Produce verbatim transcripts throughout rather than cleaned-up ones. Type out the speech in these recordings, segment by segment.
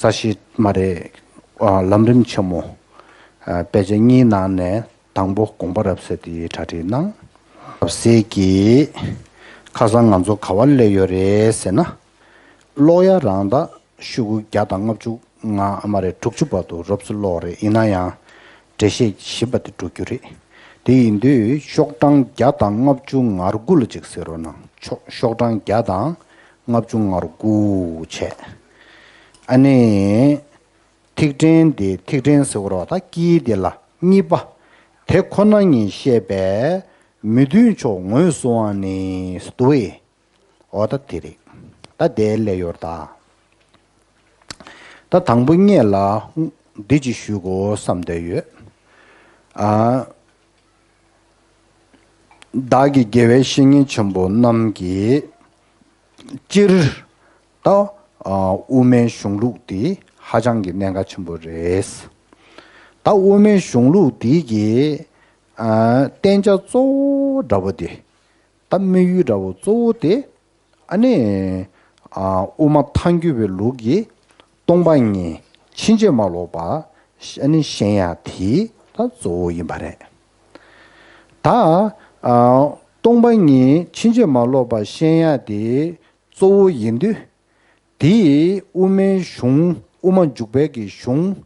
རྩ་ཤེ་མ་རེད། ཨ། ལམ་རིམ་ཆེན་མོ། ཨ། དཔེ་ཆ་གཉིས་ནང་ནས་དང་པོ་དགོངས་པ་རབ་གསལ་དེ་གྲ་སྒྲིག་གནང་། རབ་གསལ་གྱིས་ཁ་སང་ང་ཚོ་ག་བ་སླེབས་ཡོད་རེད་ཟེར་ན། ཀློག་ཡ་རང་ད་ཤོག་གུ་བརྒྱ་དང་ལྔ་བཅུ་ང་མ་རེད། དྲུག་ཅུ་བར་དུ་རོབ་ཙམ་ཀློག་རེད། ཡིན་ན་ཡང་འགྲེལ་བཤད་ཞིབ་པ་དེ་འགྲོ་རྒྱུ་རེད། དེ་ཡིན་དུས་ཤོག་གྲངས་བརྒྱ་དང་ལྔ་བཅུ་ང་དགུ་ལ་ཅིག་གཟིགས་རོགས་གནང་། ཤོག་ཤོག་གྲངས་བརྒྱ་དང་ལྔ་བཅུ་ང་དགུ་བྱས། ཨ་ནི། ཐིག་ཕྲེང་དེ། ཐིག་ཕྲེང་ཟེར་བ་རེད་པ། ད་དཀྱིལ་དེ་ལ་གཉིས་པ། དེ་ཁོ་ན་ཉིད་བཤད་པའི་མི་མཐུན་ཕྱོགས་ངོས་བཟུང་བ་ནི་སྟོ་ཨེ། འོ་ད་དེ་རེད། ད་དེ་ལས་ཡོར་ད། ད་དང་པོ་ཉིད་ལ་འདི་ཅིག་ཞུ་དགོས་བསམ་བསྡད་ཡོད། ཨ། བདག་གི་དགེ་བའི་བཤེས་གཉེན་ཆེན་པོ་རྣམས་ཀྱིས་སྤྱིར་ད། ཨ། དབུ་མའི་གཞུང་ལུགས་འདི་ཧ་ཅང་གི་གནད་འགག་ཆེན་པོ་རེད། ད་དབུ་མའི་གཞུང་ལུགས་འདི་གི། ཨ། བསྟན་བྱ་གཙོ་བོ་འདྲ་བོ་དེ། ད་དམིགས་ཡུལ་འདྲ་བོ་གཙོ་བོ་དེ། ཨ་ནི། ཨ། དབུ་མ་ཐལ་འགྱུར་བའི་ལུགས་ཀྱི་སྟོང་པ་ཉིད་ཕྱིན་ཅི་མ་ལོག་པ། ཨ་ནི་ཤེས་ཡ་དེ་ད་གཙོ་བོ་ཡིན་པ་རེད། ད། ཨ། སྟོང་པ་ཉིད་ཕྱིན་ཅི་མ་ལོག་པ་ཤེས་ཡ་དེ་གཙོ་བོ་ཡིན་དུས། དེས་དབུ་མའི་གཞུང་། དབུ་མ་འཇུག་པའི་གི་གཞུང་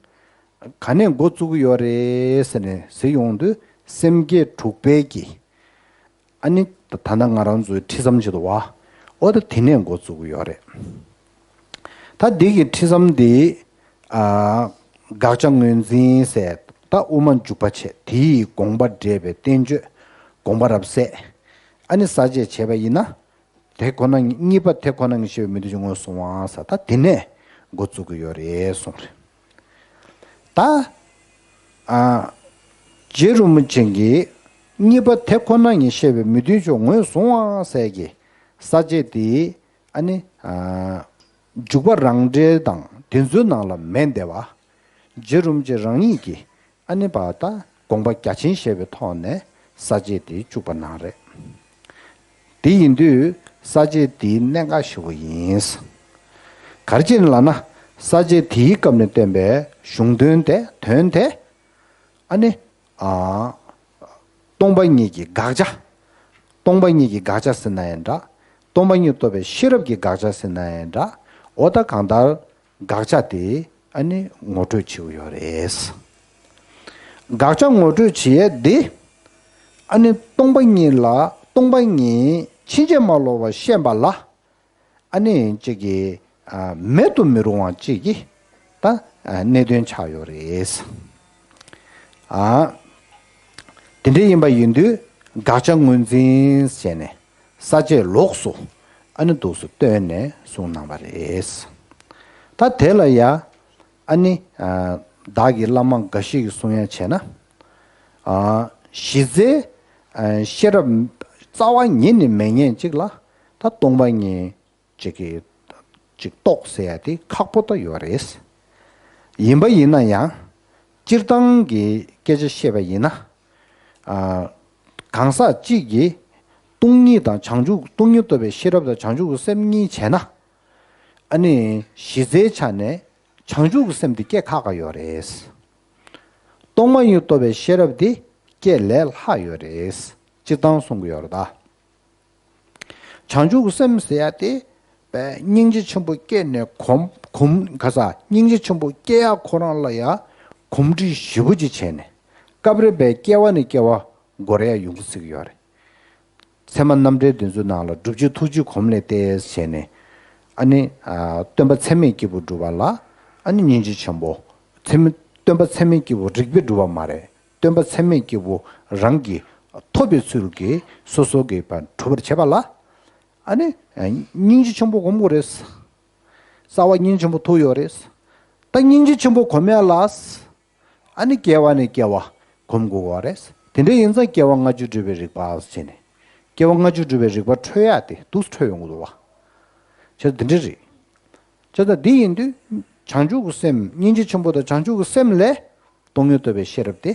ག་ནས་འགོ་བཙུགས་ཀྱི་ཡོད་རེད་ཟེར་ནས་ཟེར་ཡོང་དུས། སེམས་བསྐྱེད་དྲུག་པའི་གི། ཨ་ནི་ད་ལྟ་ང་རང་ཚོའི་ཁྲིད་མཚམས་ཅིག་འདུག་པ། འོ་ད་དེ་ནས་འགོ་བཙུགས་ཀྱི་ཡོད་རེད། ད་འདི་གི་ཁྲིད་མཚམས་འདི། ཨ། དགག་བྱ་ངོས་འཛིན་ཟེར། ད་དབུ་མ་འཇུག་པ་བྱས། དེའི་དགོངས་པ་འགྲེལ་བའི་བསྟན་བཅོས་དགོངས་པ་རབ་གསལ། ཨ་ནི་ས་བཅད་བྱས་པ་ཡིན་ན། དེ་ཁོ་ན་ཉིད། གཉིས་པ་དེ་ཁོ་ན་ཉིད་བཤད་པའི་མི་མཐུན་ཕྱོགས་ངོས་བཟུང་བ་ཟེར། ད་དེ་ནས་འགོ་བཙུགས་ཀྱི་ཡོད་རེད་གསུངས་རེད། ད། ཨ། རྗེ་རིན་པོ་ཆེ་གིས་གཉིས་པ་དེ་ཁོ་ན་ཉིད་བཤད་པའི་མི་མཐུན་ཕྱོགས་ངོས་བཟུང་བ་ཟེར་གྱི་ས་བཅད་དེ། ཨ་ནི། ཨ། འཇུག་པ་རང་འགྲེལ་དང་དེ་ཚོའི་ནང་ལ་མེད་བསྡད་པ། རྗེ་རིན་པོ་ཆེ་རང་ཉིད་ཀྱིས། ཨ་ནི་བ་ད་དགོངས་པ་རྒྱ་ཆེན་བཞེས་པའི་ཐོག་ནས་ས་བཅད་དེ་བཅུག་པ་གནང་རེད། དེ་ཡིན་དུས་ས་བཅད་དེའི་གནད་འགག་ཞེ་པོ་ཡིན། ག་རེ་བྱས་ནས་ལབ་ན། ས་བཅད་དེའི་སྐབས་ནས་བསྟན་པའི་གཞུང་དོན་དེ། དོན་དེ། ཨ་ནི། ཨ། སྟོང་པ་ཉིད་ཀྱི་དགག་བྱ། སྟོང་པ་ཉིད་ཀྱི་དགག་བྱ་ཟེར་ན་ཡང་འདྲ། སྟོང་པ་ཉིད་རྟོགས་པའི་ཤེས་རབ་ཀྱི་དགག་བྱ་ཟེར་ན་ཡང་འདྲ། འོ་ད་གང་ལྟར། དགག་བྱ་དེ་ཨ་ནི་ངོ་སྤྲོད་བྱེད་ཀྱི་ཡོད་རེད། དགག་བྱ་ངོ་སྤྲོད་བྱེད་ཡས་དེ། ཨ་ནི་སྟོང་པ་ཉིད་ལ། སྟོང་པ་ཉིད་ཕྱིན་ཅི་མ་ལོག་པ་ཤེས་པ་ལ། ཨ་ནི་གཅིག་གིས། ཨ། མེད་དུ་མི་རུང་བ་གཅིག་གི་ད། ཨ། གནད་དོན་ཆགས་ཡོད་རེད། ཨ། དེ་འདྲ་ཡིན་པ་ཡིན་དུས་དགག་བྱ་ངོས་འཛིན་བྱས་ནས། ས་བཅད་ལོགས་སུ་ཨ་ནི་འདུག་སེ་བཏོན་ནས་གསུངས་གནང་བ་རེད། ད་དེ་ལ་ཡ། ཨ་ནི། ཨ། བདག་གི་བླ་མ་འགའ་ཞིག་གིས་གསུང་ཡ་བྱས་ན། ཨ། གཞི་རྩའི། ཨ། ཤེས་རབ་རྩ་བ་ཉིད་ནས་མེད་མཁན་ཅིག་ལ་ད་སྟོང་པ་ཉིད་ཅིག་གི་ཅིག་རྟོགས་ཟེར་ཡ་དེ་ཁག་པོ་ད་ཡོད་རེད། ཡིན་པ་ཡིན་ན་ཡང་། སྤྱིར་བཏང་གི་སྐད་ཆ་བཤད་པ་ཡིན་ན། ཨ། གང་ཟག་གཅིག་གིས་སྟོང་ཉིད་དང་བྱང་ཆུབ། སྟོང་ཉིད་རྟོགས་པའི་ཤེས་རབ་དང་བྱང་ཆུབ་ཀྱི་སེམས་གཉིས་བྱས་ན། ཨ་ནི་གཞི་རྩའི་ཆ་ནས་བྱང་ཆུབ་ཀྱི་སེམས་དེ་སྐྱེ་ཁག་ཁག་ཡོད་རེད། སྟོང་པ་ཉིད་རྟོགས་པའི་ཤེས་རབ་དེ་སྐྱེ་ལས་སླ་ཡོད་རེད། སྤྱིར་བཏང་གསུང་གི་ཡོད་རེད་ད། བྱང་ཆུབ་ཀྱི་སེམས་ཟེར་ཡ་དེ། པའི་སྙིང་རྗེ་ཆེན་པོ་སྐྱེས་ནས་གོམས། གོམས། ག་ས། སྙིང་རྗེ་ཆེན་པོ་སྐྱེ་ཡ་ཁོ་རང་ལ་ཡ་གོམས་འདྲིས་ཞེ་པོ་ཅིག་བྱས་ནས། སྐབས་རེ་པའི་སྐྱེ་བ་ནས་སྐྱེ་བ་འགོར་ཡ་ཡོང་གི་ཟེར་གྱི་ཡོད་རེད། ཚད་མ་རྣམ་འགྲེལ་དེ་ཚོའི་ནང་ལ་སྒྲུབ་བྱེད་ཐུགས་རྗེ་གོམས་ལས་ཏེ་བྱས་ནས། ཨ་ནི། ཨ། སྟོན་པ་ཚད་མའི་སྐྱེས་བུ་སྒྲུབ་པ་ལ། ཨ་ནི་སྙིང་རྗེ་ཆེན་པོ། ཚད་མ། སྟོན་པ་ཚད་མའི་སྐྱེས་བུ་རིགས་པས་སྒྲུབ་པ་མ་རེད། སྟོན་པ་ཚད་མའི་སྐྱེས་བུ་རང་གིས་ཐོབ་པའི་ཚུལ་གྱིས་སོ་སོ་གིས་གྲུབ་པར་བྱེད་པ་ལ། ཨ་ནི། ཨ། སྙིང་རྗེ་ཆེན་པོ་སྒོམ་དགོས་རེད། རྩ་བ་སྙིང་རྗེ་ཆེན་པོ་ཐུག་ཡོད་རེད། ད་སྙིང་རྗེ་ཆེན་པོ་སྒོམ་ཡ་ལ། ཨ་ནི་སྐྱེ་བ་ནས་སྐྱེ་བ་སྒོམ་དགོས་པ་རེད། དེ་འདྲ་ཡིན་ཙང་སྐྱེ་བ་སྔ་ཕྱི་སྒྲུབ་པའི་རིགས་པ་ཟེར་ནས། སྐྱེ་བ་སྔ་ཕྱི་སྒྲུབ་པའི་རིགས་པ་འཕྲོད་ཡ་དེ་འདུག་སེ་འཕྲོད་ཡོང་གི་འདུག་བ། བྱས་ཙང་དེ་འདྲ་རེད། བྱས་ཙང་དེ་ཡིན་དུས་བྱང་ཆུབ་ཀྱི་སེམས། སྙིང་རྗེ་ཆེན་པོ་དང་བྱང་ཆུབ་ཀྱི་སེམས་ལས། སྟོང་ཉིད་རྟོགས་པའི་ཤེས་རབ་དེ།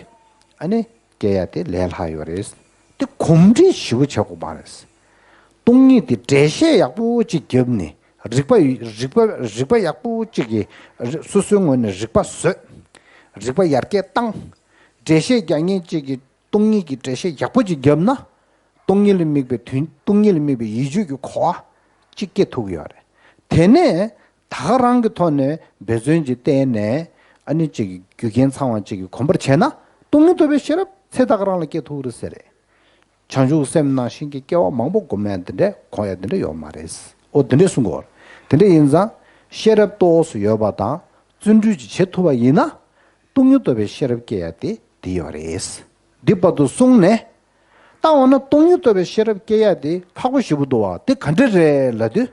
ཨ་ནི་སྐྱེ་ཡ་དེ་ལས་སླ་ཡོད་རེད། དེ་གོམས་འདྲིས་ཞེ་པོ་བྱེད་དགོས་མ་རེད། སྟོང་ཉིད་དེ་འགྲེལ་བཤད་ཡག་པོ་ཅིག་བརྒྱབ་ནས། རིག་པ་རིག་པ་རིག་པ་ཡག་པོ་གཅིག་གིས་རི་སོ་སོའི་ངོས་ནས་རིག་པ་བཟོས། རིག་པ་ཡར་རྒྱས་བཏང་། འགྲེལ་བཤད་རྒྱག་མཁན་གཅིག་གིས་སྟོང་ཉིད་ཀྱི་འགྲེལ་བཤད་ཡག་པོ་ཅིག་བརྒྱབ་ན། སྟོང་ཉིད་ལ་དམིགས་པའི་དོན། སྟོང་ཉིད་ལ་དམིགས་པའི་ཡིད་དཔྱོད་ཀྱི་གོ་བ་གཅིག་སྐྱེ་ཐུབ་ཀྱི་ཡོད་རེད། དེ་ནས་ད་ག་རང་གི་ཐོག་ནས་འབད་བརྩོན་ཅིག་བསྟེན་ནས། ཨ་ནི་གཅིག་གི་རྒྱུ་རྐྱེན་ཚང་བ་གཅིག་གིས་གོམས་པར་བྱས་ན། སྟོང་ཉིད་རྟོགས་པའི་ཤེས་རབ་ཚེ་ད་ག་རང་ལ་སྐྱེ་ཐུབ་ཀྱི་རེད་ཟེར་རེད། བྱང་ཆུབ་སེམས་ནང་བཞིན་གྱི་སྐྱེ་བ་མང་པོ་སྒོམ་ཡ་འདི་འདྲ་གོ་ཡ་འདི་འདྲ་ཡོད་མ་རེད། ཨོ་འདི་འདྲ་གསུང་གི་ཡོད་རེད། དེ་འདྲ་ཡིན་ཙང་ཤེས་རབ་ཏོག་ཙམ་ཡོད་པ་དང་བརྩོན་འགྲུས་ཅིག་བྱེད་ཐུབ་པ་ཡིན་ན། སྟོང་ཉིད་རྟོགས་པའི་ཤེས་རབ་སྐྱེ་ཡ་དེ་འདི་ཡོད་རེད། འདི་བར་དུ་གསུངས་ནས། ད་འོ་ན་སྟོང་ཉིད་རྟོགས་པའི་ཤེས་རབ་སྐྱེ་ཡ་དེ་ཁག་པོ་ཞེ་པོ་འདུག་བ། དེ་ག་འདྲ་རེད་ལབ་དུས།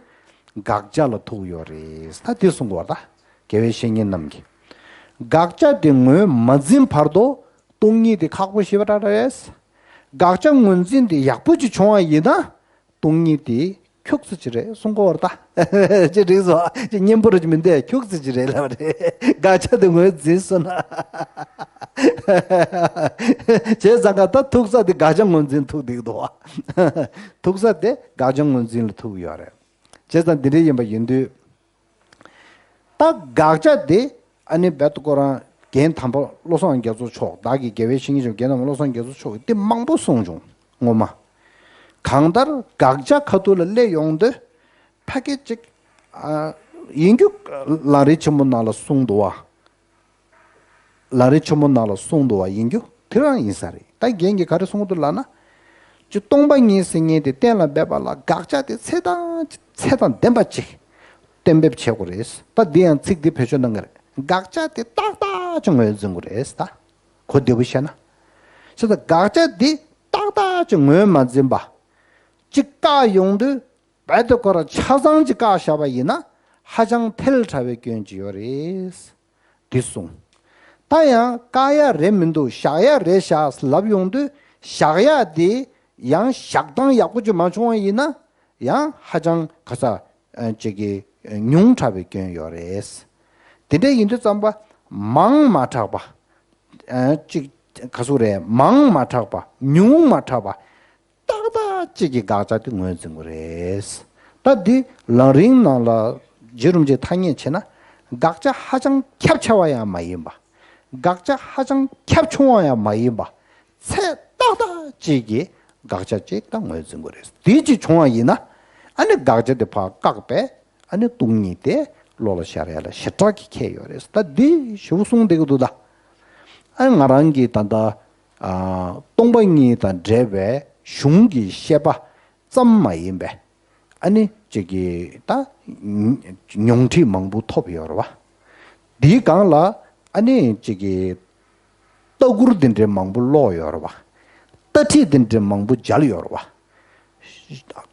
དགག་བྱ་ལ་ཐུག་ཡོད་རེད། ད་དེ་གསུང་གི་ཡོད་རེད་ད། དགེ་བའི་བཤེས་གཉེན་རྣམས་ཀྱིས། དགག་བྱ་དེ་ངོས་མ་འཛིན་བར་དུ་སྟོང་ཉིད་དེ་ཁག་པོ་ཞེ་པོ་རེད། དགག་བྱ་ངོས་འཛིན་དེ་ཡག་པོ་ཅིག་བྱུང་བ་ཡིན་ན། སྟོང་ཉིད་དེ་ཁྱུག་ཙམ་ཅིག་རེད་གསུང་གི་ཡོད་རེད་ད། ཅི་རིགས་སོ། ཅི་སྙན་པོ་རེད་མི་འདུག་ཁྱུག་ཙམ་ཅིག་རེད་ལབ་རེད། དགག་བྱ་དེ་ངོས་འཛིན་སོང་ན། བྱས་ཙང་ཀ་ད་ཐུག་ས་དེ་དགག་བྱ་ངོས་འཛིན་ཐུག་བསྡད་འདུག་བ། ཐུག་ས་དེ་དགག་བྱ་ངོས་འཛིན་ལ་ཐུག་ཡོད་རེད། བྱས་ཙང་འདི་འདྲ་ཡིན་པ་ཡིན་དུས། ད་དགག་བྱ་དེ་ཨ་ནི་རྦད་དེ་ཁོ་རང་རྒན་དམ་པ་བློ་བཟང་རྒྱ་མཚོ་མཆོག། བདག་གི་དགེ་བའི་བཤེས་གཉེན་ཆེན་པོ་རྒན་དམ་པ་བློ་བཟང་རྒྱ་མཚོ་མཆོག་གིས་དེ་མང་པོ་གསུངས་བྱུང་ངོ་མ། གང་ལྟར་དགག་བྱ་ཁ་ཐུག་ལ་སླེབས་ཡོང་དུས། ཕ་སྐད་ཅིག་ཨ། ཡིན་རྒྱུ། ལམ་རིམ་ཆེན་མོ་ནང་ལ་གསུངས་འདུག་བ། ལམ་རིམ་ཆེན་མོ་ནང་ལ་གསུངས་འདུག་བ་ཡིན་རྒྱུ་དེ་རང་ཡིན་ས་རེད། ད་རྒན་གྱིས་ག་རེ་གསུངས་འདུག་ལབ་ན། ཅིག་སྟོང་པ་ཉིད་ཟེར་མཁན་དེ་གཏན་ལ་འབེབས་པ་ལ་དགག་བྱ་དེ་ཚད་དང་ཚད་དང་ལྡན་པ་ཅིག་གཏན་འབེབས་བྱེད་དགོས་རེད། ད་འདི་ཡང་ཚིག་འདི་བེད་སྤྱོད་གནང་གི་རེད། དགག་བྱ་དེ་ཏག་ཏག་ཅིག་ངོས་འཛིན་དགོས་རེད་ད། གོ་བདེ་པོ་བཤད་ན། བྱས་ཙང་དགག་བྱ་དེ་ཏག་ཏག་ཅིག་ངོས་མ་འཛིན་པ། ཅིག་བཀག་ཡོང་དུས། རྦད་དེ་ཁོ་རང་ཆ་ཚང་ཅིག་བཀག་བཞག་པ་ཡིན་ན། ཧ་ཅང་ཐལ་དྲགས་པའི་སྐྱོན་ཅིག་ཡོད་རེད། འདི་གསུངས། ད་ཡང་བཀག་ཡ་རེད་མི་འདུག་བཞག་ཡ་རེད་བཞག་ལབ་ཡོང་དུས། བཞག་ཡ་དེ་ཡང་བཞག་སྟངས་ཡག་པོ་ཅིག་མ་བྱུང་བ་ཡིན་ན། ཡང་ཧ་ཅང་ག་ས་ཨ་ཅིག་གི་ཉུང་དྲགས་པའི་སྐྱོན་ཡོད་རེད། དེ་འདྲ་ཡིན་དུས་ཙམ་པ། མང་མ་དྲགས་པ། ཨ་ཅིག་ག་ཟུག་རེད། མང་མ་དྲགས་པ། ཉུང་མ་དྲགས་པ། ཏག་ཏག་ཅིག་གི་དགག་བྱ་དེ་ངོས་འཛིན་དགོས་རེད། ད་འདི་ལམ་རིམ་ནང་ལ་རྗེ་རིན་པོ་ཆེས་ཐ་སྙད་བྱས་ན། དགག་བྱ་ཧ་ཅང་ཁྱབ་ཆེ་བ་ཡང་མ་ཡིན་པ། དགག་བྱ་ཧ་ཅང་ཁྱབ་ཆུང་བ་ཡང་མ་ཡིན་པ། ཚད་ཏག་ཏག་ཅིག་གི་དགག་བྱ་ཅིག་ད་ངོས་འཛིན་དགོས་རེད། དེ་ཅིག་བྱུང་བ་ཡིན་ན། ཨ་ནི་དགག་བྱ་དེ་ཕར་བཀག་པས། ཨ་ནི་སྟོང་ཉིད་དེ་བློ་ལ་ཤར་ཡ་ལ་ཞེ་དྲག་གི་ཁྱད་ཡོད་རེད། ད་འདི་ཞེ་པོ་གསུངས་བསྡད་ཀྱི་འདུག་ད། ཨ་ང་རང་གིས་ད་ལྟ་ཨ་སྟོང་པ་ཉིད་དང་འབྲེལ་བའི་གཞུང་གི་བཤད་པ་ཙམ་མ་ཡིན་པའི། ཨ་ནི་ཅིག་གི་ད་ཉུང་འཕྲི་མང་པོ་ཐོབ་ཡོད་རེད་བ། འདིའི་སྒང་ལ་ཨ་ནི་ཅིག་གི་ལྟ་སྐོར་འདི་འདྲའི་མང་པོ་ཀློག་ཡོད་རེད་བ། ལྟ་ཁྲིད་འདི་འདྲའི་མང་པོ་མཇལ་ཡོད་རེད་བ།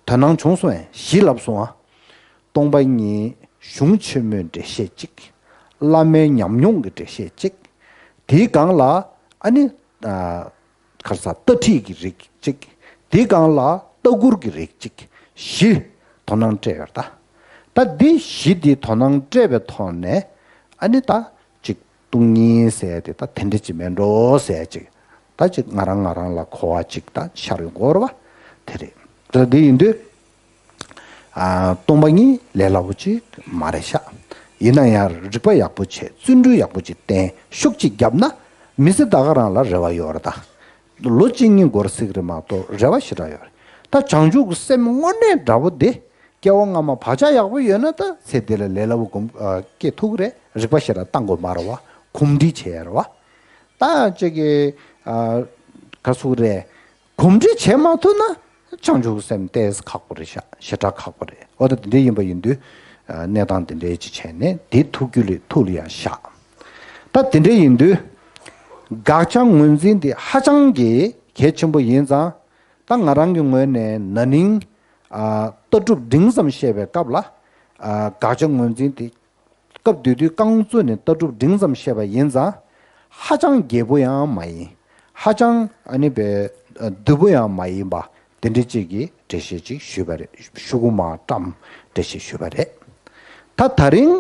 དོ་སྣང་བྱུང་སོང་ངས་བཞི་ལབ་སོང་ཨ། སྟོང་པ་ཉིད་གཞུང་ཆེན་མོའི་འགྲེལ་བཤད་གཅིག་བླ་མའི་ཉམས་མྱོང་གི་འགྲེལ་བཤད་གཅིག་དེའི་སྒང་ལ་ཨ་ནི་ཨ་ག་རེ་ཟ། ལྟ་ཁྲིད་ཀྱི་རིགས་གཅིག་དེའི་སྒང་ལ་ལྟ་སྐོར་གྱི་རིགས་གཅིག་བཞི་དོ་སྣང་སྤྲད་ཡོད་རེད་ད། ད་འདི་བཞི་འདི་དོ་སྣང་སྤྲད་པའི་ཐོག་ནས། ཨ་ནི་ད་ཅིག་སྟོང་ཉིད་ཟེར་དེ་ད་དེ་འདྲ་ཅིག་མེད་འགྲོ་ཟེར་ཅིག་ད་ཅིག་ང་རང་ང་རང་ལ་གོ་བ་ཅིག་ད་ཤར་ཡོང་གི་ཡོད་རེད་བ། དེ་རེད། ད་འདི་ཡིན་དུས། ཨ་སྟོང་པ་ཉིད་ལས་སླ་པོ་ཅིག་མ་རེད་ཤག་ཡིན་ན་ཡང་རིག་པ་ཡག་པོ་བྱས། བརྩོན་འགྲུས་ཡག་པོ་ཅིག་བསྟེན། ཤུགས་ཅིག་བརྒྱབ་ན། མི་ཚེ་ད་ག་རང་ལ་རེ་བ་ཡོད་རེད་ད། ལོ་གཅིག་གཉིས་འགོར་སྲིད་ཀྱི་རེད་མ་གཏོགས་རེ་བ་ཞེ་དྲག་ཡོད་རེད། ད་བྱང་ཆུབ་ཀྱི་སེམས་དངོས་གནས་འདྲ་པོ་དེ། སྐྱེ་བ་སྔ་མ་བག་ཆགས་ཡག་པོ་ཡོད་ན་ད་ཚེ་འདི་ལ་ལས་སླ་པོ་སྒོམ་ཨ་སྐྱེ་ཐུབ་ཀྱི་རེད། རིག་པ་ཞེ་དྲག་བཏང་དགོས་མ་རེད་བ། གོམས་འདྲིས་བྱེད་ཡ་རེད་བ། ད་ཅིག་གི་ཨ་ག་ཟེར་དགོས་རེད། གོམས་འདྲིས་བྱེད་མ་ཐུབ་ན་བྱང་ཆུབ་སེམས་ཏོག་ཙམ་ཁག་པོ་རེད་ཤག་ཞེ་དྲག་ཁག་པོ་རེད། འོ་ད་དེ་འདྲ་ཡིན་པ་ཡིན་དུས། ཨ་གནས་སྟངས་དེ་འདྲ་ཅིག་བྱས་ནས་དེ་ཐུགས་རྒྱུད་ལ་ཐུགས་ལ་ཡང་བཞག་ད་དེ་འདྲ་ཡིན་དུས། དགག་བྱ་ངོས་འཛིན་དེ་ཧ་ཅང་གི་གལ་ཆེན་པོ་ཡིན་ཙང་། ད་ང་རང་གི་ངོས་ནས་ན་ནིང་ཨ་ལྟ་གྲུབ་འབྲིང་ཙམ་བཤད་པའི་སྐབས་ལ། ཨ་དགག་བྱ་ངོས་འཛིན་དེ་སྐབས་དེ་དུས་རྐང་བཙུགས་ནས་ལྟ་གྲུབ་འབྲིང་ཙམ་བཤད་པ་ཡིན་ཙང་། ཧ་ཅང་རྒྱས་པོ་ཡང་མ་ཡིན། ཧ་ཅང་ཨ་ནི་པའི་ཨ་བསྡུས་པོ་ཡང་མ་ཡིན་པ། དེ་འདྲ་ཅིག་གི་འགྲེལ་བཤད་ཅིག་ཞུས་པ་རེད། ཤོག་གུ་མ་བཀྲམ་འགྲེལ་བཤད་ཞུས་པ་རེད། ད་ད་རིང་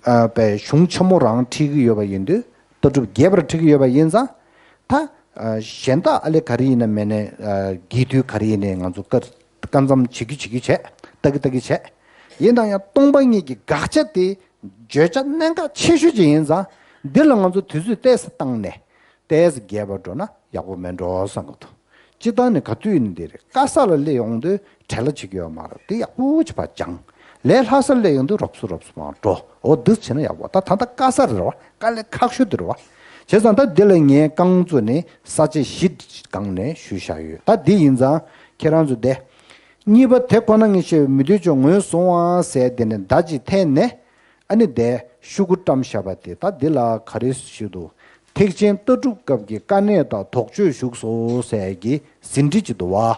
ཨ་པའི་གཞུང་ཆེན་མོ་རང་ཁྲིད་ཀྱི་ཡོད་པ་ཡིན་དུས། ལྟ་གྲུབ་རྒྱས་པར་ཁྲིད་ཀྱི་ཡོད་པ་ཡིན་ཙང་། ད་ཨ་གཞན་དག་ཨ་ལེ་ག་རེ་ཡིན་ན་མེད་ནས་ཨ་རྒྱས་བསྡུས་ག་རེ་ཡིན་ནས་ང་ཚོ་སྐར་སྐར་མཚམས་བྱེད་རྒྱུ་བྱེད་རྒྱུ་བྱས། ལྟ་གི་ལྟ་གི་བྱས། ཡིན་ན་ཡང་སྟོང་པ་ཉིད་ཀྱི་དགག་བྱ་དེ་བརྗོད་བྱ་གནད་འགག་ཆེ་ཤོས་ཅིག་ཡིན་ཙང་འདི་ལ་ང་ཚོ་དུས་ཚོད་ཏོག་ཙམ་བཏང་ནས་ཏོག་ཙམ་རྒྱས་པར་འགྲོ་ན་ཡག་པོ་མེད་འགྲོ་བསམ་གྱི་འདུག་སྤྱིར་བཏང་ནས་ག་དུས་ཡིན་འདི་རེད། དཀའ་ས་ལ་སླེབས་ཡོང་དུས་བྲེལ་བ་བྱེད་ཀྱི་ཡོད་མ་རེད། དེ་ཡག་པོ་བྱེད་པ་སྦྱངས། ལས་སླ་སར་སླེབས་ཡོང་དུས་རོབ་སུ་རོབ་སུ་མར་འགྲོ། འོ་འདི་བྱས་ན་ཡག་པོ། ད་ད་ལྟ་དཀའ་ས་རེད་བ། དཀའ་ལས་ཁག་ཤོས་དེ་རེད་བ། བྱས་ཙང་ད་འདི་ལ་ངས་རྐང་བཙུགས་ནས་ས་བཅད་བཞི་སྒང་ནས་ཞུས་བཞག་ཡོད། ད་འདི་ཡིན་ཙང་ཁྱེད་རང་ཚོ་དེ། གཉིས་པ་དེ་ཁོ་ན་ཉིད་ཤེས་པའི་མི་མཐུན་ཕྱོགས་ངོས་བཟུང་བ་ཟེར་དེ་ནས་ཟླ་གཅིག་འཐེན་ནས། ཨ་ནི་དེ་ཤོག་གུ་བཀྲམ་བཞག་པ་དེ་ད་འདི་ལ་ག་རེ་ཞུ་འདུག་ཐེག་ཆེན་ལྟ་གྲུབ་སྐབས་ཀྱི་དཀའ་གནད་དང་དོགས་གཅོད་བཞུགས་སོ་ཟེར་གྱི་ཟིན་བྲིས་ཅིག་འདུག་བ།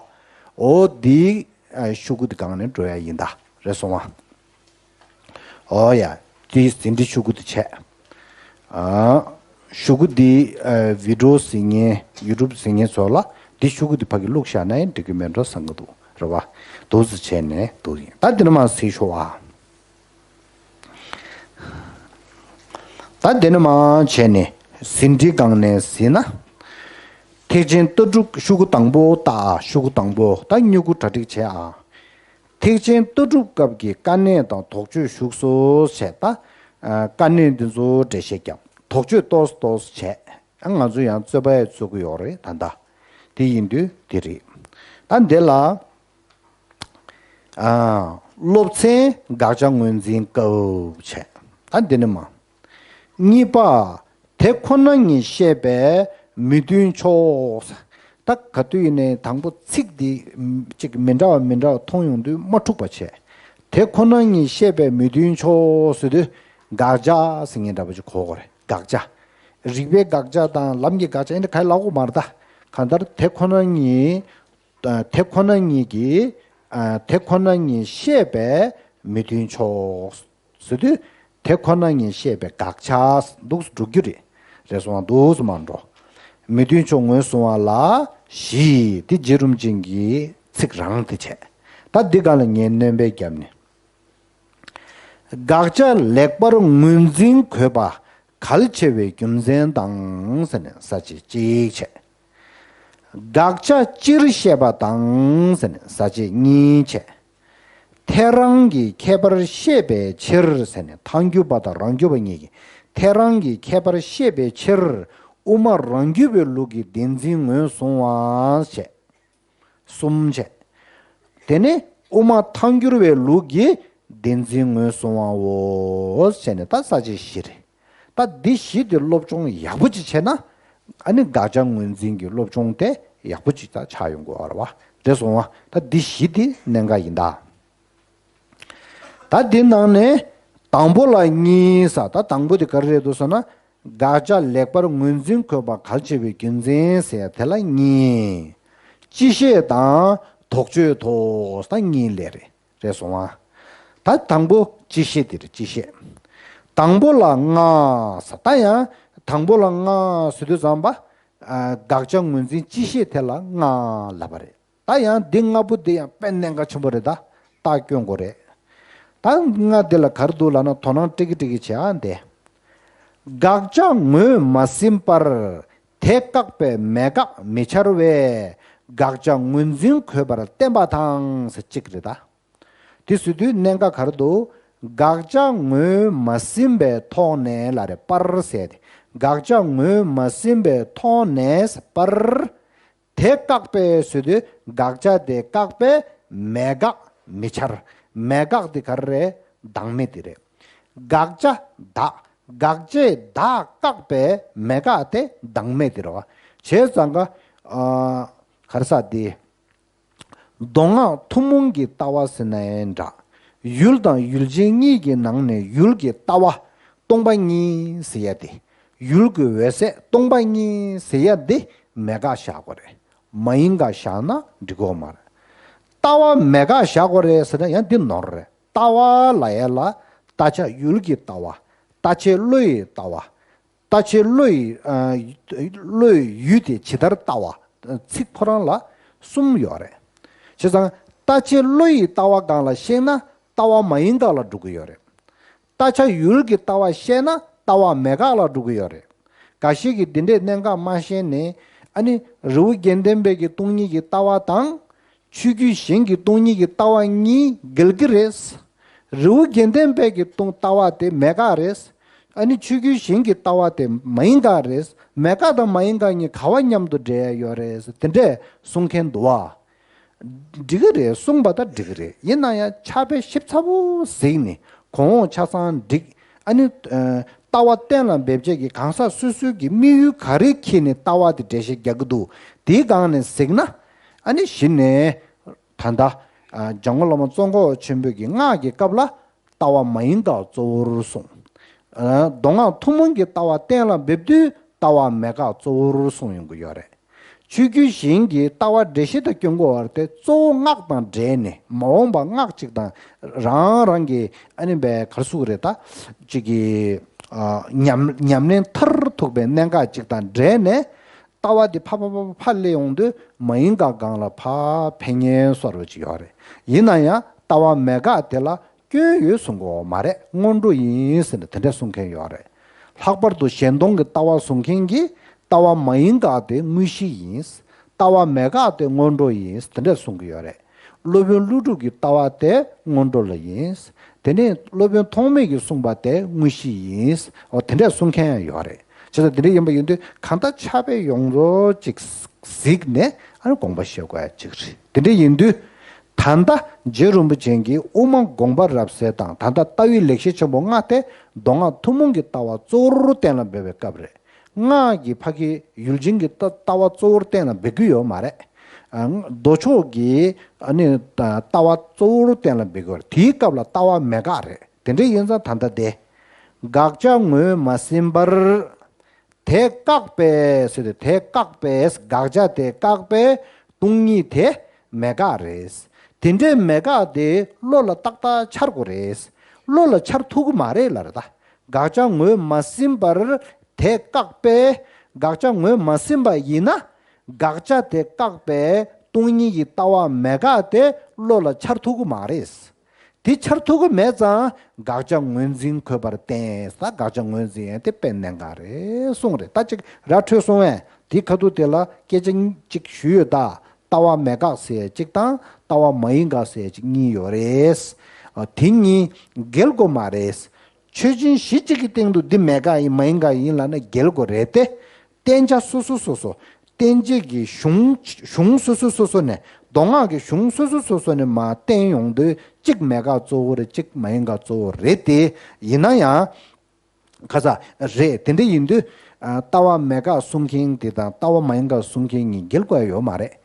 འོ་འདི་ཤོག་གུ་འདི་སྒང་ནས་འགྲོ་ཡ་ཡིན་ད། རེད་སོང་བ། འོ་ཡ། འདི་ཟིན་བྲིས་ཤོག་གུ་འདི་བྱས། ཨ། ཤོག་གུ་འདི་ཨ་བི་ཌི་ཡོ་གཟིགས་མཁན་ཡུ་ཊུབ་གཟིགས་མཁན་ཚོ་ལ་འདི་ཤོག་གུ་འདི་ཕ་གི་བླུགས་བཞག་ན་ཡང་འགྲིག་གི་མེད་འགྲོ་བསམ་གི་འདུག་རེད་བ། འདུག་སེ་བྱས་ནས་འདུག་ཡིན། ད་འདི་ནས་མར་གཟིགས་ཤོག་ཨ། ད་འདི་ནས་མར་བྱས་ནས་ཟིན་བྲིས་སྒང་ནས་གཟིགས་ན། ཐེག་ཆེན་ལྟ་གྲུབ་ཤོག་གུ་དང་པོ་ལྟ་ཨ། ཤོག་གུ་དང་པོ་ད་སྨྱུ་གུ་གྲ་སྒྲིག་བྱས་ཨ། ཐེག་ཆེན་ལྟ་གྲུབ་སྐབས་ཀྱི་དཀའ་གནད་དང་དོགས་གཅོད་བཞུགས་སོ་ཞེས་ད། ཨ། དཀའ་གནད་འདི་ཚོ་འགྲེལ་བཤད་བརྒྱབ། དོགས་གཅོད་ཏོག་ཙམ་ཏོག་ཙམ་བྱས། ཨ། ང་ཚོ་ཡང་རྩོད་པ་ཡང་རྩོད་ཀྱི་ཡོད་རེད་ད་ལྟ། དེ་ཡིན་དུས་དེ་རེད། ད་འདི་ལ། ཨ། སློབ་ཚན་དགག་བྱ་ངོས་འཛིན་སྐབས་བྱས། ད་འདི་ནས་མར། གཉིས་པ། དེ་ཁོ་ན་ཉིད་ཤེས་པའི་མི་མཐུན་ཕྱོགས། ད་ག་དུས་ཡིན་ནའི་དང་པོ་ཚིག་འདི་ཅིག་མི་འདྲ་བ་མི་འདྲ་བ་མཐོང་ཡོང་དུས་མ་འཁྲུག་པ་བྱས། དེ་ཁོ་ན་ཉིད་ཤེས་པའི་མི་མཐུན་ཕྱོགས་ཟེར་དུས་དགག་བྱ་ཟེར་མཁན་འདྲ་པོ་ཅིག་གོ་དགོས་རེད། དགག་བྱ། རིགས་པའི་དགག་བྱ་དང་ལམ་གྱི་དགག་བྱ་ཡིན་ན་ག་རེ་ལབ་དགོས་མ་རེད་ད། གང་ལྟར་དེ་ཁོ་ན་ཉིད། ཨ། དེ་ཁོ་ན་ཉིད་ཀྱིས། ཨ། དེ་ཁོ་ན་ཉིད་ཤེས་པའི་མི་མཐུན་ཕྱོགས། ཟེར་དུས། དེ་ཁོ་ན་ཉིད་ཤེས་པའི་དགག་བྱ་འདུག་སེ་འགྲོ་རྒྱུ་རེད། རེད་སོང་བ། འདུག་སེ་མར་འགྲོ། མི་མཐུན་ཕྱོགས་ངོས་བཟུང་བ་ལ་བཞི། དེ་རྗེ་རིན་པོ་ཆེ་གི་ཚིག་རང་དེ་བྱས། ད་འདི་སྒང་ལ་ངས་སྣོན་པ་བརྒྱབ་ནས། དགག་བྱ་ལེགས་པར་ངོས་འཛིན་དགོས་པ་གལ་ཆེ་བའི་རྒྱུ་མཚན་དང་ཟེར་ནས་ས་བཅད་གཅིག་བྱས། དགག་བྱ་སྤྱིར་བཤད་པ་དང་ཟེར་ནས་ས་བཅད་གཉིས་བྱས། ཐལ་རང་གི་ཁྱད་པར་ཤེས་པའི་ཕྱིར་ཟེར་ནས་ཐལ་འགྱུར་བ་དང་རང་རྒྱུད་པ་གཉིས་ཀྱི་ཐལ་རང་གི་ཁྱད་པར་ཤེས་པའི་ཕྱིར་དབུ་མ་རང་རྒྱུད་པའི་ལུགས་ཀྱི་བདེན་འཛིན་ངོས་བཟུང་བ་བྱས། གསུམ་བྱས། དེ་ནས་དབུ་མ་ཐལ་འགྱུར་བའི་ལུགས་ཀྱི་བདེན་འཛིན་ངོས་བཟུང་བའོ་ཟེར་ནས་ད་ས་བཅད་བཞི་རེད། ད་འདི་བཞི་དེ་སློབ་སྦྱོང་ཡག་པོ་ཅིག་བྱས་ན། ཨ་ནི་དགག་བྱ་ངོས་འཛིན་གྱི་སློབ་སྦྱོང་དེ་ཡག་པོ་ཅིག་ད་ཆགས་ཡོང་གི་ཡོད་རེད་བ། རེད་སོང་བ། ད་འདི་བཞི་དེ་གནད་འགག་ཡིན་ད། ད་འདི་ནང་ནས་དང་པོ་ལ་གཉིས་ཟེར། ད་དང་པོ་དེ་ག་རེ་རེད་འདུག་ཟེར་ན། དགག་བྱ་ལེགས་པར་ངོས་འཛིན་དགོས་པ་གལ་ཆེ་བའི་རྒྱུ་མཚན་ཟེར་དེ་ལ་གཉིས། སྤྱི་བཤད་དང་དོགས་གཅོད་ཐོག་ད་གཉིས་ལས་རེད། རེད་སོང་བ། ད་དང་པོ་སྤྱི་བཤད་དེ་རེད། སྤྱི་བཤད། དང་པོ་ལ་ལྔ་ཟེར། ད་ཡང་དང་པོ་ལ་ལྔ་ཟེར་དུས་ཙམ་པ། ཨ། དགག་བྱ་ངོས་འཛིན་སྤྱི་བཤད་དེ་ལ་ལྔ་ལབ་པ་རེད། ད་ཡང་འདི་ལྔ་པོ་འདི་ཡང་དཔེ་གནད་འགག་ཆེན་པོ་རེད་ད། རྟགས་སྐྱོན་དགོས་རེད། ད་ལྔ་འདི་ལ་ག་རེ་འདུག་ལབ་ན་དོ་སྣང་ཀྲིག་ཀི་ཀྲིག་ཀི་བྱེད་ཨ་འདི། དགག་བྱ་ངོས་མ་ཟིན་པར་དེ་བཀག་པའི་མེད་དགག་མི་འཆར་བས་དགག་བྱ་ངོས་འཛིན་དགོས་པར་བསྟན་པ་དང་ཟེར་གཅིག་རེད་ད། དེ་ཟེར་དུས་གནད་འགག་ག་རེ་འདུག་དགག་བྱ་ངོས་མ་ཟིན་པའི་ཐོག་ནས་ལབ་རེད། པར་ཟེར་ཏེ། དགག་བྱ་ངོས་མ་ཟིན་པའི་ཐོག་ནས་པར། དེ་བཀག་པའི་ཟེར་དུས་དགག་བྱ་དེ་བཀག་པའི་མེད་དགག་མི་འཆར། མེད་དགག་དེ་ག་རེ་རེད། བདག་མེད་དེ་རེད། དགག་བྱ་བདག་དགག་བྱའི་བདག་བཀག་པའི་མེད་དགག་དེ་བདག་མེད་དེ་རེད་བ། བྱས་ཙང་ཀ་ཨ། ག་རེ་ཟེར་དེ། མདོ་སྔགས་ཐུན་མོང་གི་ལྟ་བ་ཟེར་ན་ཡང་འདྲ། ཡུལ་དང་ཡུལ་ཅན་གཉིས་ཀྱི་ནང་ནས་ཡུལ་གྱི་ལྟ་བ་སྟོང་པ་ཉིད་ཟེར་ཡ་དེ། ཡུལ་གྱི་འོད་གསལ་སྟོང་པ་ཉིད་ཟེར་ཡ་འདི་མེད་དགག་བཞག་དགོས་རེད། མ་ཡིན་དགག་བཞག་ན་འགྲིག་གི་མ་རེད། ལྟ་བ་མེད་དགག་བཞག་དགོས་རེད་ཟེར་ན་ཡང་འདི་ནོར་རེད། ལྟ་བ་ལབ་ཡ་ལ་ལྟ་བྱ་ཡུལ་གྱི་ལྟ་བ། ལྟ་བྱེད་བློ་ཡི་ལྟ་བ། ལྟ་བྱེད་བློ་ཡི། ཨ། བློ་ཡི་ཡུལ་དེ་ཇི་ལྟར་ལྟ་བ། ཚིག་ཁོ་རང་ལ་གསུམ་ཡོད་རེད། བྱས་ཙང་ལྟ་བྱེད་བློ་ཡི་ལྟ་བ་སྒང་ལ་བཤད་ན་ལྟ་བ་མ་ཡིན་དགག་ལ་འགྲོ་གི་ཡོད་རེད། ལྟ་བྱ་ཡུལ་གྱི་ལྟ་བ་བཤད་ན་ལྟ་བ་མེད་དགག་ལ་འགྲོ་གི་ཡོད་རེད། འགའ་ཤས་ཀྱིས་འདི་འདྲའི་གནད་འགག་མ་ཤེས་ནས། ཨ་ནི་རི་བོ་དགེ་ལྡན་པའི་གི་སྟོང་ཉིད་ཀྱི་ལྟ་བ་དང་། ཆོས་བརྒྱུད་གཞན་གྱི་སྟོང་ཉིད་ཀྱི་ལྟ་བ་གཉིས་འགལ་གྱི་རེད། རི་བོ་དགེ་ལྡན་པའི་གི་སྟོང་ལྟ་བ་དེ་མེད་དགག་རེད། ཨ་ནི་ཆོས་བརྒྱུད་གཞན་གྱི་ལྟ་བ་དེ་མ་ཡིན་དགག་རེད། མེད་དགག་དང་མ་ཡིན་དགག་གཉིས་ག་བ་མཉམ་དུ་འདྲེས་ཡ་ཡོད་རེད། དེ་འདྲས་གསུང་མཁན་འདུག་བ། འགྲིག་གི་རེད། གསུངས་པ་ད་འགྲིག་གི་རེད། ཡིན་ན་ཡང་ཕྱག་དཔེ་ཞིབ་ཚགས་པོ་གཟིགས་ནས་གོང་འོག་ཆ་ཚང་འགྲིག་ཨ་ནི་ཨ་ལྟ་བ་གཏན་ལ་འབེབས་བྱེད་ཀྱི་གང་ཟག་སོ་སོའི་གི་དམིགས་ཡུལ་ག་རེ་འཁྱེར་ནས་ལྟ་བ་དེ་འགྲེལ་བཤད་རྒྱག་གི་འདུག་དེའི་སྒང་ནས་གཟིགས་ན། ཨ་ནི་གཞི་ནས་ད་ལྟ་ཨ་འཇམ་མགོན་བླ་མ་ཙོང་ཁ་པ་ཆེན་པོའི་གི་སྔགས་ཀྱི་སྐབས་ལ་ལྟ་བ་མ་ཡིན་དགག་གཙོ་བོར་གསུངས། ཨ་མདོ་སྔགས་ཐུན་མོང་གི་ལྟ་བ་གཏན་ལ་འབེབས་དུས་ལྟ་བ་མེད་དགག་གཙོ་བོར་གསུངས་ཡོང་གི་ཡོད་རེད། ཆོས་བརྒྱུད་གཞན་གྱི་ལྟ་བ་འགྲེལ་བཤད་དང་སྐྱོན་གོ་བར་དེ་གཙོ་བོ་སྔགས་དང་འབྲེལ་ནས་མ་འོངས་པ་སྔགས་གཅིག་དང་རང་རང་གི་ཨ་ནི་བའི་གར་སུག་རེད་ད། གཅིག་གི་ཨ་ཉམས་ཉམས་ལེན་མཐར་ཐུག་པའི་གནད་འགག་གཅིག་དང་འབྲེལ་ནས་ལྟ་བ་དེ་ཕ་ཕ་ཕ་ཕ་ཕ་སླེབས་ཡོང་དུས་མ་ཡིན་དགག་སྒང་ལ་ཕ་ཕན་ངེས་སོར་བ་ཅིག་ཡོད་རེད། ཡིན་ན་ཡང་ལྟ་བ་མེད་དགག་དེ་ལ་སྐྱོན་ཡོད་གསུང་གི་ཡོད་མ་རེད། སྔོན་འགྲོ་ཡིན་ཟེར་ནས་དེ་འདྲ་གསུང་མཁན་ཡོད་རེད། ལྷག་པར་དུ་གཞན་སྟོང་གི་ལྟ་བ་གསུང་མཁན་གྱིས་ལྟ་བ་མ་ཡིན་དགག་དེ་དངོས་གཞི་ཡིན། ལྟ་བ་མེད་དགག་དེ་སྔོན་འགྲོ་ཡིན། དེ་འདྲ་གསུང་གི་ཡོད་རེད། སློབ་དཔོན་ཀླུ་སྒྲུབ་ཀྱི་ལྟ་བ་དེ་སྔོན་འགྲོ་ལ་ཡིན། དེ་ནས་སློབ་དཔོན་ཐོགས་མེད་ཀྱིས་གསུངས་པ་དེ་དངོས་གཞི་ཡིན། འོ་དེ་འདྲ་གསུང་མཁན་ཡང་ཡོད་རེད། བྱས་ཙང་དེ་འདྲ་ཡིན་པ་ཡིན་དུས་གང་ལྟར་ཕྱག་དཔེ་ཡོངས་རྫོགས་ཅིག་གཟིགས་ནས་ཨ་ནི་དགོངས་པ་བཞེས་དགོས་ཡ་ཅིག་རེད། དེ་འདྲ་ཡིན་དུས། ད་ལྟ་རྗེ་རིན་པོ་ཆེ་གིས་དབུ་མ་དགོངས་པ་རབ་གསལ་དང་ད་ལྟ་ལྟ་བའི་ལེགས་བཤད་ཆེན་པོ་ལྔ་སྟེ་མདོ་སྔགས་ཐུན་མོང་གི་ལྟ་བ་གཙོ་བོར་གཏན་ལ་འབེབས་པའི་སྐབས་རེད། སྔགས་ཀྱི་ཕ་གི་ཡུལ་ཅན་གྱི་ལྟ་ལྟ་བ་གཙོ་བོར་གཏན་ལ་འབེབས་ཀྱི་ཡོད་མ་རེད། ཨ་མདོ་ཕྱོགས་ཀྱི་ཨ་ནི་ལྟ་ལྟ་བ་གཙོ་བོར་གཏན་ལ་འབེབས་ཀྱི་ཡོད་རེད། དེའི་སྐབས་ལ་ལྟ་བ་མེད་དགག་རེད། དེ་འདྲ་ཡིན་ཙང་ད་ལྟ་དེ། དགག་བྱ་ངོས་མ་ཟིན་པར། དེ་བཀག་པས་ཟེར་ཏེ་དེ་བཀག་པས་དགག་བྱ་དེ་བཀག་པས་སྟོང་ཉིད་དེ་མེད་དགག་རེད། དེ་འདྲའི་མེད་དགག་དེ་བློ་ལ་ཏག་ཏག་འཆར་དགོས་རེད། བློ་ལ་འཆར་ཐུབ་ཀྱི་མ་རེད་ལབ་རེད་ད། དགག་བྱ་ངོས་མ་ཟིན་པར་དེ་བཀག་པས་དགག་བྱ་ངོས་མ་ཟིན་པ་ཡིན་ན་དགག་བྱ་དེ་བཀག་པས་སྟོང་ཉིད་ཀྱི་ལྟ་བ་མེད་དགག་དེ་བློ་ལ་འཆར་ཐུབ་ཀྱི་མ་རེད། དེ་འཆར་ཐུབ་ཀྱི་མེད་ཙང་དགག་བྱ་ངོས་འཛིན་དགོས་པར་བསྟན་ས། དགག་བྱ་ངོས་འཛིན་ཡང་དེ་དཔེ་གནད་འགག་རེད་གསུངས་རེད། ད་ཅིག་ར་འཕྲོད་སོང་བས་དེ་ཁ་ཐུག་དེ་ལ་སྐད་ཆ་གཅིག་ཞུས་ཡོད་ད། ལྟ་བ་མེད་དགག་ཟེར་ཡ་གཅིག་དང་ལྟ་བ་མ་ཡིན་དགག་ཟེར་ཡ་གཅིག་གཉིས་ཡོད་རེད། ཨ་དེ་གཉིས་འགལ་དགོས་མ་རེད། ཆོས་ཅན་གཞི་གཅིག་གི་སྟེང་དུ་འདི་མེད་དགག་ཡིན་མ་ཡིན་དགག་ཡིན་ལབ་ན་འགལ་དགོས་རེད་དེ། བསྟན་བྱ་སོ་སོ་སོ་སོ། བསྟན་བྱེད་ཀྱི་གཞུང་གཞུང་སོ་སོ་སོ་སོ་ནས་མདོ་སྔགས་ཀྱི་གཞུང་སོ་སོ་སོ་སོ་ནས་མར་བསྟན་ཡོང་དུས་གཅིག་མེད་དགག་གཙོ་བོ་རེད། གཅིག་མ་ཡིན་དགག་གཙོ་བོ་རེད་དེ། ཡིན་ན་ཡང་ཁ་ཚ་རེད། དེ་འདྲ་ཡིན་དུས་ཨ་ལྟ་བ་མེད་དགག་གསུང་མཁན་དེ་དང་ལྟ་བ་མ་ཡིན་དགག་གསུང་མཁན་གཉིས་འགལ་དགོས་ཡ་ཡོད་མ་རེད།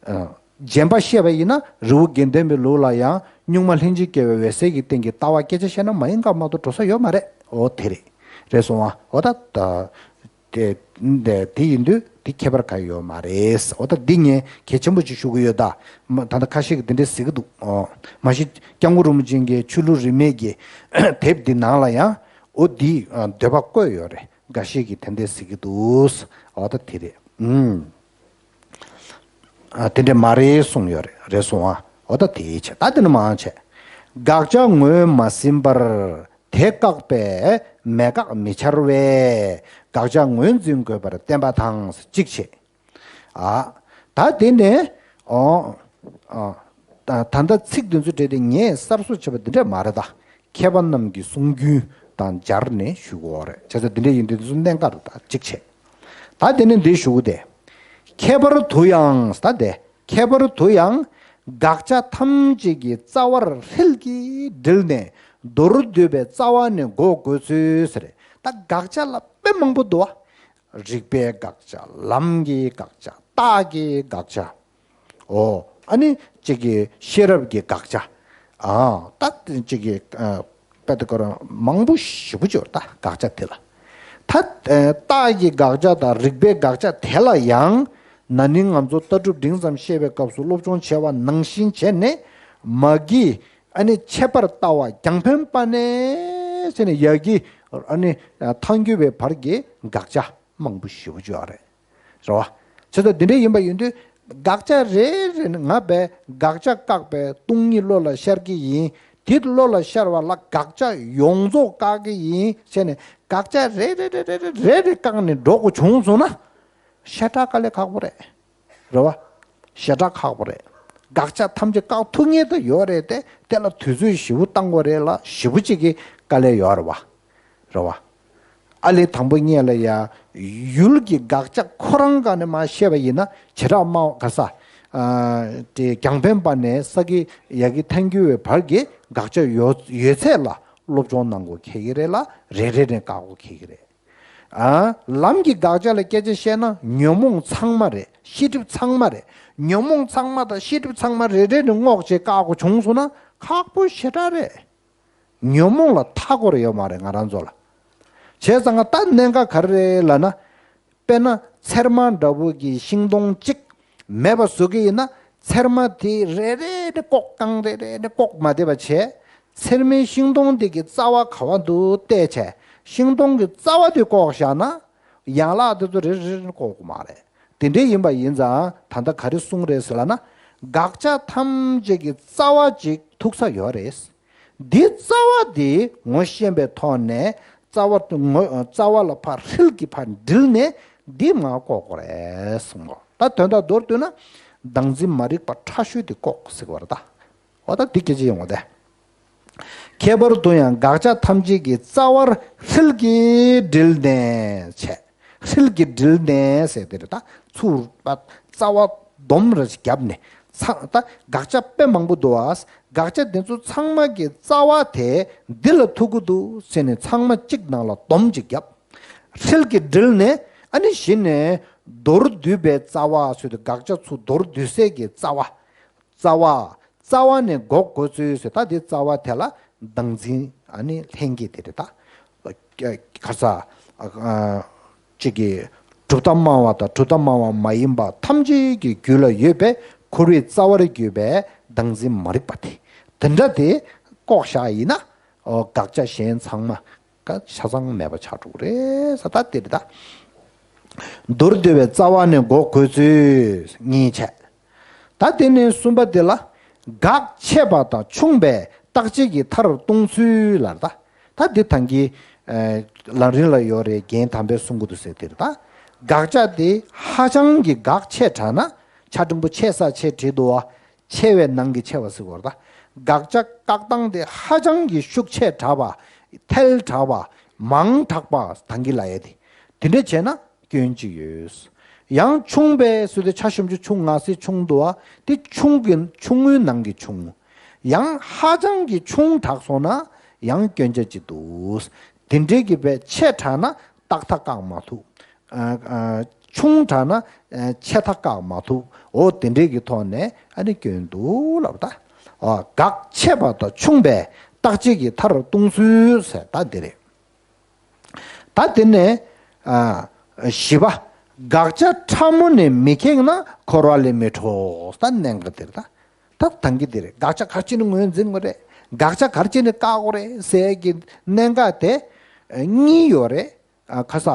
ཨ་རྗེན་པ་བཤད་པ་ཡིན་ན་རི་བོ་དགེ་ལྡན་པའི་ལུགས་ལ་ཡང་གཉུག་མ་ལྷན་ཅིག་སྐྱེས་པའི་འོད་གསལ་གྱི་སྟེང་གི་ལྟ་བ་སྐད་ཆ་བཤད་ན་མ་ཡིན་དགག་མ་གཏོགས་འགྲོ་ས་ཡོད་མ་རེད། འོ་དེ་རེད། རེད་སོང་ཨ། འོ་ད་ད། དེ་དེ་དེ་ཡིན་དུས་དེ་ཁྱད་པར་གང་ཡོད་མ་རེད། འོ་ད་འདི་ངས་གལ་ཆེན་པོ་ཅིག་ཞུ་གི་ཡོད་ད། མ་ད་ལྟ་ཁ་ཤས་ཀྱིས་འདི་འདྲས་ཟེར་གྱི་འདུག་ཨོ། མ་གཞི་སྐྱབས་མགོན་རིན་པོ་ཆེ་གི་ཆོས་ལུགས་རིས་མེད་ཀྱི་དེབ་འདི་ནང་ལ་ཡང་འོ་འདི་འདོད་པ་བཀོད་ཡོད་རེད། འགའ་ཤས་ཀྱིས་དེ་འདྲས་ཟེར་གྱི་འདུག་འོ་ད་དེ་རེད། ཨུམ། ཨ་དེ་འདྲས་མ་རེད་གསུངས་ཡོད་རེད། རེད་སོང་ཨ། འོ་ད་དེ་བྱས་ད་དེ་ནི་མང་ཆེ། དགག་བྱ་ངོས་མ་ཟིན་པར། དེ་བཀག་པས་མེད་དགག་མི་འཆར་བས་དགག་བྱ་ངོས་འཛིན་དགོས་པར་བསྟན་པ་དང་གཅིག་བྱས། ཨ། ད་དེ་ནས་ཨོ། ཨ། ད་ད་ལྟ་ཚིག་འདི་ཚོ་བྲིས་ཏེ་ངས་གསར་བཟོ་བྱས་པ་འདི་འདྲ་མ་རེད་ད། མཁས་པ་རྣམས་ཀྱི་གསུང་རྒྱུན་དང་སྦྱར་ནས་ཞུ་དགོས་རེད། བྱས་ཙང་འདི་འདྲ་ཡིན་དུས་འདི་ཚོ་གནད་འགག་རེད་ད་གཅིག་བྱས། ད་དེ་ནས་འདི་ཞུ་གི་དེ། ཁྱད་པར་དུ་ཡང་ད་དེ། ཁྱད་པར་དུ་ཡང་དགག་བྱ་ཐམས་ཅད་ཀྱི་རྩ་བར་ཧྲིལ་གྱིས་དྲིལ་ནས་མདོར་བསྡུས་པའི་རྩ་བ་ནས་འགོག་དགོས་ཚུལ་ཟེར། ད་དགག་བྱ་ལ་དཔེ་མང་པོ་འདུག་བ། རིགས་པའི་དགག་བྱ། ལམ་གྱི་དགག་བྱ། རྟགས་ཀྱི་དགག་བྱ། ཨོ། ཨ་ནི་གཅིག་གི་ཤེས་རབ་ཀྱི་དགག་བྱ། ཨ་ད་གཅིག་གི་ཨ། དཔེ་དེ་ཀོ་རང་མང་པོ་ཞེ་པོ་ཅིག་ཡོད་ད་དགག་བྱ་དེ་ལ། ད་ཨ་རྟགས་ཀྱི་དགག་བྱ་དང་རིགས་པའི་དགག་བྱ་དེ་ལ་ཡང་ན་ནིང་ང་ཚོ་ལྟ་གྲུབ་འབྲིང་ཙམ་བཤད་པའི་སྐབས་སུ་སློབ་སྦྱོང་བྱས་པ་ནང་བཞིན་བྱས་ནས་མ་གི་ཨ་ནི་ཁྱད་པར་ལྟ་བ་རྒྱང་འཕེན་པ་ནས་བྱས་ནས་ཡ་གི་ཨ་ནི་ཐལ་འགྱུར་བའི་བར་གྱི་དགག་བྱ་མང་པོ་ཞེ་པོ་ཅིག་ཡོད་རེད། རེད་བ། བྱས་ཙང་འདི་འདྲ་ཡིན་པ་ཡིན་དུས་དགག་བྱ་རེ་རེ་ནི་ང་བས་དགག་བྱ་བཀག་པའི་སྟོང་ཉིད་བློ་ལ་ཤར་གྱི་ཡིན། དེ་བློ་ལ་ཤར་བ་ལ་དགག་བྱ་ཡོངས་རྫོགས་བཀག་གི་ཡིན་བྱས་ནས་དགག་བྱ་རེ་རེ་རེ་རེ་རེ་རེ་རེ་བཀག་ནས་འགྲོ་དགོས་བྱུང་སོང་ན་ཞེ་དྲག་དཀའ་ལས་ཁག་པོ་རེད། རེད་བ། ཞེ་དྲག་ཁག་པོ་རེད། དགག་བྱ་ཐམས་ཅད་བཀག་ཐུབ་མཁན་དུ་ཡོད་རེད་དེ། དེ་ལ་དུས་ཚོད་ཞེ་པོ་བཏང་དགོས་རེད་ལ། ཞེ་པོ་ཅིག་གི་དཀའ་ལས་ཡོད་རེད་བ། རེད་བ། ཨ་ལས་དང་པོ་ཉིད་ལ་ཡ། ཡུལ་གྱི་དགག་བྱ་ཁོ་རང་སྒང་ནས་མར་བཤད་པ་ཡིན་ན། བྱེ་བྲག་སྨྲ་བ་ག་ས། ཨ། དེ་རྒྱང་འཕེན་པ་ནས་ས་དགེ་ཡ་གི་ཐལ་འགྱུར་བའི་བར་གྱི་དགག་བྱ་ཡོད་ཡོད་ཚད་ལ་སློབ་སྦྱོང་གནང་དགོས་ཁེལ་གྱི་རེད་ལ། རེ་རེ་ནས་བཀག་དགོས་ཁེལ་གྱི་རེད། ཨ། ལམ་གྱི་དགག་བྱ་ལ་སྐད་ཆ་བཤད་ན། ཉོན་མོངས་ཚང་མ་རེད། ཤེས་སྒྲིབ་ཚང་མ་རེད། ཉོན་མོངས་ཚང་མ་དང་ཤེས་སྒྲིབ་ཚང་མ་རེ་རེ་ནས་བསྔོག་བྱས་བཀག་དགོས་བྱུང་སོང་ན། ཁག་པོ་ཞེ་དྲག་རེད། ཉོན་མོངས་ལ་མཐའ་བསྐོར་ཡོད་མ་རེད་ང་རང་ཚོ་ལ། བྱས་ཙང་ད་གནད་འགག་ག་རེ་རེད་ལབ་ན། དཔེར་ན་ཚེར་མ་འདྲ་བོ་གི་ཤིང་སྡོང་གཅིག་མེད་པ་བཟོ་གི་ཡིན་ན། ཚེར་མ་དེ་རེ་རེ་ནས་བཀོག། རྐང་རེ་རེ་ནས་བཀོག་མ་བསྡད་པ་བྱས། ཚེར་མའི་ཤིང་སྡོང་དེ་གི་རྩ་བ་ག་བ་འདུག་བལྟས་བྱས། ཤིང་སྡོང་གི་རྩ་བ་དེ་བཀོག་བཞག་ན། ཡན་ལག་དེ་ཚོ་རེ་རེ་རེ་བཀོག་དགོས་མ་རེད། དེ་འདྲ་ཡིན་པ་ཡིན་ཙང་ད་ལྟ་ག་རེ་གསུངས་རེད་ཟེར་ལབ་ན། དགག་བྱ་ཐམས་ཅད་ཀྱི་རྩ་བ་ཅིག་ཐུག་ས་ཡོད་རེད། འདི་རྩ་བ་འདི་ངོ་ཤེས་པའི་ཐོག་ནས། རྩ་བ་ངོ་རྩ་བ་ལ་ཕར་ཧྲིལ་གྱིས་ཕར་དྲིལ་ནས། འདི་མར་བཀོག་དགོས་རེད་གསུངས་གོ། ད་དོན་དག་མདོར་བསྡུས་ན། བདག་འཛིན་མ་རིག་པ་ཕྲ་ཤོས་དེ་བཀོག་ཟེར་བ་རེད་ད། འོ་ད་འདི་སྐད་ཆ་ཡོང་བ་དེ། ཁྱད་པར་དུ་ཡང་དགག་བྱ་ཐམས་ཅད་ཀྱི་རྩ་བར་ཧྲིལ་གྱིས་དྲིལ་ནས་བྱས། ཧྲིལ་གྱིས་དྲིལ་ནས་ཟེར་དེ་རེད་ད། ཚུར་པ་རྩ་བ་སྡོམ་རེ་བརྒྱབ་ནས། ཚ་ད་དགག་བྱ་དཔེ་མང་པོ་འདུག་ཨ། དགག་བྱ་དེ་ཚོ་ཚང་མ་གི་རྩ་བ་དེ་འདི་ལ་ཐུག་གི་འདུག་ཟེར་ནས་ཚང་མ་གཅིག་ནང་ལ་སྡོམ་གཅིག་བརྒྱབ། ཧྲིལ་གྱིས་དྲིལ་ནས། ཨ་ནི་གཞི་ནས་མདོར་བསྡུས་པའི་རྩ་བ་ཟེར་དུས། དགག་བྱ་ཚུར་མདོར་བསྡུས་སའི་གི་རྩ་བ། རྩ་བ། རྩ་བ་ནས་འགོག་དགོས་ཚུལ་ཟེར། ད་དེ་རྩ་བ་དེ་ལ་བདག་འཛིན་ཨ་ནི་ལྷན་སྐྱེས་དེ་རེད་ད། ཁ་ས་ཨ་ཨ་གཅིག་གི་གྲུབ་མཐའ་སྨྲ་བ་དང་གྲུབ་མཐའ་སྨྲ་བ་མ་ཡིན་པ་ཐམས་ཅད་ཀྱི་རྒྱུད་ལ་ཡོད་པའི་འཁོར་བའི་རྩ་བར་གྱུར་པའི་བདག་འཛིན་མ་རིག་པ་དེ། དེ་འདྲ་དེ་བཀོག་བཞག་ཡིན་ན། ཨོ་དགག་བྱ་གཞན་ཚང་མ་ཀ་ཆ་ཚང་མེད་པ་ཆགས་འགྲོ་གི་རེད་ཟེར། ད་དེ་རེད་ད། མདོར་བསྡུས་པའི་རྩ་བ་ནས་འགོག་དགོས་ཚུལ་གཉིས་བྱས། ད་དེ་ནས་གསུམ་པ་དེ་ལ། དགག་ཆེ་བ་དང་ཆུང་བས་བརྟག་དཔྱད་ཀྱི་མཐར་གཏོང་ཚུལ་ལ་ད། ད་འདི་ཐང་གི་ཨ་ལམ་རིམ་ལ་ཡོད་རེད། རྒན་དམ་པས་གསུང་གི་འདུག་ཟེར་དེ་རེད་ད། དགག་བྱ་དེ་ཧ་ཅང་གི་དགག་ཆེ་དྲགས་ན། ཆ་འཕྲིན་པོ་ཆེ་ས་ཆེ་བྲིས་འདུག་བ། ཆེ་བའི་ནང་གི་ཆེ་བ་ཟེར་བ་རེད་ད། དགག་བྱ་བཀག་སྟངས་དེ་ཧ་ཅང་གི་ཤུགས་ཆེ་དྲགས་པ། ཐལ་དྲགས་པ། མང་དྲགས་པ་ཐང་གི་ལ་ཡ་དེ། དེ་འདྲ་བྱས་ན་སྐྱོན་ཅིག་ཡོད། ཡང་ཆུང་བས་ཟེར་དུས་ཆ་ཞིམ་ཆུ་ཆུང་ང་སེ་ཆུང་འདུག་བ། དེ་ཆུང་གི་ཆུང་ངུའི་ནང་གི་ཆུང་ངུ། ཡང་ཧ་ཅང་གི་ཆུང་དྲགས་སོང་ན་ཡང་སྐྱོན་ཆ་ཅིག་འདུག། དེ་འདྲའི་གི་བས་ཆེ་དྲགས་ན་ཏག་ཏག་བཀག་མ་ཐུབ། ཨ་ཨ་ཆུང་དྲགས་ན་ཨ་ཆེ་ཐག་བཀག་མ་ཐུབ། འོ་དེ་འདྲའི་གི་ཐོག་ནས་ཨ་ནི་སྐྱོན་འདུག་ལབ་ད། ཨ་དགག་ཆེ་བ་དང་ཆུང་བས་བརྟག་དཔྱད་ཀྱི་མཐར་གཏོང་ཚུལ་ཟེར་ད་འདི་རེད། ད་དེ་ནས་ཨ་བཞི་པ། དགག་བྱ་ཕྲ་མོ་ནི་མི་ཁེགས་ན་འཁོར་བ་ལས་མི་གྲོལ། ད་གནད་འགག་དེ་རེད་ད། ད་ཐང་གི་དེ་རེད། དགག་བྱ་ག་རེ་བྱས་ནས་ངོས་འཛིན་དགོས་རེད། དགག་བྱ་ག་རེ་བྱས་ནས་བཀག་དགོས་རེད་ཟེར་གྱི་གནད་འགག་དེ་གཉིས་ཡོད་རེད། ཨ་ཁ་ས།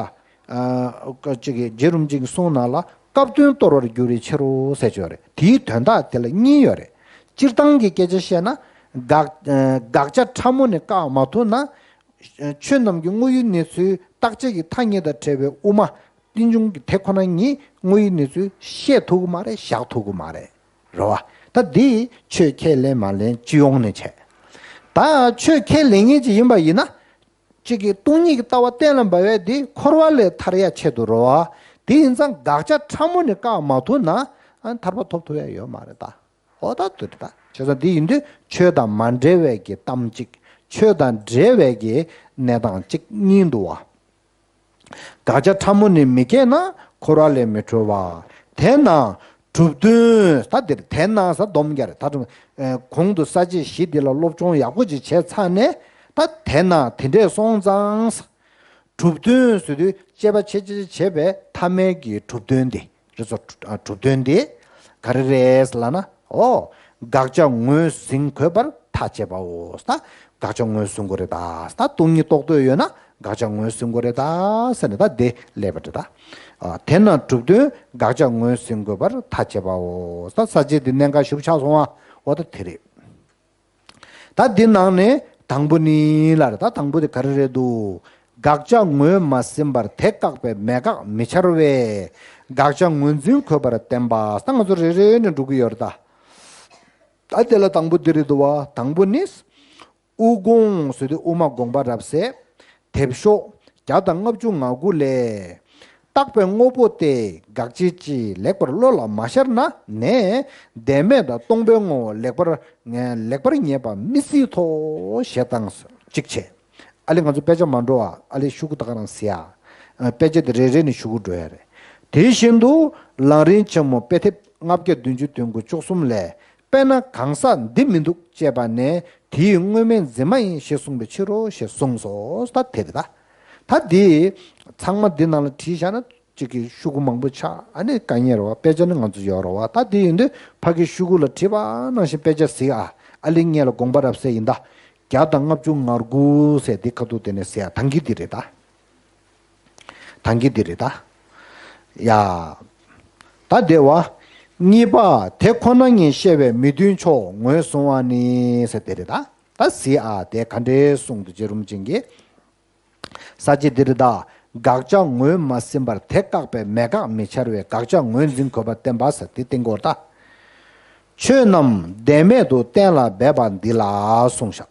ཨ་ཅིག་གི་རྗེ་རིན་པོ་ཆེ་གི་གསུང་ནང་ལ་སྐབས་དོན་སྟོར་བར་འགྱུར་བའི་ཕྱིར་རོ་ཟེར་གྱི་ཡོད་རེད། དེའི་དོན་དག་དེ་ལ་གཉིས་ཡོད་རེད། སྤྱིར་བཏང་གི་སྐད་ཆ་བཤད་ན། དགག་ཨ་དགག་བྱ་ཕྲ་མོ་ནི་བཀག་མ་ཐུབ་ན། ཆོས་རྣམས་ཀྱི་དངོས་ཡུལ་གནས་ཚུལ་བརྟག་དཔྱད་ཀྱི་ཐ་སྙད་དང་བྲལ་བའི་དབུ་མ་རྟེན་འབྱུང་གི་དེ་ཁོ་ན་ཉིད་དངོས་ཡུལ་གནས་ཚུལ་བཤད་ཐུབ་ཀྱི་མ་རེད། བཞག་ཐུབ་ཀྱི་མ་རེད། རེད་བ། ད་འདི་ཆོས་ཁས་ལེན་མ་ལེན་སྤྱི་ཡོངས་ནས་བྱས། ད་ཆོས་ཁས་ལེན་མཁན་ཅིག་ཡིན་པ་ཡིན་ན། གཅིག་གིས་སྟོང་ཉིད་ཀྱི་ལྟ་བ་གཏན་ལ་འབེབས་ཡས་དེ་འཁོར་བ་ལས་ཐར་ཡ་ཆེད་དུ་རེད་བ། དེ་ཡིན་ཙང་དགག་བྱ་ཕྲ་མོ་ནས་བཀག་མ་ཐུབ་ན་ཨ་ཐར་པ་ཐོབ་ཐུབ་ཡ་ཡོད་མ་རེད་ད། འོ་ད་དེ་རེད་ད། བྱས་ཙང་འདི་ཡིན་དུས་ཆོས་དང་མ་འབྲེལ་བའི་གི་གཏམ་གཅིག་ཆོས་དང་འབྲེལ་བའི་གི་གནས་སྟངས་གཅིག་གཉིས་འདུག་བ། དགག་བྱ་ཕྲ་མོ་ནི་མི་ཁེགས་ན་འཁོར་བ་ལས་མི་གྲོལ་བ། དེས་ན་གྲུབ་དོན་ད་འདིར་དེས་ན་ས་སྡོམ་རྒྱག་རེད་ད། གོང་དུ་ས་བཅད་བཞི་འདི་ལ་སློབ་སྦྱོང་ཡག་པོ་ཅིག་བྱས་ཚར་ནས། ད་དེས་ན་དེ་འདྲས་སོང་ཙང་། གྲུབ་དོན་ཟེར་དུས་དཔྱད་པ་ཆེ་ཆེ་བྱས་པའི་ཐ་མལ་གྱི་གྲུབ་དོན་འདི་རེད་སོ། གྲུབ་དོན་འདི་ག་རེ་རེད་ལབ་ན། ཨོ། དགག་བྱ་ངོས་ཟིན་དགོས་པར་ཐག་བཅད་པའོ། ད་དགག་བྱ་ངོས་ཟིན་དགོས་རེད་ད། ད་སྟོང་ཉིད་རྟོགས་འདོད་ཡོད་ན་དགག་བྱ་ངོས་ཟིན་དགོས་རེད་ད་ཟེར་ནས་ད་འདི་སླེབས་པ་རེད་ད། ཨ་དེས་ན་གྲུབ་དོན་དགག་བྱ་ངོས་ཟིན་དགོས་པར་ཐག་བཅད་པའོ། ད་ས་བཅད་འདི་གནད་འགག་ཞེ་པོ་ཆགས་སོང་བ། འོ་ད་དེ་རེད། ད་འདི་ནང་ནས་དང་པོ་ནི་ལ་རེད་ད། དང་པོ་དེ་ག་རེ་རེད་འདུག་དགག་བྱ་ངོས་མ་ཟིན་པར་དེ་བཀག་པའི་མེད་དགག་མི་འཆར་བས། དགག་བྱ་ངོས་འཛིན་དགོས་པར་བསྟན་པ། ད་ང་ཚོ་རེ་རེ་ནས་འགྲོ་གི་ཡོད་རེད་ད། ད་དེ་ལ་དང་པོ་འདི་རེད་འདུག་བ། དང་པོ་ནི། དབུ་དགོངས་ཟེར་དུས་དབུ་མ་དགོངས་པ་རབ་གསལ། དེབ་ཤོག་བརྒྱ་དང་ལྔ་བཅུ་ང་དགུ་ལས། བརྟག་པའི་དངོས་པོ་སྟེ་དགག་བྱའི་སྤྱི་ལེགས་པར་བློ་ལ་མ་ཤར་ན་ནས། བདེན་མེད་དང་སྟོང་པའི་ངོ་བོ་ལེགས་པར་ལེགས་པར་ངེས་པ་མི་སྲིད་དོ་ཞེས་དང་གཅིག་བྱས། ཨ་ལེ་ང་ཚོ་དཔེ་ཆ་མ་འགྲོ་བ། ཨ་ལེ་ཤོག་གུ་ད་ག་རང་ཟེར་ཡ། དཔེ་ཆ་དེ་རེ་རེ་ནས་ཤོག་གུ་འགྲོ་ཡ་རེད། དེ་བཞིན་དུ་ལམ་རིམ་ཆེན་མོ་དཔེ་དེབ་ལྔ་བརྒྱ་བདུན་ཅུ་དོན་དགུ་བཅུ་གསུམ་ལས། དཔེར་ན་གང་ཟག་འདི་མི་འདུག་ཅེས་པ་ནས་དེའི་དངོས་མེད་འཛིན་མ་ཡིན་ཞེས་གསུངས་པའི་ཕྱིར་རོ་ཞེས་གསུངས་སོ། ད་དེ་རེད་ད། ད་འདི་ཚང་མ་འདི་ནང་ལ་བྲིས་བཞག་ན་གཅིག་གི་ཤོག་གུ་མང་པོ་ཆགས། ཨ་ནི་དཀའ་ངལ་རེད་བ། དཔེ་ཆ་ནི་ང་ཚོ་ཡོད་རེད་བ། ད་འདི་ཡིན་དུས་ཕ་གི་ཤོག་གུ་ལ་བྲིས་པ་ནང་བཞིན་དཔེ་ཆ་གཟིགས་ཨ། ཨ་ལེ་ངས་ལ་དགོངས་པ་རབ་གསལ་ཡིན་ད། བརྒྱ་དང་ལྔ་བཅུ་ང་དགུ་ཟེར་འདི་ཁ་ཐུག་དེ་ནས་ཟེར་ཡ་དང་གི་འདི་རེད་ད། དང་གི་འདི་རེད་ད། ཡ། ད་དེ་བ། གཉིས་པ་དེ་ཁོ་ན་ཉིད་ཤེས་པའི་མི་མཐུན་ཕྱོགས་ངོས་བཟུང་བ་ནི་ཟེར་དེ་རེད་ད། ད་གཟིགས་ཨ། དེ་ག་འདྲའི་གསུང་དུ་རྗེ་རིན་པོ་ཆེ་གིས། ས་བཅད་འདི་རེད་ད། དགག་བྱ་ངོས་མ་ཟིན་པར་དེ་བཀག་པའི་མེད་དགག་མི་འཆར་བའི་དགག་བྱ་ངོས་འཛིན་དགོས་པ་བསྟན་པ་ཟེར་དེ་བསྟན་དགོས་ད། ཆོས་རྣམས་བདེན་མེད་དུ་གཏན་ལ་འབེབས་པ་འདི་ལ་གསུངས་ཤག་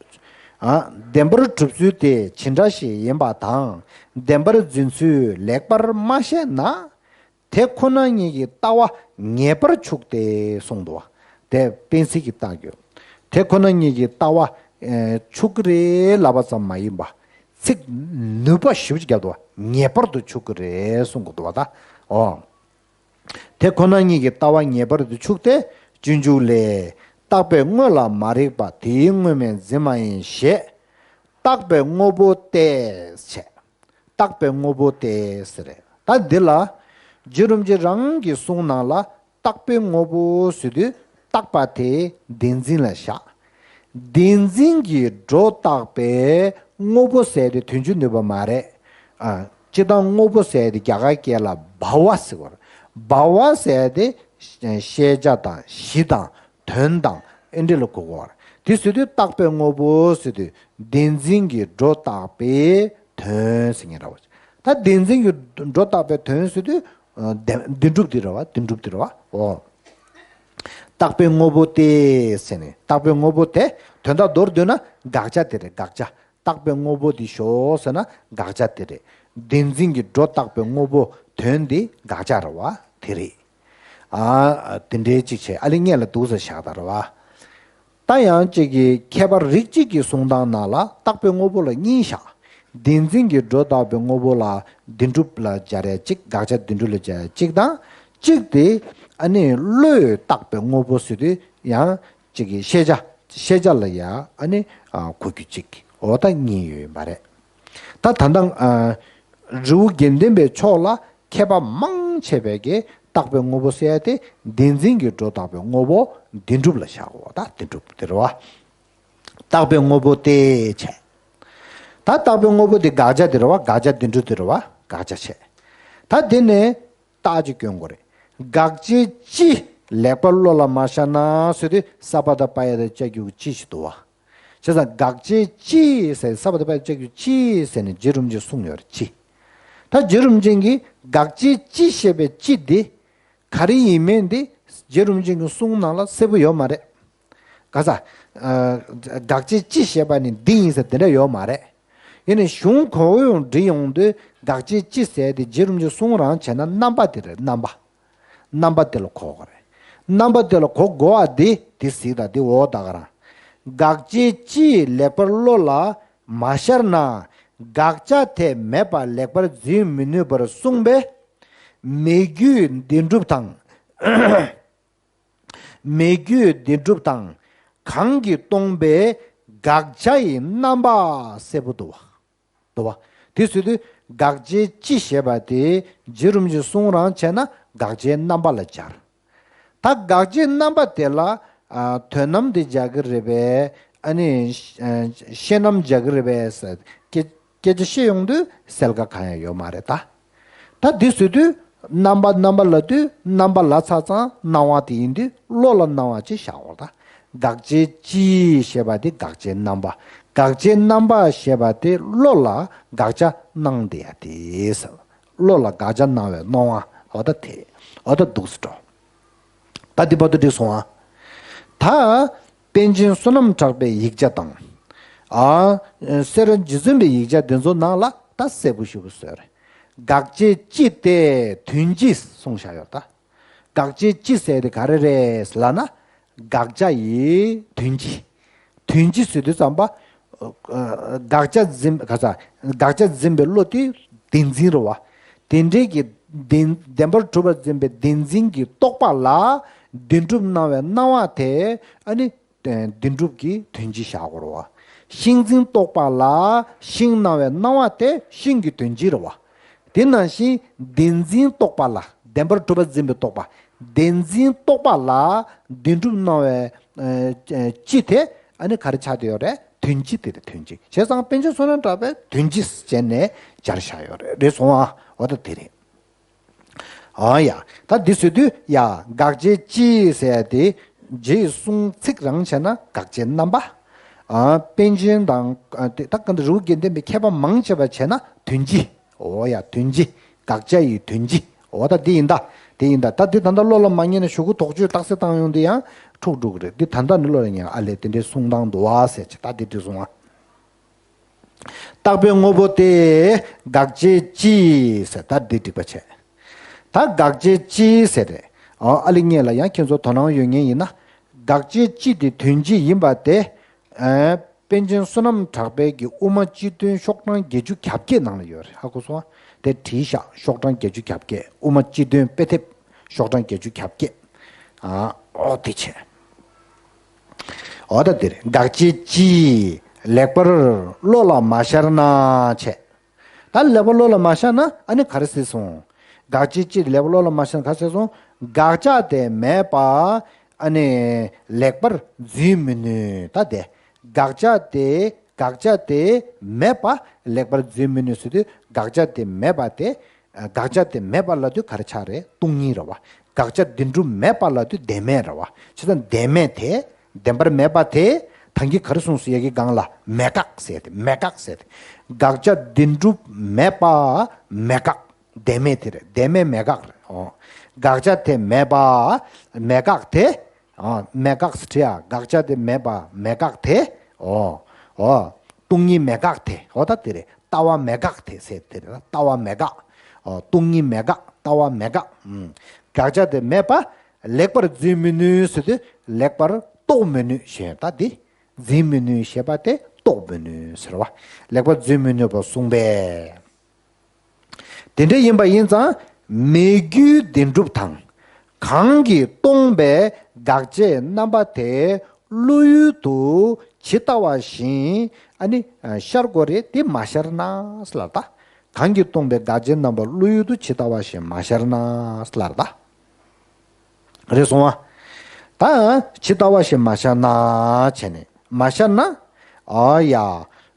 ཨ། བདེན་པར་གྲུབ་ཚུལ་དེ་ཇི་འདྲ་ཞིག་ཡིན་པ་དང་། བདེན་པར་འཛིན་ཚུལ་ལེགས་པར་མ་ཤེས་ན། དེ་ཁོ་ན་ཉིད་ཀྱི་ལྟ་བ་ངེས་པར་འཆུག་སྟེ་གསུངས་འདུག་བ། དེ་དཔེ་སྲིད་ཀྱི་ལྟ་རྒྱུ། དེ་ཁོ་ན་ཉིད་ཀྱི་ལྟ་བ་ཨེ་འཆུག་གི་རེད་ལབ་པ་ཙམ་མ་ཡིན་པ། ཚིག་ནུས་པ་ཞེ་པོ་ཅིག་བརྒྱབ་འདུག་བ། ངེས་པར་དུ་འཆུག་གི་རེད་གསུང་གི་འདུག་བ་ད། ཨོ། དེ་ཁོ་ན་ཉིད་ཀྱི་ལྟ་བ་ངེས་པར་དུ་འཆུག་སྟེ། སྤྱོད་འཇུག་ལས། བརྟག་པའི་དངོས་ལ་མ་རིག་པ་དེའི་དངོས་མེད་འཛིན་མ་ཡིན་ཞེས། བརྟག་པའི་དངོས་པོ་སྟེ་བྱས། བརྟག་པའི་དངོས་པོ་སྟེ་ཟེར་རེད། ད་འདི་ལ། རྗེ་རིན་པོ་ཆེ་རང་གི་གསུང་ནང་ལ་བརྟག་པའི་དངོས་པོ་ཟེར་དུས་བརྟག་པ་དེ་བདེན་འཛིན་ལ་བཞག་བདེན་འཛིན་གྱིས་སྒྲོ་བཏགས་པའི་དངོས་པོ་ཟེར་དེ་དོན་ཆུང་ནུས་པ་མ་རེད། ཨ། སྤྱིར་བཏང་དངོས་པོ་ཟེར་དེ་རྒྱ་གར་སྐད་ལ་བྷ་བ་ཟེར་བ་རེད། བྷ་བ་ཟེར་དེ་ཤེས་བྱ་དང་གཞི་དང་དོན་དང་ཨེ་འདྲ་ལ་གོ་དགོས་པ་རེད། དེ་ཟེར་དུས་བརྟག་པའི་དངོས་པོ་ཟེར་དུས་བདེན་འཛིན་གྱིས་སྒྲོ་བཏགས་པའི་དོན་ཟེར་མཁན་འདྲ་བོ། ད་བདེན་འཛིན་གྱིས་སྒྲོ་བཏགས་པའི་དོན་ཟེར་དུས། ཨ། བདེན་བདེན་གྲུབ་དེ་རེད་བ། བདེན་གྲུབ་དེ་རེད་བ། འོ། བརྟག་པའི་དངོས་པོ་སྟེ་ཟེར་ནས། བརྟག་པའི་དངོས་པོ་དེ་དོན་དག་མདོར་བསྡུས་ན་དགག་བྱ་དེ་རེད། དགག་བྱ། བརྟག་པའི་དངོས་པོ་འདི་ཞོག་ཟེར་ན་དགག་བྱ་དེ་རེད། བདེན་འཛིན་གྱིས་སྒྲོ་བཏགས་པའི་དངོས་པོ་དོན་འདི་དགག་བྱ་རེད་བ། དེ་རེད། ཨ། དེ་འདྲའི་ཅིག་བྱས། ཨ་ལེ་ངས་ལ་འདུག་ཟེར་བཞག་ད་རེད་བ། ད་ཡང་གཅིག་གིས་མཁས་པ་རིགས་གཅིག་གི་གསུང་སྟངས་ནང་ལ་བརྟག་པའི་དངོས་པོ་ལ་གཉིས་བཞག་བདེན་འཛིན་གྱིས་སྒྲོ་བཏགས་པའི་དངོས་པོ་ལ་བདེན་གྲུབ་ལ་སྦྱར་ཡ་གཅིག་དགག་བྱ་བདེན་གྲུབ་ལ་སྦྱར་ཡ་གཅིག་དང་། གཅིག་དེ་ཨ་ནི་བློས་བཏགས་པའི་དངོས་པོ་ཟེར་དུས་ཡང་གཅིག་གིས་ཤེས་བྱ་ཤེས་བྱ་ལ་ཡ་ཨ་ནི་ཨ་གོ་རྒྱུ་གཅིག་འོ་ད་གཉིས་ཡོད་པ་རེད། ད་ད་ལྟ་ཨ་རི་བོ་དགེ་ལྡན་པའི་ཕྱོགས་ལ་མཁས་པ་མང་ཆེ་བས་ཀྱིས་བཏགས་པའི་དངོས་པོ་ཟེར་ཡ་དེ་བདེན་འཛིན་གྱིས་སྒྲོ་བཏགས་པའི་དངོས་པོ་བདེན་གྲུབ་ལ་བཞག་གོ་ད་བདེན་གྲུབ་དེ་རེད་བ། བཏགས་པའི་དངོས་པོ་སྟེ་བྱས། ད་བཏགས་པའི་དངོས་པོ་དེ་དགག་བྱ་དེ་རེད་བ། དགག་བྱ་བདེན་གྲུབ་དེ་རེད་བ། དགག་བྱ་བྱས། ད་དེ་ནས་རྟགས་ཅིག་སྐྱོན་དགོས་རེད། དགག་བྱའི་སྤྱི་ལེགས་པར་བློ་ལ་མ་ཤར་ན་ཟེར་དུས་ས་པ་ད་པ་ཡ་ད་ལྕགས་ཀྱུ་སྤྱི་ཞིག་འདུག་བ། བྱས་ཙང་དགག་བྱའི་སྤྱི་ཟེར། ས་པ་ད་པ་ཡ་ད་ལྕགས་ཀྱུ་སྤྱི་ཟེར་ནས་རྗེ་རིན་པོ་ཆེས་གསུངས་ཡོད་རེད། སྤྱི། ད་རྗེ་རིན་པོ་ཆེ་གིས་དགག་བྱའི་སྤྱི་ཞེས་པའི་སྤྱི་འདི་ག་རེ་ཡིན་མིན་འདི་རྗེ་རིན་པོ་ཆེ་གི་གསུང་ནང་ལ་གསལ་པོ་ཡོད་མ་རེད། ག་ས། ཨ། དགག་བྱའི་སྤྱི་ཞེས་པ་ནི་འདི་ཡིན་ཟེར་དེ་འདྲ་ཡོད་མ་རེད། ཡིན་ནའི་གཞུང་གང་ཡོང་འབྲི་ཡོང་དུས་དགག་བྱའི་སྤྱི་ཟེར་དེ་རྗེ་རིན་པོ་ཆེའི་གསུང་རང་བྱས་ན་རྣམ་པ་དེ་རེད། རྣམ་པ། རྣམ་པ་དེ་ལ་གོ་དགོས་རེད། རྣམ་པ་དེ་ལ་གོ་དགོས་པ་འདི་དེ་གཟིགས་དང་། འདི་འོ་ད་ག་རང་། དགག་བྱའི་སྤྱི་ལེགས་པར་བློ་ལ་མ་ཤར་ན། དགག་བྱ་དེ་མེད་པ་ལེགས་པར་འཛིན་མི་ནུས་པར་གསུངས་པས། མེད་རྒྱུའི་བདེན་གྲུབ་དང་། མེད་རྒྱུའི་བདེན་གྲུབ་དང་། གང་གིས་སྟོང་པའི་དགག་བྱ་ཡི་རྣམ་པ་གསལ་པོ་འདུག་བ། འདུག་བ། དེ་ཟེར་དུས་དགག་བྱའི་སྤྱི་ཞེས་པ་དེ་རྗེ་རིན་པོ་ཆེའི་གསུང་རང་བྱས་ན་དགག་བྱའི་རྣམ་པ་ལ་སྦྱར། ད་དགག་བྱའི་རྣམ་པ་དེ་ལ་ཨ་དོན་རྣམ་དེ་སྦྱར་གི་རེད་པས། ཨ་ནི་ཨ་ཤེས་རྣམ་སྦྱར་གི་རེད་པས་ཟེར་སྐད་སྐད་ཆ་བཤད་ཡོང་དུས་གསལ་ཁ་གང་ཡང་ཡོད་མ་རེད་ད། ད་འདི་ཟེར་དུས་རྣམ་པ་རྣམ་པ་ལབ་དུས་རྣམ་པ་ལབ་ཚར་ཙང་སྣང་བ་དེ་ཡིན་དུས་བློ་ལ་སྣང་བ་ཅིག་བཞག་འོ་ད། དགག་བྱའི་སྤྱི་ཞེས་པ་དེ་དགག་བྱའི་རྣམ་པ། དགག་བྱའི་རྣམ་པ་ཞེས་པ་དེ་བློ་ལ་དགག་བྱ་སྣང་བསྡད་ཡ་དེ་ཟེར། བློ་ལ་དགག་བྱ་སྣང་བའི་སྣང་བ་འོ་ད་དེ་འོ་ད་འདུག་སེ་འགྲོ། ད་འདི་བར་དུ་འགྲིག་སོང་ཨ། ད་ པཎ་ཆེན་བསོད་ནམས་གྲགས་པའི་ཡིག་ཆ་དང་། ཨ། སེ་ར་རྗེ་བཙུན་པའི་ཡིག་ཆ་དེ་ཚོ་ནང་ལ་ད་གསལ་པོ་ཞེ་པོ་ཅིག་རེད། དགག་བྱའི་སྤྱི་སྟེ་དོན་སྤྱི་གསུངས་བཞག་ཡོད་ད། དགག་བྱའི་སྤྱི་ཟེར་དེ་ག་རེ་རེད་ལབ་ན། དགག་བྱ་ཡི་དོན་སྤྱི། དོན་སྤྱི་ཟེར་དུས་ཙམ་པ། ཨ། དགག་བྱ་འཛིན་ག་ས། དགག་བྱ་འཛིན་པའི་བློ་དེ་བདེན་འཛིན་རེད་བ། དེ་འདྲའི་གི་བདེན། བདེན་པར་གྲུབ་པར་འཛིན་པའི་བདེན་འཛིན་གྱི་རྟོག་པ་ལ་བདེན་གྲུབ་སྣང་བའི་སྣང་བ་དེ། ཨ་ནི་བདེན་གྲུབ་ཀྱི་དོན་སྤྱི་བཞག་དགོས་རེད་བ། ཤིང་འཛིན་རྟོག་པ་ལ་ཤིང་སྣང་བའི་སྣང་བ་དེ་ཤིང་གི་དོན་སྤྱི་རེད་བ། དེ་ནང་བཞིན་བདེན་འཛིན་རྟོག་པ་ལ། བདེན་པར་གྲུབ་པར་འཛིན་པའི་རྟོག་པ། བདེན་འཛིན་རྟོག་པ་ལ་བདེན་གྲུབ་སྣང་བའི། ཨ། སྤྱི་དེ་ཨ་ནི་ག་རེ་ཆགས་བསྡད་ཡོད་རེད། དོན་སྤྱི་དེ་རེད། དོན་སྤྱི། བྱས་ཙང་པཎ་ཆེན་བསོད་ནམས་གྲགས་པས་དོན་སྤྱི་ཟེར་ནས་སྦྱར་བཞག་ཡོད་རེད། རེད་སོང་ཨ། འོ་ད་དེ་རེད། ཨ་ཡ། ད་འདི་ཟེར་དུས་ཡ། དགག་བྱའི་སྤྱི་ཟེར་ཡ་དེ་རྗེའི་གསུང་ཚིག་རང་བྱས་ན་དགག་བྱའི་རྣམ་པ། ཨ། པཎ་ཆེན་དང་། ཨ། དེ་ད་ག་འདི་རི་བོ་དགེ་ལྡན་པའི་མཁས་པ་མང་ཆེ་བ་བྱས་ན་དོན་སྤྱི། འོ་ཡ། དོན་སྤྱི། དགག་བྱ་ཡི་དོན་སྤྱི། འོ་ད་འདི་ཡིན་ད། འདི་ཡིན་ད། ད་འདི་ད་ལྟ་བློ་ལ་མ་ངེས་ན་གཞུག་གུ་དོགས་གཅོད་རྟགས་གསལ་བཏང་ཡོང་དུས་ཡང་འཁྲུག་འགྲོ་གི་རེད། འདི་ད་ལྟ་ནི་བློ་ལ་ངེས། ཨ་ལས་དེ་འདྲའི་གསུང་སྟངས་འདུག་བ་ཟེར་བྱས། ད་འདི་འདྲ་གསུང་བ། བརྟག་པའི་དངོས་པོ་སྟེ་དགག་བྱའི་སྤྱི་ཟེར། ད་འདི་འགྲིག་པ་བྱས། ད་དགག་བྱའི་སྤྱི་ཟེར་རེད། ཨོ། ཨ་ལེ་ངེད་ལ་ཡང་ཁྱེད་ཚོ་དོ་སྣང་ཡོད་མཁན་ཡིན་ན། དགག་བྱའི་སྤྱི་དེ་དོན་སྤྱི་ཡིན་པ་དེ། ཨ། པཎ་ཆེན་བསོད་ནམས་གྲགས་པའི་གི་དབུ་མ་སྤྱི་དོན་ཤོག་གྲངས་བརྒྱད་ཅུ་གྱ་བརྒྱད་ནང་ལ་ཡོད་རེད། ཧ་གོ་སོང་ཨ། དེ་བྲིས་བཞག་ཤོག་གྲངས་བརྒྱད་ཅུ་གྱ་བརྒྱད། དབུ་མ་སྤྱི་དོན་དཔེ་དེབ་ཤོག་གྲངས་བརྒྱད་ཅུ་གྱ་བརྒྱད། ཨ། ཨོ་དེ་བྱས། འོ་ད་འདིར་དགག་བྱའི་སྤྱི་ལེགས་པར་བློ་ལ་མ་ཤར་ན་བྱས། ད་ལེགས་པར་བློ་ལ་མ་ཤར་ན་ཨ་ནི་ག་རེ་ཟེར་སོང་། དགག་བྱའི་སྤྱི་ལེགས་པར་བློ་ལ་མ་ཤར་ན་ག་རེ་ཟེར་སོང་། དགག་བྱ་དེ་མེད་པ་ཨ་ནི་ལེགས་པར་འཛིན་མི་ནུས། ད་དེ་དགག་བྱ་དེ་དགག་བྱ་དེ་མེད་པ་ལེགས་པར་འཛིན་མི་ནུས་ཟེར་དུས་དགག་བྱ་དེ་མེད་པ་དེ། དགག་བྱ་དེ་མེད་པ་ལབ་དུས་ག་རེ་ཆགས་རེད། སྟོང་ཉིད་རེད་བ། དགག་བྱ་བདེན་གྲུབ་མེད་པ་ལབ་དུས་བདེན་མེད་རེད་བ། བྱས་ཙང་བདེན་མེད་དེ། བདེན་པར་མེད་པ་དེ། ད་གིན་ག་རེ་གསུངས་སོང་། ཡ་གི་སྒང་ལ་མེད་དགག་ཟེར་ཏེ། མེད་དགག་ཟེར་ཏེ། དགག་བྱ་བདེན་གྲུབ་མེད་པ་མེད་དགག་བདེན་མེད་དེ་རེད། བདེན་མེད་མེད་དགག་རེད། ཨོ། དགག་བྱ་དེ་མེད་པ་མེད་དགག་དེ། ཨ། མེད་དགག་ཟེར་བྲིས་ཡ། དགག་བྱ་དེ་མེད་པ་མེད་དགག་དེ། ཨོ། ཨོ། སྟོང་ཉིད་མེད་དགག་དེ། ཨོ་ད་དེ་རེད། ལྟ་བ་མེད་དགག་དེ་ཟེར་དེ་རེད། ལྟ་བ་མེད་དགག་ཨོ། སྟོང་ཉིད་མེད་དགག་ལྟ་བ་མེད་དགག་ཨུམ། དགག་བྱ་དེ་མེད་པ་ལེགས་པར་འཛིན་མི་ནུས་ཟེར་དུས་ལེགས་པར་རྟོགས་མི་ནུས་ཞེས། ད་འདི་འཛིན་མི་ནུས་ཞེས་པ་དེ་རྟོགས་མི་ནུས་ཟེར་བ། ལེགས་པར་འཛིན་མི་ནུས་པར་གསུངས་པས། དེ་འདྲ་ཡིན་པ་ཡིན་ཙང་མེད་རྒྱུའི་བདེན་གྲུབ་དང་། གང་གིས་སྟོང་པའི་དགག་བྱའི་རྣམ་པ་དེ་བློ་ཡུལ་དུ་ཇི་ལྟ་བ་བཞིན་ཨ་ནི་ཤར་དགོས་རེད། དེ་མ་ཤར་ན་ལབ་ད། གང་གིས་སྟོང་པའི་དགག་བྱའི་རྣམ་པ་བློ་ཡུལ་དུ་ཇི་ལྟ་བ་བཞིན་མ་ཤར་ན་ལབ་ད། རེད་སོང་ཨ། ད་ཇི་ལྟ་བ་བཞིན་མ་ཤར་ན་བྱས་ནས་མ་ཤར་ན། ཨ་ཡ།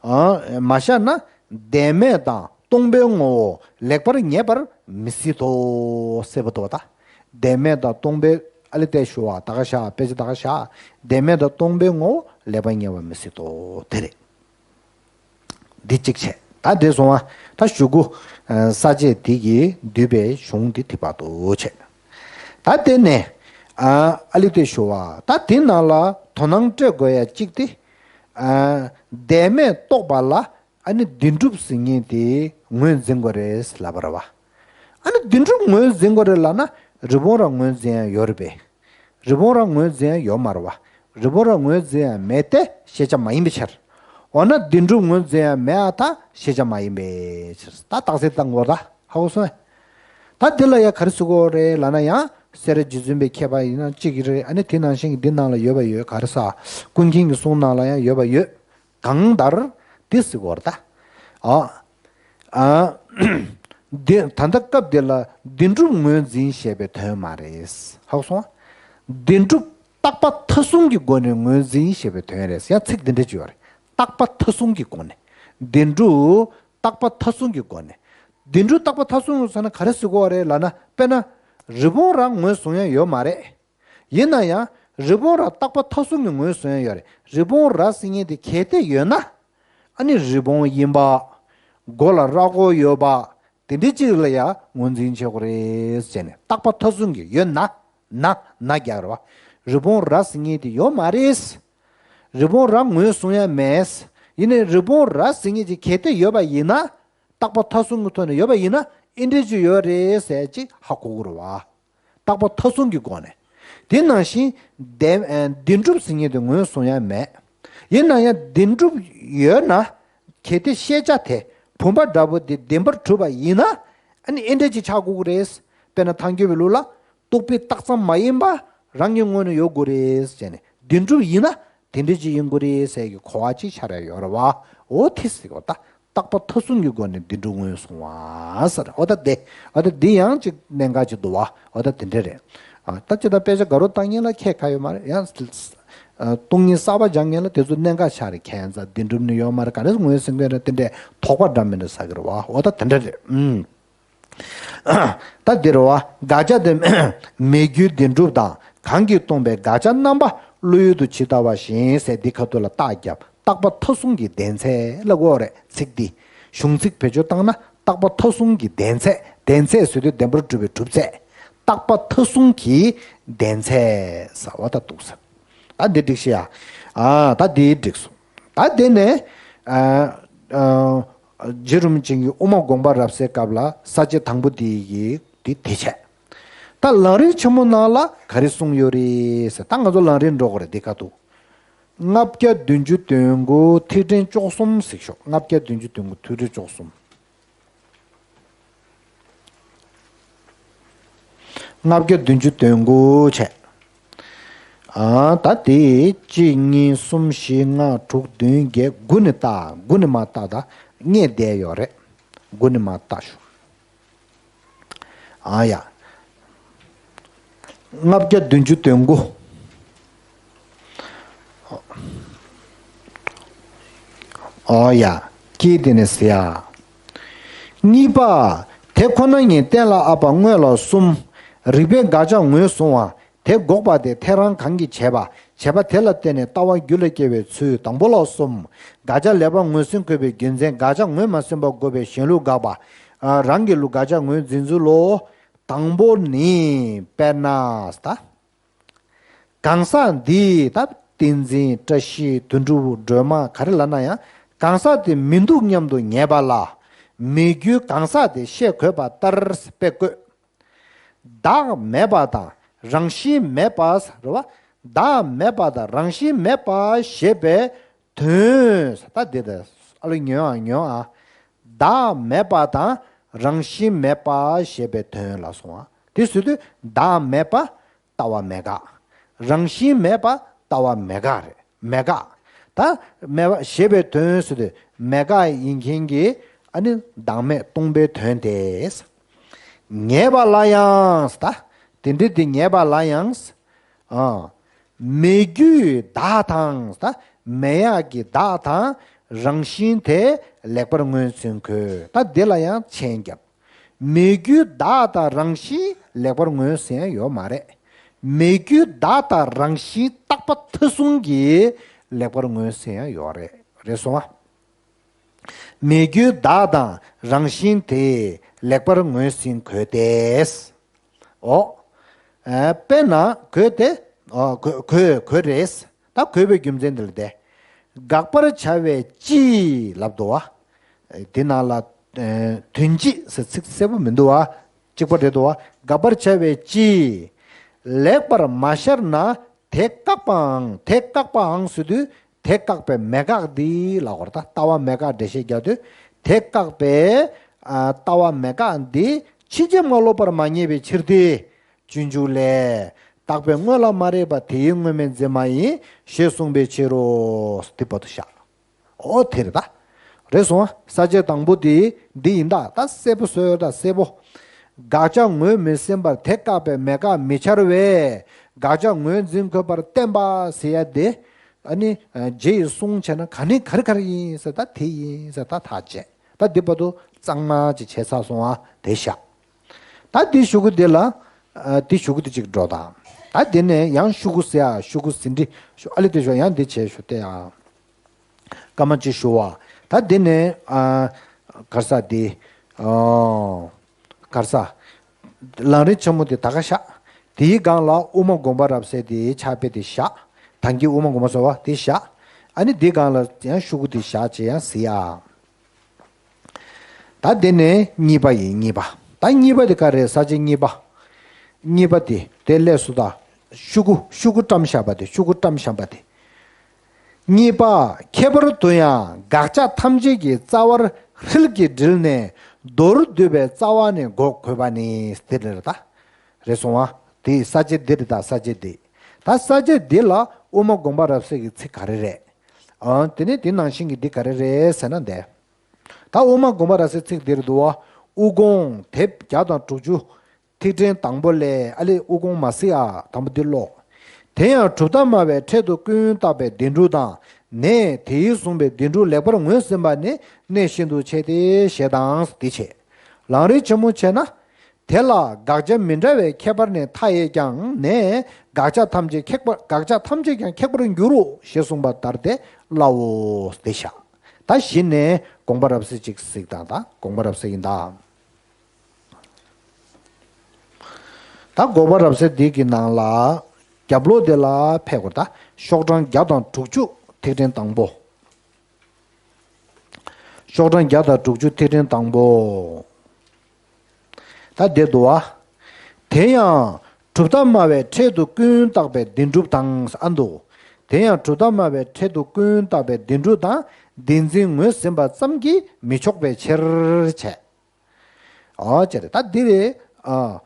ཨ། མ་ཤར་ན་བདེན་མེད་དང་སྟོང་པའི་ངོ་བོ་ལེགས་པར་ངེས་པར་མི་སྲིད་དོ། ཟེར་བ་དོ་ད། བདེན་མེད་དང་སྟོང་པའི་ཨ་ལེ་ལྟས་ཞུ་བ་ད་ག་ཤ་དཔེ་ཆ་ད་ག་ཤ། བདེན་མེད་དང་སྟོང་པའི་ངོ་བོ་ལེགས་པར་ངེས་པར་མི་སྲིད་དོ། དེ་རེད། འདི་གཅིག་བྱས། ད་འདི་སོང་བ། ད་གཞུག་གུ། ས་བཅད་འདི་གི་བསྡུས་པའི་གཞུང་འདི་དེ་བར་དུ་བྱས། ད་དེ་ནས། ཨ་ལེ་དེ་ཞུ་བ། ད་དེ་ནང་ལ་དོ་སྣང་སྤྲད་དགོས་ཡ་གཅིག་དེ། བདེན་མེད་རྟོགས་པ་ལ་ཨ་ནི་བདེན་གྲུབ་ཟེར་མཁན་དེ་ངོས་འཛིན་དགོས་རེད་ལབ་པ་རེད་བ། ཨ་ནི་བདེན་གྲུབ་ངོས་འཛིན་དགོས་རེད་ལབ་ན་རི་བོང་ར་ངོས་འཛིན་ཡ་ཡོད་རེད་པས། རི་བོང་ར་ངོས་འཛིན་ཡ་ཡོད་མ་རེད་བ། རི་བོང་ར་ངོས་འཛིན་ཡ་མེད་དེ་ཤེས་བྱ་མ་ཡིན་པའི་ཕྱིར། འོ་ན་བདེན་གྲུབ་ངོས་འཛིན་ཡ་མེད་ཨ་ད་ཤེས་བྱ་མ་ཡིན་པའི་ཕྱིར། ད་རྟགས་གསལ་བཏང་དགོས་རེད་ད། ཧ་གོ་སོང་ངས། ད་འདི་ལ་ཡ་ག་རེ་ཟེར་དགོས་རེད་ལབ་ན་ཡང་སེ་ར་རྗེ་བཙུན་པའི་མཁས་པ་ཡིན་ན་གཅིག་གི་རེད། ཨ་ནི་དེ་ནང་བཞིན་གྱི་འདི་ནང་ལ་ཡོད་པ་ཡོད། ག་རེ་ཟ། ཀུན་མཁྱེན་གྱི་གསུང་ནང་ལ་ཡང་ཡོད་པ་ཡོད། གང་ལྟར་འདི་ཟེར་དགོས་རེད་ད། ཨ། ཨ། འདི་ད་ལྟ་སྐབས་འདི་ལ་བདེན་གྲུབ་ངོས་འཛིན་ཞེས་པའི་དོན་མ་རེད། ཧ་གོ་སོང་ང་། བདེན་གྲུབ་རྟག་པ་མཐའ་གསུམ་གྱི་སྒོ་ནས་ངོས་འཛིན་ཞེས་པའི་དོན་རེད། ཡང་ཚིག་འདི་འདྲ་ཅིག་ཡོད་རེད། རྟག་པ་མཐའ་གསུམ་གྱི་སྒོ་ནས། བདེན་གྲུབ་རྟག་པ་མཐའ་གསུམ་གྱི་སྒོ་ནས། བདེན་གྲུབ་རྟག་པ་མཐའ་གསུམ་ཟེར་ན་ག་རེ་ཟེར་དགོས་རེད་ལབ་ན། དཔེར་ན་རི་བོང་རྭ་ངོས་བཟུང་ཡ་ཡོད་མ་རེད། ཡིན་ན་ཡང་རི་བོང་རྭ་རྟག་པ་མཐའ་གསུམ་གྱི་ངོས་བཟུང་ཡ་ཡོད་རེད། རི་བོང་རྭ་ཟེར་མཁན་དེ་གལ་ཏེ་ཡོད་ན། ཨ་ནི་རི་བོང་གཡས་པ། མགོ་ལ་རྭ་ཅོ་ཡོད་པ། དེ་འདྲའི་གཅིག་ལ་ཡ་ངོས་འཛིན་བྱེད་དགོས་རེད་ཟེར་ནས། རྟག་པ་མཐའ་གསུམ་གྱི་ཡོད་ན། ན། ན་རྒྱག་རེད་བ། རི་བོང་རྭ་ཟེར་མཁན་དེ་ཡོད་མ་རེད། རི་བོང་རྭ་ངོས་བཟུང་ཡ་མེད། ཡིན་ནའི་རི་བོང་རྭ་ཟེར་མཁན་ཅིག་གལ་ཏེ་ཡོད་པ་ཡིན་ན། རྟག་པ་མཐའ་བཟུང་གི་ཐོག་ནས་ཡོད་པ་ཡིན་ན་ཨེ་འདྲ་ཅིག་ཡོད་རེད་ཟེར་ཅིག་ཧ་གོ་དགོས་རེད་བ། རྟག་པ་མཐའ་བཟུང་གི་སྒོ་ནས། དེ་ནང་བཞིན་བདེན་ཨ་བདེན་གྲུབ་ཟེར་མཁན་དེ་ངོས་བཟུང་ཡ་མེད། ཡིན་ན་ཡང་བདེན་གྲུབ་ཡོད་ན། གལ་ཏེ་ཤེས་བྱ་དེ་བུམ་པ་འདྲ་པོ་དེ་བདེན་པར་གྲུབ་པ་ཡིན་ན། ཨ་ནི་ཨེ་འདྲ་ཅིག་ཆགས་དགོས་ཀྱི་རེད། དཔེར་ན་ཐལ་འགྱུར་བའི་ལུགས་ལ། རྟོག་པས་བཏགས་ཙམ་མ་ཡིན་པ་རང་གི་ངོས་ནས་ཡོད་དགོས་རེད་ཟེར་ནས་བདེན་གྲུབ་ཡིན་ན་དེ་འདྲ་ཅིག་ཡིན་དགོས་རེད་ཟེར་གྱི་གོ་བ་ཅིག་ཆགས་ཡ་ཡོད་རེད་བ། འོ་དེ་ཟེར་གོ་ད། རྟག་པ་མཐའ་བཟུང་གི་སྒོ་ནས་བདེན་གྲུབ་ངོས་བཟུང་བ་ཟེར། འོ་ད་དེ། འོ་ད་འདི་ཡང་ཅིག་གནད་འགག་ཅིག་འདུག་བ། འོ་ད་དེ་འདྲ་རེད། ཨ་ད་ཅི་ད་དཔེ་ཆ་དགའ་རོགས་བཏང་མཁན་ལ་ཁྱད་ཁ་ཡོད་མ་རེད། ཡང་སྟོང་ཉིད་གསར་པ་སྦྱང་མཁན་ལ་དེ་ཚོ་གནད་འགག་ཆགས་རེད། ཁྱད་མཚར་བདེན་གྲུབ་ནི་ཡོད་མ་རེད། ག་རེ་ངོས་ཟིན་མཁན་རེད། དེ་འདྲའི་དོགས་པ་འདྲ་མི་འདྲ་ཟ་གི་རེད་བ། འོ་ད་དེ་འདྲ་རེད། ཨུམ། ད་འདིར་བ་དགག་བྱ་དེ་མེད་རྒྱུའི་བདེན་གྲུབ་དང་གང་གིས་སྟོང་པའི་དགག་བྱ་རྣམ་པ་བློ་ཡུལ་དུ་ཇི་ལྟ་བ་བཞིན་ཟེར་འདི་ཁ་ཐུག་ལ་རྟགས་བརྒྱབ། རྟག་པ་མཐའ་བཟུང་གི་བདེན་ཚད་ལ་གོ་རེད། ཚིག་འདི་གཞུང་ཚིག་བེད་སྤྱོད་བཏང་ན་རྟག་པ་མཐའ་བཟུང་གི་བདེན་ཚད། བདེན་ཚད་ཟེར་དུས་བདེན་པར་གྲུབ་པའི་གྲུབ་ཚད། རྟག་པ་མཐའ་བཟུང་གི་བདེན་ཚད་ཟེར་བ་ད་འདུག་ཟེར། ད་འདི་འགྲིག་ཤི་ཡ། ཨ་ད་འདི་འགྲིག་སོང་། ད་དེ་ནས་ཨ་ཨ། རྗེ་རིན་པོ་ཆེ་གིས་དབུ་མ་དགོངས་པ་རབ་གསལ་སྐབས་ལ་ས་བཅད་དང་པོ་དེ་ཡི་དེ་དེ་བྱས། ད་ལམ་རིམ་ཆེན་མོ་ནང་ལ་ག་རེ་གསུངས་ཡོད་རེད་ཟེར། ད་ང་ཚོ་ལམ་རིམ་འགྲོ་དགོས་རེད། དེ་ཁ་ཐུག་ལྔ་བརྒྱ་བདུན་ཅུ་དོན་དགུ་ཐིག་ཕྲེང་བཅུ་གསུམ་ཟེར་ཤོག་ལྔ་བརྒྱ་བདུན་ཅུ་དོན་དགུ་ཐིག་ཕྲེང་བཅུ་གསུམ། ལྔ་བརྒྱ་བདུན་ཅུ་དོན་དགུ་བྱས། ཨ་ད་དེ་གཅིག་གཉིས་གསུམ་བཞི་ལྔ་དྲུག་བདུན་བརྒྱད་དགུ་ནས་བལྟ། དགུ་ནས་མ་བལྟ། ད་རྙེད་བསྡད་ཡོད་རེད། དགུ་ནས་མ་བལྟ་ཞུ། ཨ་ཡ། ལྔ་བརྒྱ་བདུན་ཅུ་དོན་དགུ། ཨོ་ཡ། ཀྱེ་དེ་ནས་ཟེར་ཡ། གཉིས་པ། དེ་ཁོ་ན་ཉིད་གཏན་ལ་དབབ་པ་དངོས་ལ་གསུམ། རིགས་པས་དགག་བྱ་ངོས་བཟུང་བ། དེ་འགོག་པ་དེ་ཐལ་རང་གང་གིས་བྱས་པ། བྱས་པ་དེ་ལ་བརྟེན་ནས་ལྟ་བ་རྒྱུད་ལ་སྐྱེ་བའི་ཚུལ་དང་པོ་ལ་གསུམ། དགག་བྱ་ལེགས་པར་ངོས་ཟིན་དགོས་པའི་རྒྱུ་མཚན། དགག་བྱ་ངོས་མ་ཟིན་པ་དགོས་པའི་གཞན་ལུགས་དགག་པ། ཨ་རང་གི་ལུགས་དགག་བྱ་ངོས་འཛིན་ཚུལ་ལོ། དང་པོ་ནི་དཔེར་ན་ད། གང་ཟག་འདི་ད་ཏིང་འཛིན་བཀྲ་ཤིས་དོན་གྲུབ་སྒྲོལ་མ་ག་རེ་ལབ་ན་ཡང་གང་ཟག་དེ་མི་འདུག་སྙམ་དུ་ངེས་པ་ལ་མེད་རྒྱུའི་གང་ཟག་དེ་ཤེས་དགོས་པ་ལྟར་དཔེ་བཀོད། བདག་མེད་པ་དང་རང་བཞིན་མེད་པ་རེད་བ། བདག་མེད་པ་དང་རང་བཞིན་མེད་པ་ཞེས་པའི་དོན། ད་འདི་ད་ཨ་ལོ་ཉོན་ཨ་ཉོན་ཨ། བདག་མེད་པ་དང་རང་བཞིན་མེད་པ་ཞེས་པའི་དོན་ལ་སོང་ཨ། དེ་ཟེར་དུས་བདག་མེད་པ་ལྟ་བ་མེད་དགག་རང་བཞིན་མེད་པ་ལྟ་བ་མེད་དགག་རེད། མེད་དགག་ད་མེད་པ་ཞེས་པའི་དོན་ཟེར་དུས་མེད་དགག་ཡིན་མཁན་གྱི་ཨ་ནི་བདག་མེད་སྟོང་པའི་དོན་དེ། ངེས་པ་ལ་ཡང་ད་དེ་འདྲ་དེ་ངེས་པ་ལ་ཡང་། ཨ། མེད་རྒྱུའི་བདག་དང་ད་མེད་ཡག་གི་བདག་དང་རང་བཞིན་དེ་ལེགས་པར་ངོས་ཟིན་དགོས། ད་འདི་ལ་ཡང་མཆན་བརྒྱབ། མེད་རྒྱུའི་བདག་དང་རང་བཞིན་ལེགས་པར་ངོས་ཟིན་ཡ་ཡོད་མ་རེད། མེད་རྒྱུའི་བདག་དང་རང་བཞིན་རྟག་པ་མཐའ་བཟུང་གིས་ལེགས་པར་ངོས་ཟིན་ཡ་ཡོད་རེད། རེད་སོང་ཨ། མེད་རྒྱུའི་བདག་དང་རང་བཞིན་དེ་ལེགས་པར་ངོས་ཟིན་དགོས་ཏེ། འོ། ཨ་དཔེར་ན་དགོས་ཏེ། འོ་དགོས་དགོས་དགོས་རེད། ད་དགོས་པའི་རྒྱུ་མཚན་འདི་ལ་བལྟས། དགག་པར་བྱ་བའི་སྤྱི་ལབ་འདུག་བ། འདི་ནང་ལ་ཨ་དོན་སྤྱི་ཟེར་ཚིག་གསལ་པོ་མི་འདུག་བ། གཅིག་པ་རེད་འདུག་བ། དགག་པར་བྱ་བའི་སྤྱི། ལེགས་པར་མ་ཤར་ན་དེ་བཀག་པའང་དེ་བཀག་པའང་ཟེར་དུས་དེ་བཀག་པའི་མེད་དགག་འདི་ལ་གོ་རེད། ད་ལྟ་བ་མེད་དགག་འགྲེལ་བཤད་རྒྱག་དུས་དེ་བཀག་པའི་ཨ་ལྟ་བ་མེད་དགག་འདི་ཕྱིན་ཆད་མ་ལོག་པར་མ་རྙེད་པའི་ཕྱིར་ཏེ། སྤྱོད་འཇུག་ལས། བཏགས་པའི་དངོས་ལ་མ་རེག་པ་དེའི་དངོས་མེད་འཛིན་མ་ཡིན་ཞེས་གསུངས་པའི་ཕྱིར་རོ། འདི་བར་དུ་བཞག་འོ་དེ་རེད་ད། རེད་སོང་ཨ། ས་བཅད་དང་པོ་དེ་འདི་ཡིན་ད། ད་གསལ་པོ་བཟོས་ཡོད་ད་གསལ་པོ། དགག་བྱ་ངོས་མི་ཟིན་པར་དེ་བཀག་པའི་མེད་དགག་མི་འཆར་བས་དགག་བྱ་ངོས་འཛིན་དགོས་པར་བསྟན་པ་ཟེར་ཡ་དེ། ཨ་ནི་རྗེ་ཡི་གསུང་བྱས་ན་ག་ནི་ག་རེ་ག་རེ་ཡིན་ཟེར་ད་དེ་ཡིན་ཟེར་ད་ཐག་བཅད། ད་འདི་བར་དུ་གཙང་མ་ཅིག་བྱས་ཚར་སོང་ཨ། དེ་བཞག་ད་འདི་གཞུག་གུ་འདི་ལ། ཨ་འདི་གཞུག་གུ་འདི་གཅིག་འགྲོ་དང་། ད་འདི་ནས་ཡང་གཞུག་གུ་ཟེར་ཡ་གཞུག་གུ་ཟིན་བྲིས་ཞུ་ཨ་ལེ་དེ་ཞོག་ཡང་འདི་བྱས་ཞུ་སྟེ་ཡ། སྐར་མ་གཅིག་ཞུ་བ། ད་འདི་ནས་ཨ་གར་ས་འདི་ཨ་གར་ས་ལམ་རིམ་ཆེན་མོ་འདི་ད་ག་བཞག་དེའི་སྒང་ལ་དབུ་མ་དགོངས་པ་རབ་གསལ་འདི་ཕྱག་དཔེ་འདི་བཞག་དང་གི་དབུ་མ་དགོངས་པ་ཟེར་བ་འདི་བཞག་ཨ་ནི་འདི་སྒང་ལ་ཡང་ཤུ་གུ་འདི་བཞག་བྱས་ཡང་གཟིགས་ཨ། ད་འདི་ནས་གཉིས་པ་ཡིན། གཉིས་པ། ད་གཉིས་པ་དེ་ག་རེ་རེད། ས་བཅད་གཉིས་པ། གཉིས་པ་དེ་དེ་ལས་སུ་ད་ཤུ་གུ་ཤུ་གུ་བཀྲམ་བཞག་པ་དེ། ཤུ་གུ་བཀྲམ་བཞག་པ་དེ། གཉིས་པ། ཁྱད་པར་དུ་ཡང་དགག་བྱ་ཐམས་ཅད་ཀྱི་རྩ་བར་ཧྲིལ་གྱིས་དྲིལ་ནས་མདོར་བསྡུས་པའི་རྩ་བ་ནས་འགོག་དགོས་པ་ནི། དེ་རེད་ད། རེད་སོང་བ། དེ་ས་བཅད་འདི་རེད་ད། ས་བཅད་འདི། ད་ས་བཅད་འདི་ལ་དབུ་མ་དགོངས་པ་རབ་གསལ་གྱི་ཚིག་ག་རེ་རེད། ཨ། དེ་ནས་དེ་ནང་བཞིན་གྱི་འདི་ག་རེ་རེད་ཟེར་ན་འདི། ད་དབུ་མ་དགོངས་པ་རབ་གསལ་ཚིག་འདིར་འདུག་བ། དབུ་དགོངས་དེབ་བརྒྱ་དང་དྲུག་ཅུ། ཐིག་ཕྲེང་དང་པོ་ལས། ཨ་ལས། དབུ་དགོངས་མ་གཟིགས་ཨ། དང་པོ་འདི་ཀློག། དེ་ཡང་གྲུབ་མཐའ་སྨྲ་བའི་ཕྲད་དུ་ཀུན་བརྟགས་པའི་བདེན་གྲུབ་དང་། ནས་དེས་གསུངས་པའི་བདེན་གྲུབ་ལེགས་པར་ངོས་ཟིན་པ་ནི་གནད་ཤིན་ཏུ་ཆེ་སྟེ་ཞེས་དང་། འདི་བྱས། ལམ་རིམ་ཆེན་མོ་བྱས་ན། དེ་ལ་དགག་བྱ་མི་འདྲ་བའི་ཁྱད་པར་ནི་མཐའ་ཡས་ཀྱང་། ནས་དགག་བྱ་ཐམས་ཅད་ཁེགས་པར། དགག་བྱ་ཐམས་ཅད་ཀྱང་ཁེགས་པར་འགྱུར་རོ་ཞེས་གསུངས་པ་ལྟར་ཏེ་སླའོ། དེ་བཞག། ད་གཞི་ནས་དགོངས་པ་རབ་གསལ་ཅིག་གཟིགས་དང་། ད་དགོངས་པ་རབ་གསལ་ཡིན་ད། ད་དགོངས་པ་རབ་གསལ་འདི་གི་ནང་ལ་རྒྱབ་ལོགས་དེ་ལ་ཕེབས་དགོས། ད་ཤོག་གྲངས་བརྒྱ་དང་དྲུག་ཅུ་ཐིག་ཕྲེང་དང་པོ། ཤོག་གྲངས་བརྒྱ་དང་དྲུག་ཅུ་ཐིག་ཕྲེང་དང་པོ། ད་འདི་འདུག་བ། དེ་ཡང་གྲུབ་མཐའ་སྨྲ་བའི་ཕྲད་དུ་ཀུན་བརྟགས་པའི་བདེན་གྲུབ་དང་། ཨ་འདུག། དེ་ཡང་གྲུབ་མཐའ་སྨྲ་བའི་ཕྲད་དུ་ཀུན་བརྟགས་པའི་བདེན་གྲུབ་དང་བདེན་འཛིན་ངོས་ཟིན་པ་ཙམ་གྱིས་མི་ཆོག་པའི་ཕྱིར་བྱས། ཨོ་ཅེ་རེད། ད་འདི་རེད། ཨ།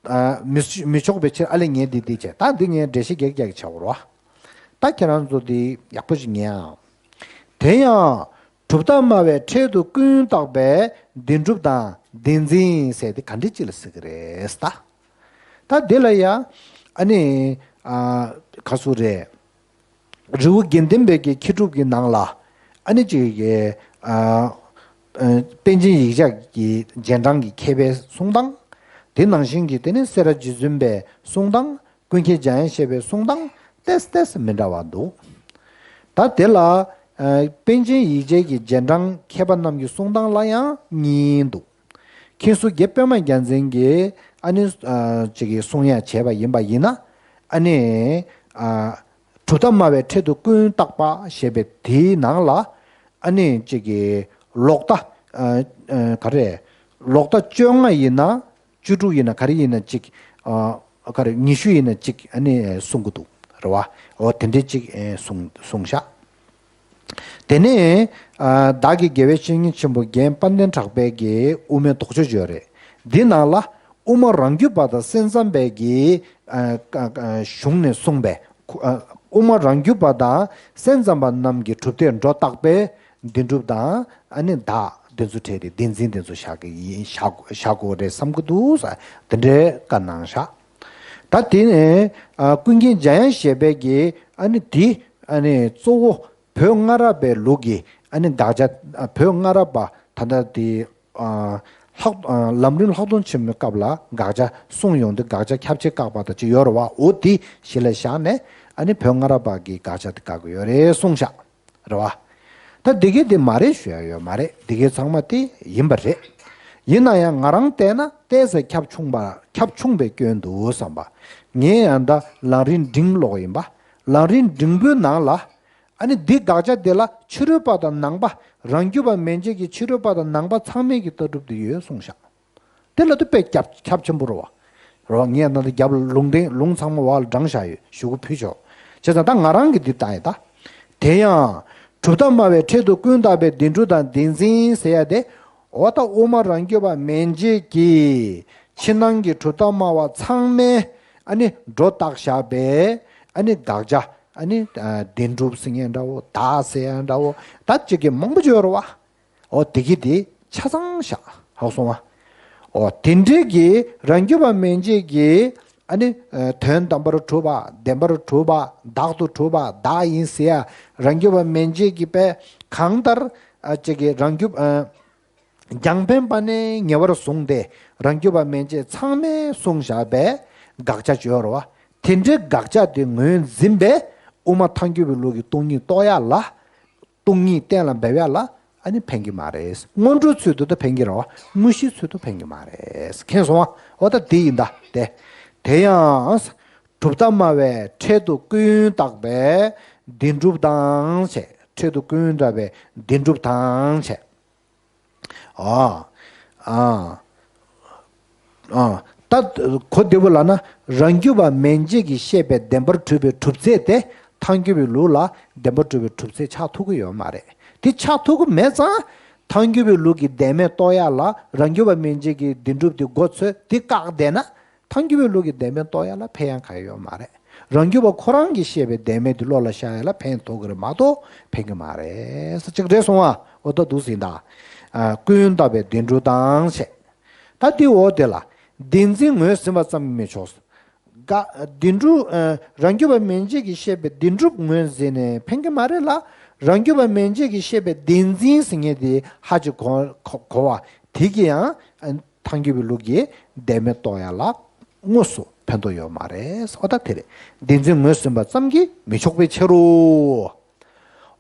ཨ། མི་མི་ཆོག་པའི་ཕྱིར། ཨ་ལས་ངས་འདི་འདི་བྱས། ད་འདི་ངས་འགྲེལ་བཤད་རྒྱག་རྒྱག་བྱ་བ་རོ། ད་ཁྱེད་རང་ཚོ་འདི་ཡག་པོ་ཞིག་ཉན་ཨ། དེ་ཡང་གྲུབ་མཐའ་སྨྲ་བའི་ཕྲད་དུ་ཀུན་བརྟགས་པའི་བདེན་གྲུབ་དང་བདེན་འཛིན་ཟེར་དེ་ག་འདྲ་ཅིག་ལ་ཟེར་གི་རེད་ད། ད་འདི་ལ་ཡ། ཨ་ནི། ཨ། ག་ཟེར་རེད། རི་བོ་དགེ་ལྡན་པའི་གི་མཁས་གྲུབ་ཀྱི་ནང་ལ། ཨ་ནི་ཅིག་གི། ཨ། ཨ། པཎ་ཆེན་ཡིག་བརྒྱ་གི་རྗེས་འབྲང་གི་མཁས་པའི་གསུང་སྟངས། དེ་ནང་བཞིན་གྱི་དེ་ནི་སེ་ར་རྗེ་བཙུན་པའི་གསུང་སྟངས། ཀུན་མཁྱེན་འཇམ་དབྱངས་བཞད་པའི་གསུང་སྟངས་ཏེས་ཏེས་མི་འདྲ་བ་འདུག། ད་དེ་ལ། ཨ། པཎ་ཆེན་ཡིག་བརྒྱའི་གི་རྗེས་འབྲང་མཁས་པ་རྣམས་ཀྱི་གསུང་སྟངས་ལ་ཡང་གཉིས་འདུག། མཁན་ཟུར་རྒྱལ་པད་མ་རྒྱལ་མཚན་གྱིས་ཨ་ནི། ཨ། ཅིག་གི་གསུང་ཡ་བྱས་པ་ཡིན་པ་ཡིན་ན། ཨ་ནི། ཨ། གྲུབ་མཐའ་སྨྲ་བའི་ཕྲད་དུ་ཀུན་བརྟགས་པ་ཞེས་པའི་དེའི་ནང་ལ། ཨ་ནི་ཅིག་གི་ལོག་ལྟ། ཨ། ཨ། ག་རེ། ལོག་ལྟ་བཅོ་ལྔ་ཡིན་ན། བཅུ་དྲུག་ཡིན་ན། ག་རེ་ཡིན་ན་ཅིག། ཨ། ག་རེ། ཉི་ཤུ་ཡིན་ན་ཅིག། ཨ་ནི་གསུང་གི་འདུག་རེད་བ། འོ་དེ་འདྲའི་ཅིག། ཨེ། གསུང་གསུང་ཤག། དེ་ནས། ཨ། བདག་གི་དགེ་བའི་བཤེས་གཉེན་ཆེན་པོ་རྒན་དཔལ་ལྡན་གྲགས་པས་ཀྱི་དབུ་མའི་དོགས་གཅོད་ཅིག་ཡོད་རེད། འདི་ནང་ལ་དབུ་མ་རང་རྒྱུད་པ་དང་སེམས་ཙམ་པའི་གི། ཨ། ཨ། གཞུང་ནས་གསུངས་པའི། ཨ། དབུ་མ་རང་རྒྱུད་པ་དང་སེམས་ཙམ་པ་རྣམས་ཀྱི་གྲུབ་མཐས་སྒྲོ་བཏགས་པའི་བདེན་གྲུབ་དང་། ཨ་ནི་བདག་དེ་ཚོ་ཕྲད་དེ་བདེན་འཛིན་དེ་ཚོ་བཞག་གི་ཡིན། བཞག་བཞག་དགོས་རེད་བསམ་གི་འདུག་ཟེར། དེ་འདྲའི་བཀའ་གནང་ཤག། ད་དེ་ནས། ཨ། ཀུན་མཁྱེན་འཇམ་དབྱངས་བཞད་པའི་གི། ཨ་ནི་དེ། ཨ་ནི་གཙོ་བོ་བོད་སྔ་རབས་པའི་ལུགས་ཀྱི། ཨ་ནི་དགག་བྱ། ཨ། བོད་སྔ་རབས་པ་ད་ལྟ་དེ། ཨ། ལྷག་ཨ། ལམ་རིམ་ལྷག་མཐོང་ཆེན་མོའི་སྐབས་ལ་དགག་བྱ་གསུངས་ཡོང་དུས། དགག་བྱ་ཁྱབ་ཆེ་བཀག་པ་དང་ཅིག་ཡོད་རེད་བ། འོ་དེ་གཞི་ལ་བཞག་ནས། ཨ་ནི་བོད་སྔ་རབས་པ་གི་དགག་བྱ་དེ་བཀག་གི་ཡོད་རེད་གསུངས་ཤག། རེད་བ། ད་འདི་གའི་དེ་མ་རེད་ཞུ་ཡ་ཡོད་མ་རེད། འདི་གའི་ཚང་མ་དེ་ཡིན་པ་རེད། ཡིན་ན་ཡང་ང་རང་བལྟས་ན་ཏོག་ཙམ་ཁྱབ་ཆུང་པ། ཁྱབ་ཆུང་བའི་སྐྱོན་འདུག་བསམ་པ། ངས་ཡང་ད་ལམ་རིམ་འབྲིང་ཀློག་ཡིན་པ། ལམ་རིམ་འབྲིང་པོའི་ནང་ལ། ཨ་ནི་འདི་དགག་བྱ་དེ་ལ་ཕྱི་རོལ་པ་དང་ནང་པ། རང་རྒྱུད་པ་མན་ཆད་ཀྱི་ཕྱི་རོལ་པ་དང་ནང་པ་ཚང་མས་ཀྱི་ལྟ་གྲུབ་དེ་ཡོད་གསུངས་ཤག། དེ་ལ་དུ་དཔེ་ཁྱབ་ཁྱབ་ཆེན་པོ་རེད་བ། རེད་བ། ངས་ད་ལྟ་རྒྱབ་ལ་ལུང་བསྟན་ལུང་ཚང་མ་འོག་ལ་དྲངས་བཞག་ཡོད། ཞུ་གུ་ཕུལ་ཆོག། བྱས་ཙང་ད་ང་རང་གིས་འདི་བཏང་ཡིན་ད། དེ་ཡང་གྲུབ་མཐའ་སྨྲ་བའི་ཕྲད་དུ་ཀུན་བརྟགས་པའི་བདེན་གྲུབ་དང་བདེན་འཛིན་ཟེར་ཡ་དེ། འོ་ད་དབུ་མ་རང་རྒྱུད་པ་མན་ཆད་ཀྱི་ཕྱི་ནང་གི་གྲུབ་མཐའ་སྨྲ་བ་ཚང་མས་ཨ་ནི་སྒྲོ་བཏགས་བཞག་པའི་ཨ་ནི་དགག་བྱ། ཨ་ནི་ཨ་བདེན་གྲུབ་ཟེར་མཁན་འདྲ་བོ། བདག་ཟེར་ཡ་འདྲ་བོ། ད་ཅིག་གི་མང་པོ་ཅིག་ཡོད་རེད་བ། འོ་དེ་གི་དེ་ཆ་ཚང་བཞག། ཧ་གོ་སོང་ང་། འོ་དེ་འདྲའི་གི་རང་རྒྱུད་པ་མན་ཆད་ཀྱི་ཨ་ནི་ཨ་དོན་དམ་པར་གྲུབ་པ། བདེན་པར་གྲུབ་པ། བདག་ཏུ་གྲུབ་པ། བདག་ཡིན་ཟེར་ཡ་རང་རྒྱུད་པ་མན་ཆད་ཀྱི་པས་གང་ལྟར་ཨ་ཅིག་གི་རང་རྒྱུད་ཨ་རྒྱང་འཕེན་པ་ནས་ཉེ་བར་བཟུང་སྟེ་རང་རྒྱུད་པ་མན་ཆད་ཚང་མས་གསུངས་བཞག་པའི་དགག་བྱ་ཅིག་ཡོད་རེད་བ། དེ་འདྲའི་དགག་བྱ་དེ་ངོས་འཛིན་པའི་དབུ་མ་ཐལ་འགྱུར་བའི་ལུགས་ཀྱི་སྟོང་ཉིད་རྟོགས་ཡ་ལ། སྟོང་ཉིད་གཏན་ལ་འབེབས་ཡ་ལ་ཨ་ནི་ཕན་གྱི་མ་རེད། སྔོན་འགྲོའི་ཚུལ་དུ་ད་ཕན་གྱི་རེད་བ། དངོས་གཞིའི་ཚུལ་དུ་ཕན་གྱི་མ་རེད། མཁྱེན་སོང་ང་། འོ་ད་དེ་ཡིན་ད། དེ། དེ་ཡང་གྲུབ་མཐའ་སྨྲ་བའི་ཕྲད་དུ་ཀུན་བརྟགས་པའི་བདེན་གྲུབ་དང་བྱས། འཕྲལ་དུ་ཀུན་འདྲ་བའི་བདེན་གྲུབ་དང་བྱས། ཨ། ཨ། ཨ། ད་གོ་བདེ་པོ་ལབ་ན། རང་རྒྱུད་པ་མན་ཆད་ཀྱིས་བཤད་པའི་བདེན་པར་གྲུབ་པའི་གྲུབ་ཚད་དེ་ཐལ་འགྱུར་བའི་ལུགས་ལ་བདེན་པར་གྲུབ་པའི་གྲུབ་ཚད་ཆགས་ཐུབ་ཀྱི་ཡོད་མ་རེད། དེ་ཆགས་ཐུབ་ཀྱི་མེད་ཙང་། ཐལ་འགྱུར་བའི་ལུགས་ཀྱི་བདེན་མེད་རྟོགས་ཡ་ལ་རང་རྒྱུད་པ་མན་ཆད་ཀྱི་བདེན་གྲུབ་དེ་མགོ་ཚོས་དེ་བཀག་བསྡད་ན། ཐལ་འགྱུར་བའི་ལུགས་ཀྱི་བདེན་མེད་རྟོགས་ཡ་ལ་ཕན་ཡང་གང་ཡང་ཡོད་མ་རེད། རང་རྒྱུད་པ་ཁོ་རང་གིས་བཤད་པའི་བདེན་མེད་དེ་བློ་ལ་ཤར་ཡ་ལ་ཕན་ཐོགས་ཀྱི་རེད་མ་གཏོགས་ཕན་གྱི་མ་རེད། ཅིག་རེད་སོང་ཨ། འོ་ད་འདུག་ཟིན་ད། ཨ། ཀུན་བཏགས་པའི་བདེན་གྲུབ་དང་བྱས། ད་དེ་འོ་དེ་ལ་བདེན་འཛིན་ངོས་ཟིན་པ་ཙམ་གྱིས་མི་ཆོག། དགག་བདེན་གྲུབ། ཨ། རང་རྒྱུད་པ་མན་ཆད་ཀྱིས་བཤད་པའི་བདེན་གྲུབ་ངོས་འཛིན་ནས་ཕན་གྱི་མ་རེད་ལ། རང་རྒྱུད་པ་མན་ཆད་ཀྱིས་བཤད་པའི་བདེན་འཛིན་ཟེར་མཁན་དེ་ཧ་ཅང་གོ་གོ་གོ་བ་དེ་གིས་ཡང་། ཨ། ཐལ་འགྱུར་བའི་ལུགས་ཀྱི་བདེན་མེད་རྟོགས་ཡ་ལ་དངོས་སུ་ཕན་ཐོགས་ཡོད་མ་རེད། འོ་ད་དེ་རེད། བདེན་འཛིན་ངོས་ཟིན་པ་ཙམ་གྱིས་མི་ཆོག་པའི་ཕྱིར་རོ།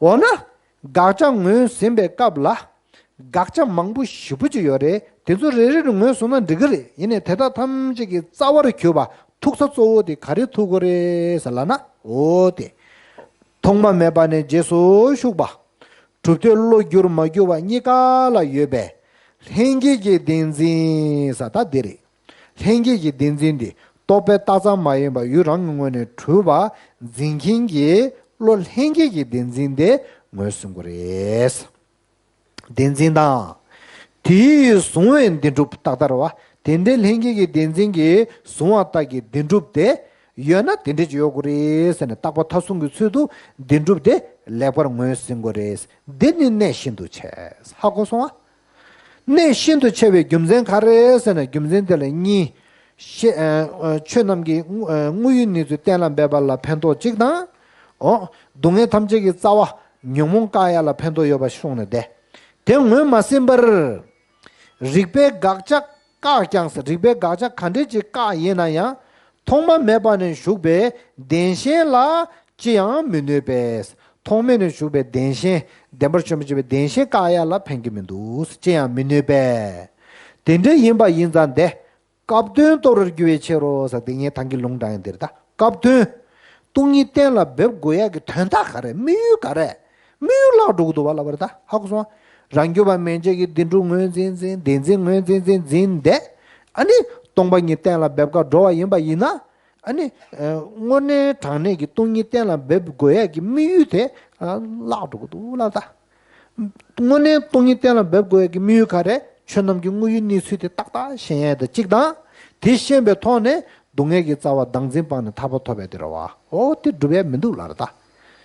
འོ་ན། དགག་བྱ་ངོས་ཟིན་པའི་སྐབས་ལ། དགག་བྱ་མང་པོ་ཞེ་པོ་ཅིག་ཡོད་རེད། དེ་ཚོ་རེ་རེ་ངོས་བཟུང་ན་འགྲིག་གི་རེད། ཡིན་ནའི་དེ་དག་ཐམས་ཅད་ཀྱི་རྩ་བར་གྱུར་པ་ཐུག་ས་གཙོ་བོ་དེ་ག་རེ་ཐུག་གི་རེད་ཟེར་ལབ་ན། འོ་དེ། ཐོག་མ་མེད་པ་ནས་རྗེས་སུ་ཞུགས་པ། གྲུབ་མཐས་བློ་བསྒྱུར་མ་བསྒྱུར་བ་གཉིས་ཀ་ལ་ཡོད་པའི་ལྷན་སྐྱེས་ཀྱི་བདེན་འཛིན་ཟེར་ད་འདི་རེད། ལྷན་སྐྱེས་ཀྱི་བདེན་འཛིན་འདི་རྟོག་པས་བཏགས་ཙམ་མ་ཡིན་པར་ཡུལ་རང་གི་ངོས་ནས་གྲུབ་པ་འཛིན་མཁན་གྱི་བློ་ལྷན་སྐྱེས་ཀྱི་བདེན་འཛིན་དེ་ངོས་ཟིན་དགོས་རེད། བདེན་འཛིན་དང་། དེས་བཟུང་བའི་བདེན་གྲུབ་ཏག་ཏག་རེད་བ། དེ་འདྲའི་ལྷན་སྐྱེས་ཀྱི་བདེན་འཛིན་གྱིས་བཟུང་བ་ལྟར་གྱི་བདེན་གྲུབ་དེ་ཡོད་ན་དེ་འདྲ་ཅིག་ཡོད་དགོས་རེད་ཟེར་ནས། རྟག་པ་མཐའ་བཟུང་གི་ཚུལ་དུ་བདེན་གྲུབ་དེ་ལེགས་པར་ངོས་ཟིན་དགོས་རེད། འདི་ནི་གནད་ཤིན་ཏུ་ཆེ། ཧ་གོ་སོང་ཨ། གནད་ཤིན་ཏུ་ཆེ་བའི་རྒྱུ་མཚན་ག་རེ་ཟེར་ན། རྒྱུ་མཚན་དེ་ལ་གཉིས། ཤེས། ཨ། ཆོས་རྣམས་ཀྱི་དངོས་ཡུལ་གནས་ཚུལ་གཏན་ལ་འབེབས་པ་ལ་ཕན་ཐོགས་གཅིག་དང་། འོ། སྡུག་བསྔལ་ཐམས་ཅད་ཀྱི་རྩ་བ་ཉོན་མོངས་བཀག་ཡ་ལ་ཕན་ཐོགས་ཡོད་པ་གསུངས་ནས་བསྡད། དེ་ངོས་མ་ཟིན་པར། རིགས་པས་དགག་བྱ་བཀག་ཀྱང་། རིགས་པས་དགག་བྱ་ག་འདྲས་ཅིག་བཀག་ཡིན་ན་ཡང་། ཐོག་མ་མེད་པ་ནས་ཞུགས་པའི་བདེན་ཞེན་ལ་ཅི་ཡང་མི་གནོད་པས། ཐོག་མེད་ནས་ཞུགས་པའི་བདེན་ཞེན། བདེན་པར་ཆོས་མི་འཆད་པའི་བདེན་ཞེན་བཀག་ཡ་ལ་ཕན་གྱི་མི་འདུག། ཅི་ཡང་མི་གནོད་པས། དེ་འདྲ་ཡིན་པ་ཡིན་ཙང་དེ། སྐབས་དོན་སྟོར་བར་འགྱུར་བའི་ཕྱིར་རོ་ཟེར། དེ་ངས་ད་གིན་ལུང་དྲངས་ཡིན་དེ་རེད་ད། སྐབས་དོན། སྟོང་ཉིད་གཏན་ལ་འབེབས་དགོས་ཡ་གི་དོན་དག་ག་རེ། དམིགས་ཡུལ་ག་རེ། དམིགས་ཡུལ་བརླག་འགྲོ་གི་འདུག་བ་ལབ་པ་རེད་ད། ཧ་གོ་སོང་། རང་རྒྱུད་པ་མན་ཆད་ཀྱི་བདེན་གྲུབ་ངོས་འཛིན་འཛིན། བདེན་འཛིན་ངོས་འཛིན་འཛིན་འཛིན་བསྡད། ཨ་ནི། སྟོང་པ་ཉིད་གཏན་ལ་འབེབས་ག་འགྲོ་བ་ཡིན་པ་ཡིན་ན། ཨ་ནི། ཨ། དངོས་གནས་དྲང་གནས་ཀྱི་སྟོང་ཉིད་གཏན་ལ་འབེབས་དགོས་ཡ་གི་དམིགས་ཡུལ་དེ། ཨ། བརླག་འགྲོ་གི་འདུག་ལབ་ད། དངོས་གནས་སྟོང་ཉིད་གཏན་ལ་འབེབས་དགོས་ཡ་གི་དམིགས་ཡུལ་ག་རེ། ཆོས་རྣམས་ཀྱི་དངོས་ཡུལ་གནས་ཚུལ་དེ་ཏག་ཏག་ཤེས་ཡ་དེ་གཅིག་དང་། དེ་ཤེས་པའི་ཐོག་ནས་སྡུག་བསྔལ་གྱི་རྩ་བ་བདག་འཛིན་སྤངས་ནས་ཐར་པ་ཐོབ་ཡ་དེ་རེད་བ། འོ་དེ་སྒྲུབ་ཡ་མི་འདུག་ལབ་རེད་ད།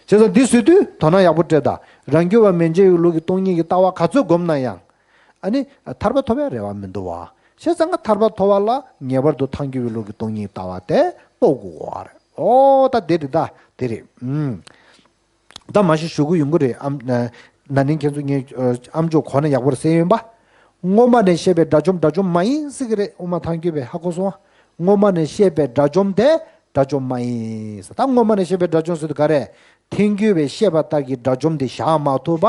བྱས་ཙང་འདི་བཟོས་དུས་དོ་སྣང་ཡག་པོ་སྤྲད་ད། རང་རྒྱུད་པ་མན་ཆད་ཀྱི་ལུགས་ཀྱི་སྟོང་ཉིད་ཀྱི་ལྟ་བ་ག་ཚོད་སྒོམ་ན་ཡང་། ཨ་ནི། ཐར་པ་ཐོབ་ཡ་རེ་བ་མི་འདུག་བ། བྱས་ཙང་ང་ཐར་པ་ཐོབ་པ་ལ་ངེས་པར་དུ་ཐལ་འགྱུར་བའི་ལུགས་ཀྱི་སྟོང་ཉིད་ལྟ་བ་དེ་རྟོགས་དགོས་བ་རེད། འོ་ད་དེ་རེད་ད། དེ་རེད། ཨུམ། ད་མ་གཞི་ཞུ་གི་ཡོང་གི་རེད། ཨམ། ན་ནིང་ཁྱེད་ཚོ་ངས་ཨམ་ཅོག་གོ་ན་ཡག་པོ་རེད་གསན་ཡོད་པ། སྔོན་མ་ནས་བཤད་པའི་དགྲ་བཅོམ་དགྲ་བཅོམ་མ་ཡིན་ཟེར་གི་རེད། དབུ་མ་ཐལ་འགྱུར་བས། ཧ་གོ་སོང་ཨ། སྔོན་མ་ནས་བཤད་པའི་དགྲ་བཅོམ་དེ་དགྲ་བཅོམ་མ་ཡིན་ཟེར། ད་སྔོན་མ་ནས་བཤད་པའི་དགྲ་བཅོམ་ཟེར་དུས་ག་རེ། ཐལ་འགྱུར་བས་བཤད་པ་ལྟར་གྱི་དགྲ་བཅོམ་དེ་བཞག་མ་ཐུབ་པ།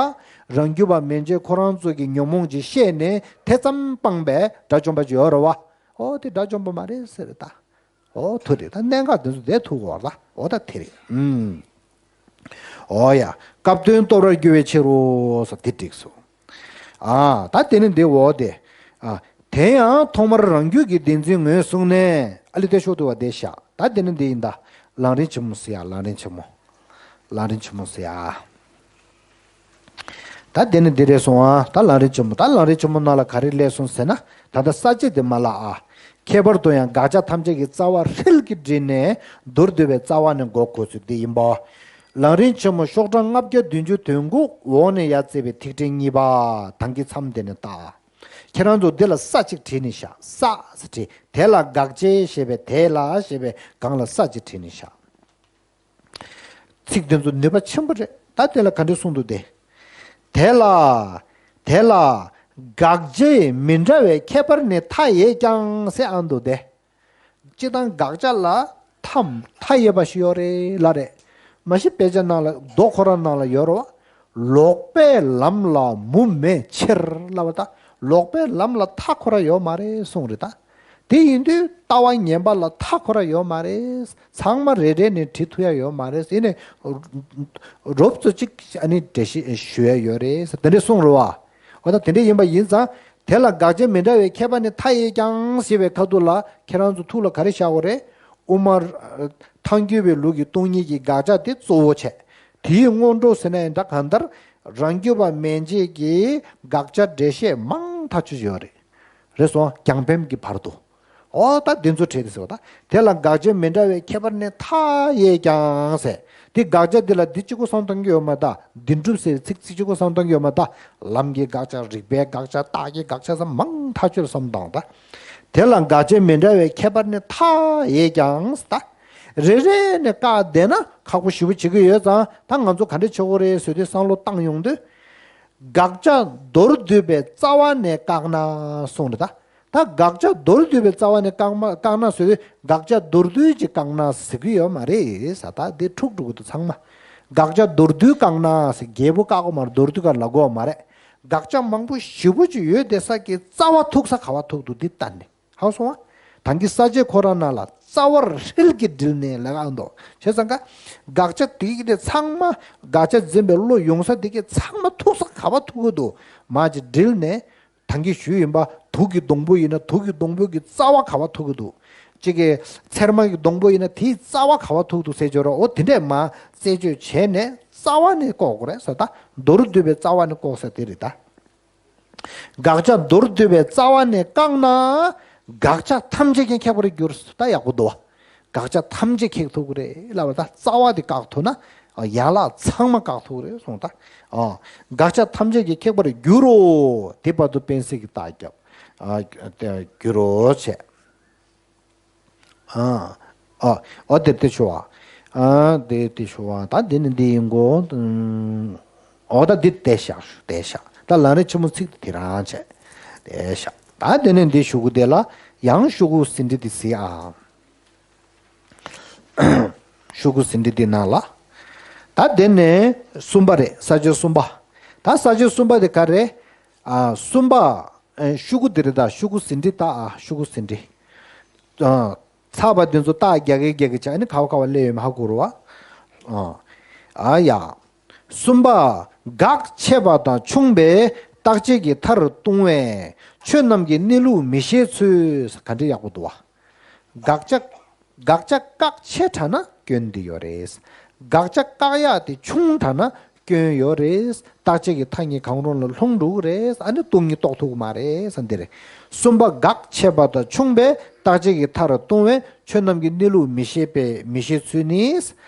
རང་རྒྱུད་པ་མན་ཆད་ཁོ་རང་ཚོ་གི་ཉོན་མོངས་ཀྱིས་བཤད་ནས་དེ་ཙམ་སྤངས་པའི་དགྲ་བཅོམ་པ་ཅིག་ཡོད་རེད་བ། ཨོ་དེ་དགྲ་བཅོམ་པ་མ་རེད་ཟེར་རེད་ད། ཨོ་ཐུག་རེད་ད། གནད་འགག་དེ་ཚོ་དེ་ཐུག་གོ་བ་ལ། ཨོ་ད་དེ་རེད། ཨུམ། ཨོ་ཡ། སྐབས་དོན་སྟོར་བར་འགྱུར་བའི་ཕྱིར་རོ་ཟེར་དེ་འགྲིག་སོང་། ཨ། ད་དེ་ནི་འདི་འོ་དེ། ཨ། དེ་ཡང་ཐོག་མར་རང་རྒྱུད་ཀྱི་བདེན་འཛིན་ངོས་བཟུང་ནས། ཨ་ལི་དེ་ཤོག་ཏུ་བ་དེ་བཞག། ད་དེ་ནི་འདི་ཡིན་ད། ལམ་རིམ་ཆེན་མོ་ཟེར་ཡ། ལམ་རིམ་ཆེན་མོ། ལམ་རིམ་ཆེན་མོ་ཟེར་ཡ། ད་དེ་ནི་འདི་རེད་སོང་ཨ། ད་ལམ་རིམ་ཆེན་མོ། ད་ལམ་རིམ་ཆེན་མོ་ནང་ལ་ག་རེ་སླེབས་སོང་ཟེར་ན། ད་ལྟ་ས་བཅད་དེ་མ་བཀླག་ཨ། ཁྱད་པར་དུ་ཡང་དགག་བྱ་ཐམས་ཅད་ཀྱི་རྩ་བ་ཧྲིལ་གྱིས་བསྒྲིལ་ནས་མདོར་བསྡུས་པའི་རྩ་བ་ནས་མགོ་འཁོར་ཚུལ་འདི་ཡིན་པ། ལམ་རིམ་ཆེན་མོ་ཤོག་གྲངས་ལྔ་བརྒྱ་བདུན་ཅུ་དོན་དགུ། འོག་ནས་ཡར་བརྩིས་པའི་ཐིག་ཕྲེང་གཉིས་པ་དང་གི་མཚམས་དེ་ནས་བལྟ། ཁྱེད་རང་ཚོ་འདི་ལ་ས་གཅིག་བྲིས་ནས་བཞག། ས་ཟེར་བྲིས། དེ་ལ་དགག་བྱའི་ཞེས་པའི་དེ་ལ་ཞེས་པའི་སྒང་ལ་ས་གཅིག་བྲིས་ནས་བཞག། ཚིག་དེ་ཚོ་ནུས་པ་ཆེན་པོ་རེད། ད་དེ་ལ་ག་འདྲ་གསུངས་འདུག་སྟེ། དེ་ལ། དེ་ལ། དགག་བྱའི་མི་འདྲ་བའི་ཁྱད་པར་ནི་མཐའ་ཡས་ཀྱང་ཟེར་ཨ་འདུག་སྟེ། སྤྱིར་བཏང་དགག་བྱ་ལ་མཐའ་མཐའ་ཡས་པ་ཞིག་ཡོད་རེད་ལབ་རེད། མ་གཞི་དཔེ་ཆ་ནང་ལ་མདོ་ཁོ་རང་ནང་ལ་ཡོད་རེད་བ། ལོག་པའི་ལམ་ལ་མུ་མེད་ཕྱིར་ལབ་པ་ད། ལོག་པའི་ལམ་ལ་མཐའ་ཁོ་རང་ཡོད་མ་རེད་གསུངས་རེད་ད། དེ་ཡིན་དུས་ལྟ་བ་ངན་པ་ལ་མཐའ་འཁོར་ཡ་ཡོད་མ་རེད། ཚང་མ་རེ་རེ་ནས་བྲི་ཐུབ་ཡ་ཡོད་མ་རེད། ཡིན་ནའི་རོབ་ཙམ་ཅིག་ཨ་ནི་འགྲེལ་བཤད་ཞུ་ཡ་ཡོད་རེད། དེ་འདྲས་གསུངས་རེད་བ། འོ་ད་དེ་འདྲས་ཡིན་པ་ཡིན་ཙང་། དེ་ལ་དགག་བྱ་མི་འདྲ་བའི་ཁྱད་པར་ནི་མཐའ་ཡས་ཀྱང་ཞེས་པའི་ཁ་ཐུག་ལ་ཁྱེད་རང་ཚོ་ཐུགས་ལ་ག་རེ་བཞག་དགོས་རེད། དབུ་མ་ཐལ་འགྱུར་བའི་ལུགས་ཀྱི་སྟོང་ཉིད་ཀྱི་དགག་བྱ་དེ་གཙོ་བོ་བྱས། དེའི་སྔོན་འགྲོ་ཟེར་ན་ཡང་ད་གང་ལྟར་རང་རྒྱུད་པ་མན་ཆད་ཀྱི་དགག་བྱ་འགྲེལ་བཤད་མང་ཐག་ཆོད་ཡོད་རེད། རེད་སོང་། རྒྱང་འཕེན་གྱི་བར་དུ། འོ་ད་འདི་ཚོ་བྲིས་ཏེ་ཟེར་བ་ད། དེ་ལ་དགག་བྱ་མི་འདྲ་བའི་ཁྱད་པར་ནི་མཐའ་ཡས་ཀྱང་ཟེར། འདི་དགག་བྱ་འདི་ལ་འདི་གཅིག་པུ་བསམ་བཏང་གི་ཡོད་མ་ད། འདི་སྒྲུབ་ཟེར་ཚིག་ཚིག་གཅིག་པུ་བསམ་བཏང་གི་ཡོད་མ་ད། ལམ་གྱི་དགག་བྱ། རིགས་པའི་དགག་བྱ། རྟགས་ཀྱི་དགག་བྱ་ཟེར་མང་ཐག་ཆོད་བསམ་བཏང་ད། དེ་ལ་དགག་བྱ་མི་འདྲ་བའི་ཁྱད་པར་ནི་མཐའ་ཡས་ཀྱང་ཟེར་ད། རེ་རེ་ནས་བཀག་བསྡད་ན་ཁག་པོ་ཞེ་པོ་བྱེད་ཀྱི་ཡོད་ཙང་། ད་ང་ཚོ་ག་འདྲ་བྱེད་དགོས་རེད་ཟེར་དུས་བསམ་བློ་བཏང་ཡོང་དུས། དགག་བྱ་མདོར་བསྡུས་པའི་རྩ་བ་ནས་བཀག་ན་གསུངས་རེད་ད། ད་དགག་བྱ་མདོར་བསྡུས་པའི་རྩ་བ་ནས་བཀག་མ་བཀག་ན་ཟེར་དུས། དགག་བྱ་མདོར་བསྡུས་ཀྱིས་བཀག་ན་ཟེར་གྱི་ཡོད་མ་རེད་ཟེར། ད་འདི་འཁྲུག་འགྲོ་གི་འདུག་ཚང་མ། དགག་བྱ་མདོར་བསྡུས་བཀག་ན་ཟེར། རྒྱས་པོ་བཀག་དགོས་མ་རེད། མདོར་བསྡུས་བཀག་ལབ་དགོས་མ་རེད། དགག་བྱ་མང་པོ་ཞེ་པོ་ཅིག་ཡོད་བསྡད་ས་ཀྱི་རྩ་བ་ཐུག་ས་ག་པར་ཐུག་འདུག་འདི་ལྟ་ནས། ཧ་གོ་སོང་ང་། ད་གིན་ས་བཅད་ཁོ་རང་ནང་ལ་རྩ་བ་རིལ་གྱིས་དྲིལ་ནས་ལབ་ཀྱི་འདུག་བྱས་ཙང་ཀ། དགག་བྱ་དེ་གི་དེ་ཚང་མ། དགག་བྱ་འཛིན་པའི་བློ་ཡོང་ས་དེ་གི་ཚང་མ་ཐུག་ས་ག་པར་ཐུག་གི་འདུག་མར་ཅིག་དྲིལ་ནས། ད་གིན་ཞུས་ཡིན་པ། དུག་གི་སྡོང་པོ་ཡིན་ན་དུག་གི་སྡོང་པོ་གི་རྩ་བ་ག་པར་ཐུག་གི་འདུག་གཅིག་གི་ཚེར་མ་གི་སྡོང་པོ་ཡིན་ན་དེའི་རྩ་བ་ག་པར་ཐུག་འདུག་ཟེར་བརྗོད་རོགས། འོ་དེ་འདྲས་མར་རྩད་གཅོད་བྱས་ནས་རྩ་བ་ནས་བཀོག་དགོས་རེད་ཟེར། ད་མདོར་བསྡུས་པའི་རྩ་བ་ནས་བཀོག་ས་དེ་རེད་ད། དགག་བྱ་མདོར་བསྡུས་པའི་རྩ་བ་ནས་བཀག་ན། དགག་བྱ་ཐམས་ཅད་ཀྱང་ཁེགས་པར་འགྱུར། ད་ཡག་པོ་འདུག་བ། དགག་བྱ་ཐམས་ཅད་ཁེགས་ཐུབ་ཀྱི་རེད་ལབ་པ་ད། རྩ་བ་དེ་བཀག་ཐུབ་ན། ཡན་ལག་ཚང་མ་བཀག་ཐུབ་ཀྱི་རེད་གསུངས་ད། ཨ། དགག་བྱ་ཐམས་ཅད་ཀྱིས་ཁེགས་པར་འགྱུར་རོ། དེ་བར་དུ་དཔེ་གསལ་གྱི་རྟགས་བརྒྱབ། ཨ། འགྱུར་རོ་བྱས། ཨ། ཨ། ཨོ་དེ་དེ་ཞུ་བ། ཨ། དེ་དེ་ཞུ་བ། ད་འདི་ནི་འདི་ཡིན་གོ། ཨོ་ད་འདི་དེ་བཞག་ཞུ། དེ་བཞག་ད་ལམ་རིམ་ཆེན་མོ་ཚིག་དེ་རང་བྱས། དེ་བཞག་ད་དེ་ནི་འདི་ཞུ་གུ་དེ་ལ་ཡང་ཞུ་གུ་ཟིན་བྲིས་དེ་གཟིགས་ཨ། ཞུ་གུ་ཟིན་བྲིས་དེ་ནང་ལ། ད་དེ་ནི་གསུམ་པ་རེད། ས་བཅད་གསུམ་པ། ད་ས་བཅད་གསུམ་པ་དེ་ག་རེད། ཨ། གསུམ་པ། ཨེ། ཤོག་གུ་འདི་རེད་ད། ཤོག་གུ་ཟིན་བྲིས་ལྟ་ཨ། ཤོག་གུ་ཟིན་བྲིས། ཨ། ཚགས་པ་འདི་ཚོ་རྟགས་རྒྱག་གི་རྒྱག་གི་བྱས་ནས་ག་བ་ག་བ་སླེབས་ཡོད་མེད་ཧ་གོ་རོ་བ། ཨ། ཨ་ཡ། གསུམ་པ། དགག་ཆེ་བ་དང་ཆུང་བས་རྟག་ཆད་ཀྱི་མཐར་ལྟུང་བས་ཆོས་རྣམས་ཀྱི་གནས་ལུགས་མི་ཤེས་ཚུལ། ག་འདྲ་ཡག་པོ་འདུག་བ། དགག་བྱ། དགག་བྱ་བཀག་ཆེ་དྲགས་ན་སྐྱོན་འདི་ཡོད་རེད། དགག་བྱ་བཀག་ཡག་དེ་ཆུང་དྲགས་ན་སྐྱོན་ཡོད་རེད། རྟག་ཆད་ཀྱི་མཐའ་གཉིས་གང་རུང་ལ་ལྷུང་འགྲོ་གི་རེད། ཨ་ནི་སྟོང་ཉིད་རྟོགས་ཐུབ་ཀྱི་མ་རེད་ཟེར་འདི་རེད། གསུམ་པ། དགག་ཆེ་བ་དང་ཆུང་བས་རྟག་ཆད་ཀྱི་མཐར་ལྟུང་བས་ཆོས་རྣམས་ཀྱི་གནས་ལུགས་མི་ཤེས་པས་མི་ཤེས་ཚུལ་ནི།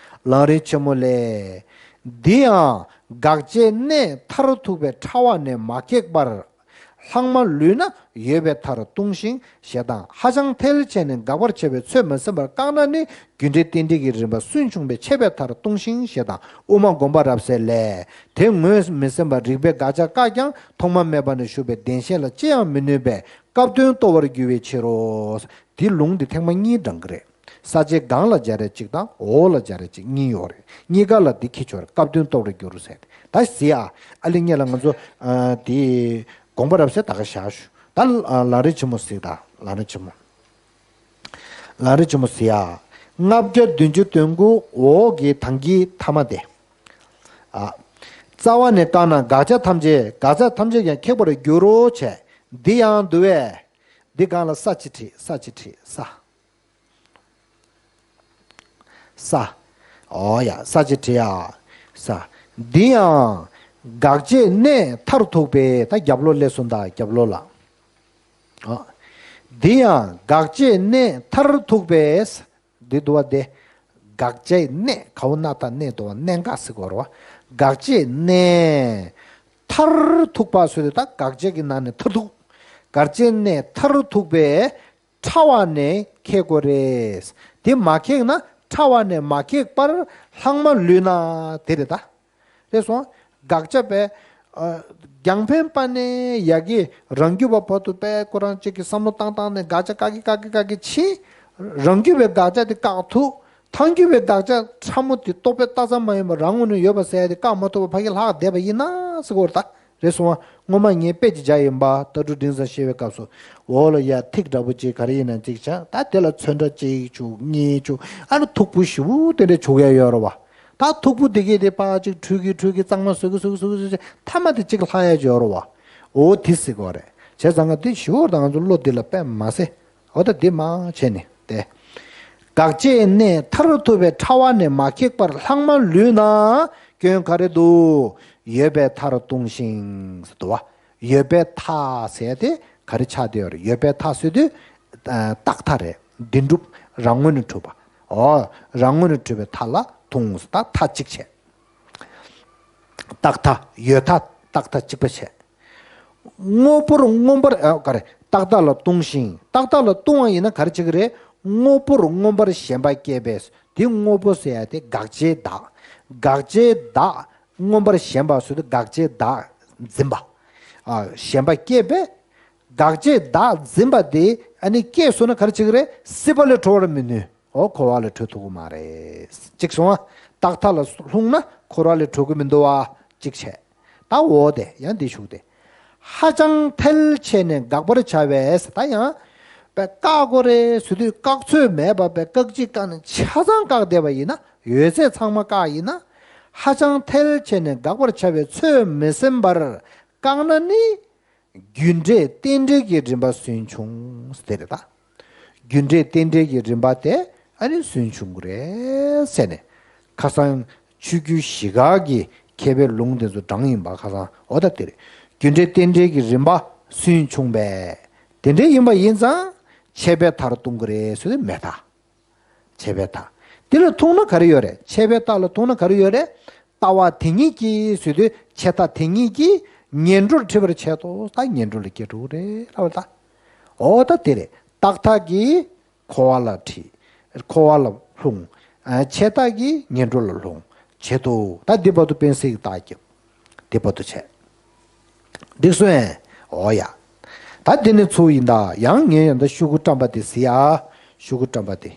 ལམ་རིམ་ཆེན་མོ་ལས། འདི་ཡང་དགག་བྱའི་གནས་མཐར་ཐུག་པའི་ཕྲ་བ་ནས་མ་ཁེགས་པར། ལྷག་མ་ལུས་ན་ཡོད་པའི་མཐར་ལྟུང་ཞིང་ཞེ་སྡང་ཧ་ཅང་ཐལ་ཆེ་ནས་དགག་པར་བྱ་བའི་ཚོད་མི་ཟིན་པར་བཀག་ན་ནི་རྒྱུ་འབྲས་རྟེན་འབྲེལ་གྱི་རིམ་པ་སུན་ཕྱུང་བས་ཆད་པའི་མཐར་ལྟུང་ཞིང་ཞེ་སྡང་དབུ་མ་དགོངས་པ་རབ་གསལ་ལས། དེ་ངོས་མི་ཟིན་པར་རིགས་པས་དགག་བྱ་བཀག་ཀྱང་ཐོག་མ་མེད་པ་ནས་ཞུགས་པའི་བདེན་ཞེན་ལ་ཅི་ཡང་མི་གནོད་པས་སྐབས་དོན་སྟོར་བར་འགྱུར་བའི་ཕྱིར་རོ། དེའི་ལུང་འདི་ཐེངས་མ་གཉིས་བགྲང་གི་རེད། ས་བཅད་སྒང་ལ་སྦྱར་ཡ་གཅིག་དང་འོག་ལ་སྦྱར་ཡ་གཅིག་གཉིས་ཡོད་རེད། གཉིས་ཀ་ལ་འདི་ཁྱད་ཆོས་རེད། སྐབས་དོན་སྟོར་བར་འགྱུར་ཟེར། ད་གཟིགས་ཨ། ཨ་ལེ་སྔོན་ལ་ང་ཚོ་ཨ་དེ་དགོངས་པ་རབ་གསལ་ད་ག་བཞག་ཞུ། ད་ལམ་རིམ་ཆེན་མོ་གཟིགས་དང་། ལམ་རིམ་ཆེན་མོ། ལམ་རིམ་ཆེན་མོ་གཟིགས་ཨ། ལྔ་བརྒྱ་བདུན་ཅུ་དོན་དགུ་འོག་གི་དང་གི་ཐ་མ་དེ། ཨ། རྩ་བ་ནས་བཀག་ན་དགག་བྱ་ཐམས་ཅད་དགག་བྱ་ཐམས་ཅད་ཀྱང་ཁེགས་པར་འགྱུར་རོ་བྱས། འདི་ཡང་འདུ་བས། འདི་སྒང་ལ་ས་གཅིག་བྲིས། ས་གཅིག་བྲིས། ས། ས། ཨོ་ཡ། ས་གཅིག་བྲིས་ཡ། ས། འདི་ཡང་དགག་བྱའི་གནས་མཐར་ཐུག་པས། ད་རྒྱབ་ལོགས་སླེབས་སོང་། ད་རྒྱབ་ལོགས་ལ། ཨོ། འདི་ཡང་དགག་བྱའི་གནས་མཐར་ཐུག་པས། འདི་འདུ་བ་སྟེ། དགག་བྱའི་གནས་ག་བོ་ན་ད་གནས་འདུ་བ་གནད་འགག་ཟེར་གོ་རོ། དགག་བྱའི་གནས་མཐར་ཐུག་པ་ཟེར་དུས་ད་དགག་བྱ་གི་ནང་ནས་མཐར་ཐུག་དགག་བྱའི་གནས་མཐར་ཐུག་པས། ཕྲ་བ་ནས་ཁེགས་དགོས་རེད། དེ་མ་ཁེགས་ན་ཕྲ་བ་ནས་མ་ཁེགས་པར་ལྷག་མ་ལུས་ན་དེ་རེད་ད། རེད་སོང་། དགག་བྱ་བས། ཨ། རྒྱང་འཕེན་པ་ནས་ཡ་གི་རང་རྒྱུད་པ་བར་དུ་དཔེ་ཁོ་རང་གཅིག་གི་བསམ་བློ་བཏང་བཏང་ནས་དགག་བྱ་བཀག་གི་བཀག་གི་བཀག་གི་ཕྱིན། རང་རྒྱུད་པའི་དགག་བྱ་དེ་བཀག་ཐུབ། ཐལ་འགྱུར་བའི་དགག་བྱ་ཕྲ་མོ་དེ་རྟོག་པས་བལྟ་ཙམ་མ་ཡིན་པར་རང་ངོས་ནས་ཡོད་པ་ཟེར་ཡ་དེ་བཀག་མ་ཐུབ་པར་ཕ་གི་ལྷག་བསྡད་པ་ཡིན་ན་ཟེར་གོ་རེད་ད། རེད་སོང་བ། སྔོན་མ་ངས་དཔེ་ཅིག་བྱས་ཡིན་པ། ལྟ་གྲུབ་འབྲིང་ཙམ་བཤད་པའི་སྐབས་སུ། འོག་ལ་ཡ་ཐིག་འདྲ་པོ་ཅིག་ག་རེ་ཡིན་ན་ཅིག་བྱས། ད་དེ་ལ་ཚོན་ཁྲ་གཅིག་བྱུག་གཉིས་བྱུག་ཨ་ནི་མཐུག་པོ་ཞེ་པོ་དེ་འདྲ་བྱུག་ཡ་ཡོད་རེད་བ། ད་མཐུག་པོ་དེ་གས་དེ་ཕར་ཅིག་འཁྲུད་ཀྱི་འཁྲུད་ཀྱི་གཙང་མ་བཟོ་གི་བཟོ་གི་བཟོ་གི་བཟོ་གི་མཐའ་མ་དེ་གཅིག་ལྷག་ཡ་ཅིག་ཡོད་རེད་བ། འོ་དེ་ཟེར་གི་རེད། བྱས་ཙང་ང་དེ་ཞུ་བར་ད་ང་ཚོ་བློ་འདི་ལ་དཔེ་མ་ཟེར། འོ་ད་འདི་མ་བྱས་ནས་དེ། དགག་བྱའི་གནས་མཐར་ཐུག་པའི་ཕྲ་བ་ནས་མ་ཁེགས་པར་ལྷག་མ་ལུས་ན་སྐྱོན་ག་རེ་འདུག་ཡོད་པའི་མཐར་ལྟུང་ཞིང་ཟེར་འདུག་བ། ཡོད་པའི་མཐའ་ཟེར་དེ་ག་རེ་ཆགས་བསྡད་ཡོད་རེད། ཡོད་པའི་མཐའ་ཟེར་དུས། ཨ། རྟག་མཐའ་རེད། བདེན་གྲུབ་རང་ངོས་ནས་གྲུབ་པ། འོ། རང་ངོས་ནས་གྲུབ་པའི་མཐའ་ལ་ལྟུང་ཟེར། ད་མཐའ་གཅིག་བྱས། རྟག་མཐའ་ཡོད་མཐའ་རྟག་མཐའ་གཅིག་པ་བྱས། དངོས་པོར་མངོན་པར། ཨ། ག་རེ། རྟག་མཐའ་ལ་ལྟུང་ཞིང་། རྟག་མཐའ་ལ་ལྟུང་བ་ཡིན་ན་ག་རེ་བྱེད་ཀྱི་རེད། དངོས་པོར་མངོན་པར་ཞེན་པ་སྐྱེས་པས། དེ་དངོས་པོ་ཟེར་ཡ་དེ་དགག་བྱའི་བདག་དགག་བྱའི་བདག་མངོན་པར་ཞེན་པ་ཟེར་དུས་དགག་བྱའི་བདག་འཛིན་པ། ཨ། ཞེན་པ་སྐྱེས་པས། དགག་བྱའི་བདག་འཛིན་པ་དེ་ཨ་ནི་སྐྱེས་སོང་ན་ག་རེ་བྱེད་ཀྱི་རེད། སྲིད་པ་ལས་གྲོལ་བར་མི་ནུས། འོ། འཁོར་བ་ལས་གྲོལ་ཐུབ་ཀྱི་མ་རེད། གཅིག་སོང་ང་། རྟག་མཐའ་ལ་ལྷུང་ན་འཁོར་བ་ལས་གྲོལ་གྱི་མི་འདུག་བ། གཅིག་བྱས། ད་འོ་དེ་ཡང་འདི་ཞུགས་ཏེ། ཧ་ཅང་ཐལ་ཆེ་ནས་དགག་པར་བྱ་བས། ད་ཡང་། པས་བཀག་དགོས་རེད་ཟེར་དུས་བཀག་ཚོད་མེད་པ། པས་བཀག་ཅིག་བཀག་ནས་ཆ་ཚང་བཀག་བསྡད་པ་ཡིན་ན། ཡོད་ཚད་ཚང་མ་བཀག་ཡིན་ན། ཧ་ཅང་ཐལ་ཆེ་ནས་དགག་པར་བྱ་བས་ཚོད་མི་ཟིན་པར་བཀག་ན་ནི། རྒྱུ་འབྲས་རྟེན་འབྲེལ་གྱི་རིམ་པ་སུན་ཕྱུང་ཟེར་དེ་རེད་ད། རྒྱུ་འབྲས་རྟེན་འབྲེལ་གྱི་རིམ་པ་དེ་ཨ་ནི་སུན་ཕྱུང་གི་རེད་ཟེར་ནས། ཁ་སང་ཆོས་བརྒྱུད་བཞི་ཀ་གི་མཁས་པའི་ལུང་དེ་ཚོ་དྲངས་ཡིན་པ། ཁ་སང་འོ་ད་དེ་རེད། རྒྱུ་འབྲས་རྟེན་འབྲེལ་གྱི་རིམ་པ་སུན་ཕྱུང་བས། དེ་འདྲ་ཡིན་པ་ཡིན་ཙང་ཆད་པའི་མཐར་ལྟུང་གི་རེད་ཟེར་དུས་མེད་ད། ཆད་པའི་མཐའ། དེ་ལ་ལྟུང་ན་ག་རེ་ཡོད་རེད། ཆད་པའི་མཐའ་ལ་ལྟུང་ན་ག་རེ་ཡོད་རེད། ལྟ་བ་དེ་ཉིད་ཀྱིས་ཟེར་དུས་ཆད་མཐའ་དེ་ཉིད་ཀྱིས་ངན་འགྲོར་ཁྲིད་པར་བྱེད་དོ། ད་ངན་འགྲོ་ལ་སྐྱེ་འགྲོ་གི་རེད་ལབ་པ་ད། འོ་ད་དེ་རེད། རྟག་མཐའ་གིས་འཁོར་བ་ལ་ཁྲིད། འཁོར་བ་ལ་ལྷུང་། ཨ། ཆད་མཐའ་གིས་ངན་འགྲོ་ལ་ལྷུང་བྱེད་དོ། ད་འདི་བར་དུ་དཔེ་གསལ་གྱི་རྟགས་ཀྱི། འདི་བར་དུ་བྱས། འགྲིག་སོང་ངས། འོ་ཡ། ད་འདི་ནི་ཚུལ་ཡིན་ད། ཡང་ངས་ཡང་ད་ཤོག་གུ་བཀྲམ་པ་དེ་གཟིགས་ཡ། ཤོག་གུ་བཀྲམ་པ་དེ།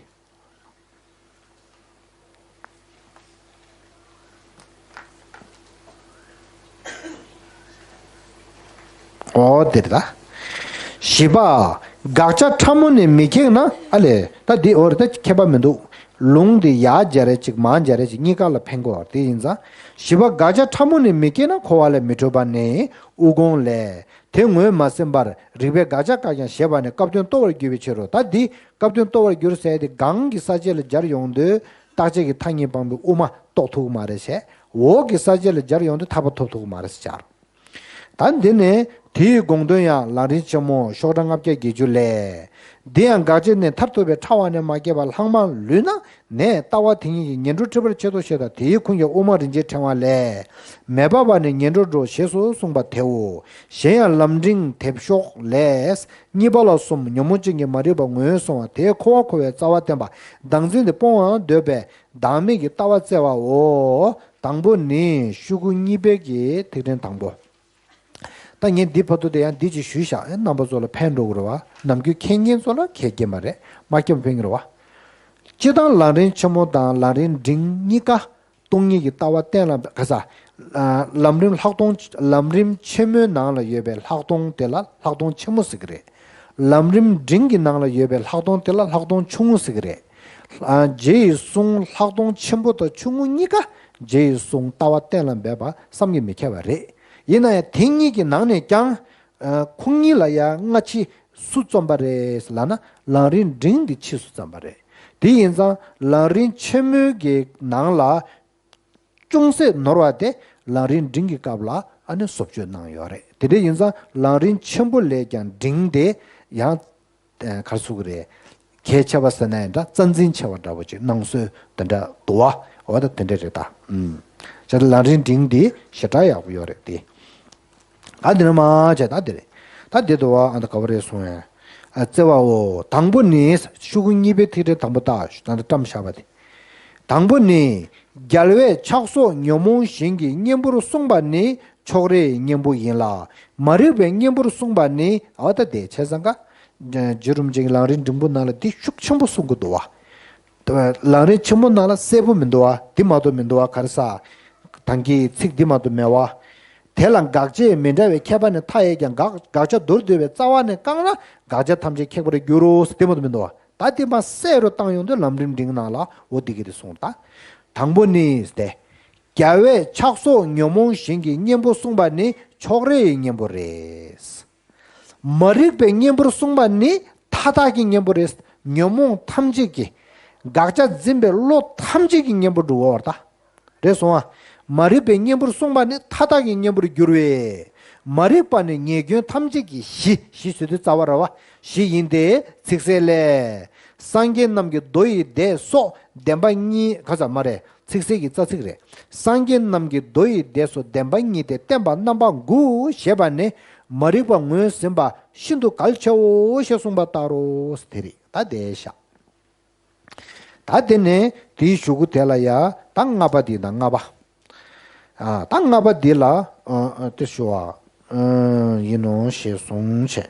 འོ་དེ་རེད་ད། བཞི་པ། དགག་བྱ་ཕྲ་མོ་ནི་མི་ཁེགས་ན། ཨ་ལས། ད་འདི་འོ་རེད་ད། ཁྱད་པར་མི་འདུག་ལུང་འདི་ཡར་སྦྱར་རེ་ཅིག་མར་སྦྱར་རེ་ཅིག་གཉིས་ཀ་ལ་ཕན་གྱི་ཡོད་རེད། དེ་ཡིན་ཙང་། བཞི་པ། དགག་བྱ་ཕྲ་མོ་ནི་མི་སྐྱེ་ན་འཁོར་བ་ལས་མི་གྲོལ་བ་ནི་དབུ་དགོངས་ལས། དེ་ངོས་མ་ཟིན་པར་རིགས་པས་དགག་བྱ་བཀག་ཀྱང་ཞེས་པ་ནི་སྐབས་དོན་སྟོར་བར་འགྱུར་བའི་ཕྱིར་རོ། ད་འདི་སྐབས་དོན་སྟོར་བར་འགྱུར་ཟེར་དེ་སྒང་གི་ས་བཅད་ལ་སྦྱར་ཡོང་དུས་རྟག་ཆད་ཀྱི་ཐ་སྙད་སྤངས་པའི་དབུ་མ་རྟོགས་ཐུབ་ཀྱི་མ་རེད་བྱས། འོག་གི་ས་བཅད་ལ་སྦྱར་ཡོང་དུས་ཐར་པ་ཐོབ་ཐུབ་ཀྱི་མ་རེད་ཟེར་བྱས། ད་འདི་ནི་དེའི་དགོངས་དོན་ཡང་ལམ་རིམ་ཆེན་མོ་ཤོག་གྲངས་ལྔ་བརྒྱ་བརྒྱད་ཅུ་ལས། འདི་ཡང་དགག་བྱའི་གནས་མཐར་ཐུག་པའི་ཕྲ་བ་ནས་མ་སྐྱེས་པ་ལྷག་མ་ལུས་ན་ནས་ལྟ་བ་དེ་ཉིད་ཀྱིས་ངན་འགྲོར་ཁྲིད་པར་བྱེད་དོ་ཞེས་དང་། དེའི་ཁུངས་ཀྱང་དབུ་མ་རིན་ཆེན་ཕྲེང་བ་ལས། མེད་པ་བ་ནས་ངན་འགྲོར་འགྲོ་ཞེས་སུ་གསུངས་པ་དེའོ། གཞན་ཡང་ལམ་རིམ་དེབ་ཤོག་ལས། གཉིས་པ་ལ་གསུམ། ཉོན་མོངས་ཅན་གྱི་མ་རིག་པ་ངོས་བཟུང་བ་དེས་འཁོར་བར་འཁོར་བའི་རྩ་བ་བསྟན་པ་བདག་འཛིན་དེ་སྤོང་བར་འདོད་པའི་བདག་མེད་ཀྱི་ལྟ་བ་བཙལ་བའོ། དང་པོ་ནི་ཤོག་གུ་གཉིས་པའི་གི་ཐིག་ཕྲེང་དང་པོ། ད་ངས་འདི་བར་དུ་དེ་ཡང་འདི་ཅིག་ཞུས་བཞག་རྣམ་པ་ཚོ་ལ་ཕན་འགྲོ་གི་རེད་བ། ནམ་རྒྱུན་མཁྱེན་མཁན་ཚོ་ལ་མཁྱེན་གྱི་མ་རེད། མ་མཁྱེན་པ་ཕན་གྱི་རེད་བ། སྤྱིར་བཏང་ལམ་རིམ་ཆེན་མོ་དང་ལམ་རིམ་འབྲིང་གཉིས་ཀ་སྟོང་ཉིད་ཀྱི་ལྟ་བ་གཏན་ལ་ག་ས། ལམ་རིམ་ལྷག་མཐོང་། ལམ་རིམ་ཆེན་མོའི་ནང་ལ་ཡོད་པའི་ལྷག་མཐོང་དེ་ལ་ལྷག་མཐོང་ཆེན་མོ་ཟེར་གྱི་རེད། ལམ་རིམ་འབྲིང་གི་ནང་ལ་ཡོད་པའི་ལྷག་མཐོང་དེ་ལ་ལྷག་མཐོང་ཆུང་ངུ་ཟེར་གྱི་རེད། རྗེ་ཡི་གསུང་ལྷག་མཐོང་ཆེན་པོ་དང་ཆུང་ངུ་གཉིས་ཀ་རྗེ་ཡི་གསུང་ལྟ་བ་གཏན་ལ་འབེབས་པ་བསམ་གྱིས་མི་ཁྱབ་པ་རེད། ཡིན་ན་ཡང་དེ་གཉིས་ཀྱི་ནང་ནས་ཀྱང་། ཁོང་གཉིས་ལ་ཡང་སྔ་ཕྱི་སུ་བརྩམས་པ་རེད་ལབ་ན་ལམ་རིམ་འབྲིང་འདི་ཕྱིས་སུ་བརྩམས་པ་རེད། དེ་ཡིན་ཙང་ལམ་རིམ་ཆེན་མོའི་གི་ནང་ལ། ཅུང་ཟད་ནོར་བ་དེ་ལམ་རིམ་འབྲིང་གི་སྐབས་ལ་ཨ་ནི་བཟོ་བཅོས་གནང་ཡོད་རེད། དེ་འདྲ་ཡིན་ཙང་ལམ་རིམ་ཆེན་པོ་ལས་ཀྱང་འབྲིང་དེ་ཡང་ག་རེ་ཟེར་དགོས་རེད། གལ་ཆེ་བ་ཟེར་ན་ཡང་འདྲ། རྩ་འཛིན་ཆེ་བ་འདྲ་པོ་ཅིག་གནང་སྲོལ་དེ་འདྲ་འདུག་བ། འོ་ད་དེ་འདྲ་རེད་ད། ཨུམ། བྱས་ཙང་ལམ་རིམ་འབྲིང་འདི་ཞེ་དྲག་ཡག་པོ་ཡོད་རེད་དེ། ཨ་འདི་ནི་མ་བྱས་ད་འདི་རེད། ད་འདི་འདུག་བ། ཨ་ད་ག་བ་རེད་གསུང་ཡ། ཨ་བརྩེ་བའོ། དང་པོ་ནི། ཤོག་གུ་གཉིས་པའི་ཐིག་ཕྲེང་དང་པོ་ལྟ། ད་ལྟ་བཀྲམ་བཞག་པ་དེ། དང་པོ་ནི། རྒྱལ་བས་ཆགས་སོགས་ཉོན་མོངས་གཞན་གྱི་གཉེན་པོར་གསུངས་པ་ནི་ཕྱོགས་རིས་གཉེན་པོ་ཡིན་ལ། མ་རིག་པའི་གཉེན་པོར་གསུངས་པ་ནི། འོ་ད་དེ་བྱས་ཙང་ཀ། རྗེ་རིན་པོ་ཆེ་གི་ལམ་རིམ་འབྲིང་པོ་ནང་ལ་འདི་ཤུགས་ཆེན་པོ་གསུང་གི་འདུག་བ། ལམ་རིམ་ཆེན་པོ་ནང་ལ་གསལ་པོ་མི་འདུག་བ། འདི་མ་གཏོགས་མི་འདུག་བ། ག་རེ་ཟ། དང་གི་ཚིག་འདི་མ་གཏོགས་མེད་བ། དེ་ལ་དགག་བྱའི་མི་འདྲ་བའི་ཁྱད་པར་ནི་མཐའ་ཡས་ཀྱང་། དགག་དགག་བྱ་མདོར་བསྡུས་པའི་རྩ་བ་ནས་བཀག་ན་དགག་བྱ་ཐམས་ཅད་ཁེགས་པར་འགྱུར་རོ། དེ་མ་གཏོགས་མི་འདུག་བ། ད་དེ་མ་གསལ་རུ་བཏང་ཡོང་དུས་ལམ་རིམ་འབྲིང་ནང་ལ་འོ་དེ་གི་དེ་གསུངས། ད་དང་པོ་ནི་སྟེ། རྒྱལ་བས་ཆགས་སོགས་ཉོན་མོངས་གཞན་གྱི་གཉེན་པོ་གསུངས་པ་ནི་ཕྱོགས་རེའི་གཉེན་པོ་རེད། མ་རིག་པའི་གཉེན་པོར་གསུངས་པ་ནི་མཐའ་དག་གི་གཉེན་པོ་རེད། ཉོན་མོངས་ཐམས་ཅད་ཀྱི། དགག་བྱ་འཛིན་པའི་བློ་ཐམས་ཅད་ཀྱི་གཉེན་པོར་འགྲོ་བར་ད། རེད་སོང་ཨ། མ་རིག་པའི་གཉེན་པོར་གསུངས་པ་ནི་མཐའ་དག་གི་གཉེན་པོར་འགྱུར་བས། མ་རིག་པ་ནི་ཉེས་སྐྱོན་ཐམས་ཅད་ཀྱི་གཞི། གཞི་ཟེར་དུས་རྩ་བ་ར་བ་གཞི་ཡིན་ཏེ། ཚིག་གསལ་ལས། སངས་རྒྱས་རྣམས་ཀྱི་མདོ་ཡི་སྡེ་སོགས་བདེན་པ་གཉིས་ག་ས་མ་རེད། ཚིག་གསལ་གྱི་རྩ་ཚིག་རེད། སངས་རྒྱས་རྣམས་ཀྱི་མདོ་ཡི་སྡེ་སོགས་བདེན་པ་གཉིས་ཏེ་བསྟན་པ་རྣམ་པ་དགུ་ཞེས་པ་ནི་མ་རིག་པ་ངོས་ཟིན་པ་ཤིན་ཏུ་གལ་ཆེའོ་ཞེས་གསུངས་པ་ལྟར་རོ། དེ་རེད། ད་དེ་བཞག་ད་དེ་ནས་དེའི་གཞུག་གུ་དེ་ལ་ཡ་ད་ལྔ་པ་འདི་དང་ལྔ་པ། ཨ། ད་ལྔ་པ་འདི་ལ་ཨ་ཨ་དེ་ཞུ་བ་ཨ་ཡིན་ནོ་ཞེས་གསུངས་བྱས།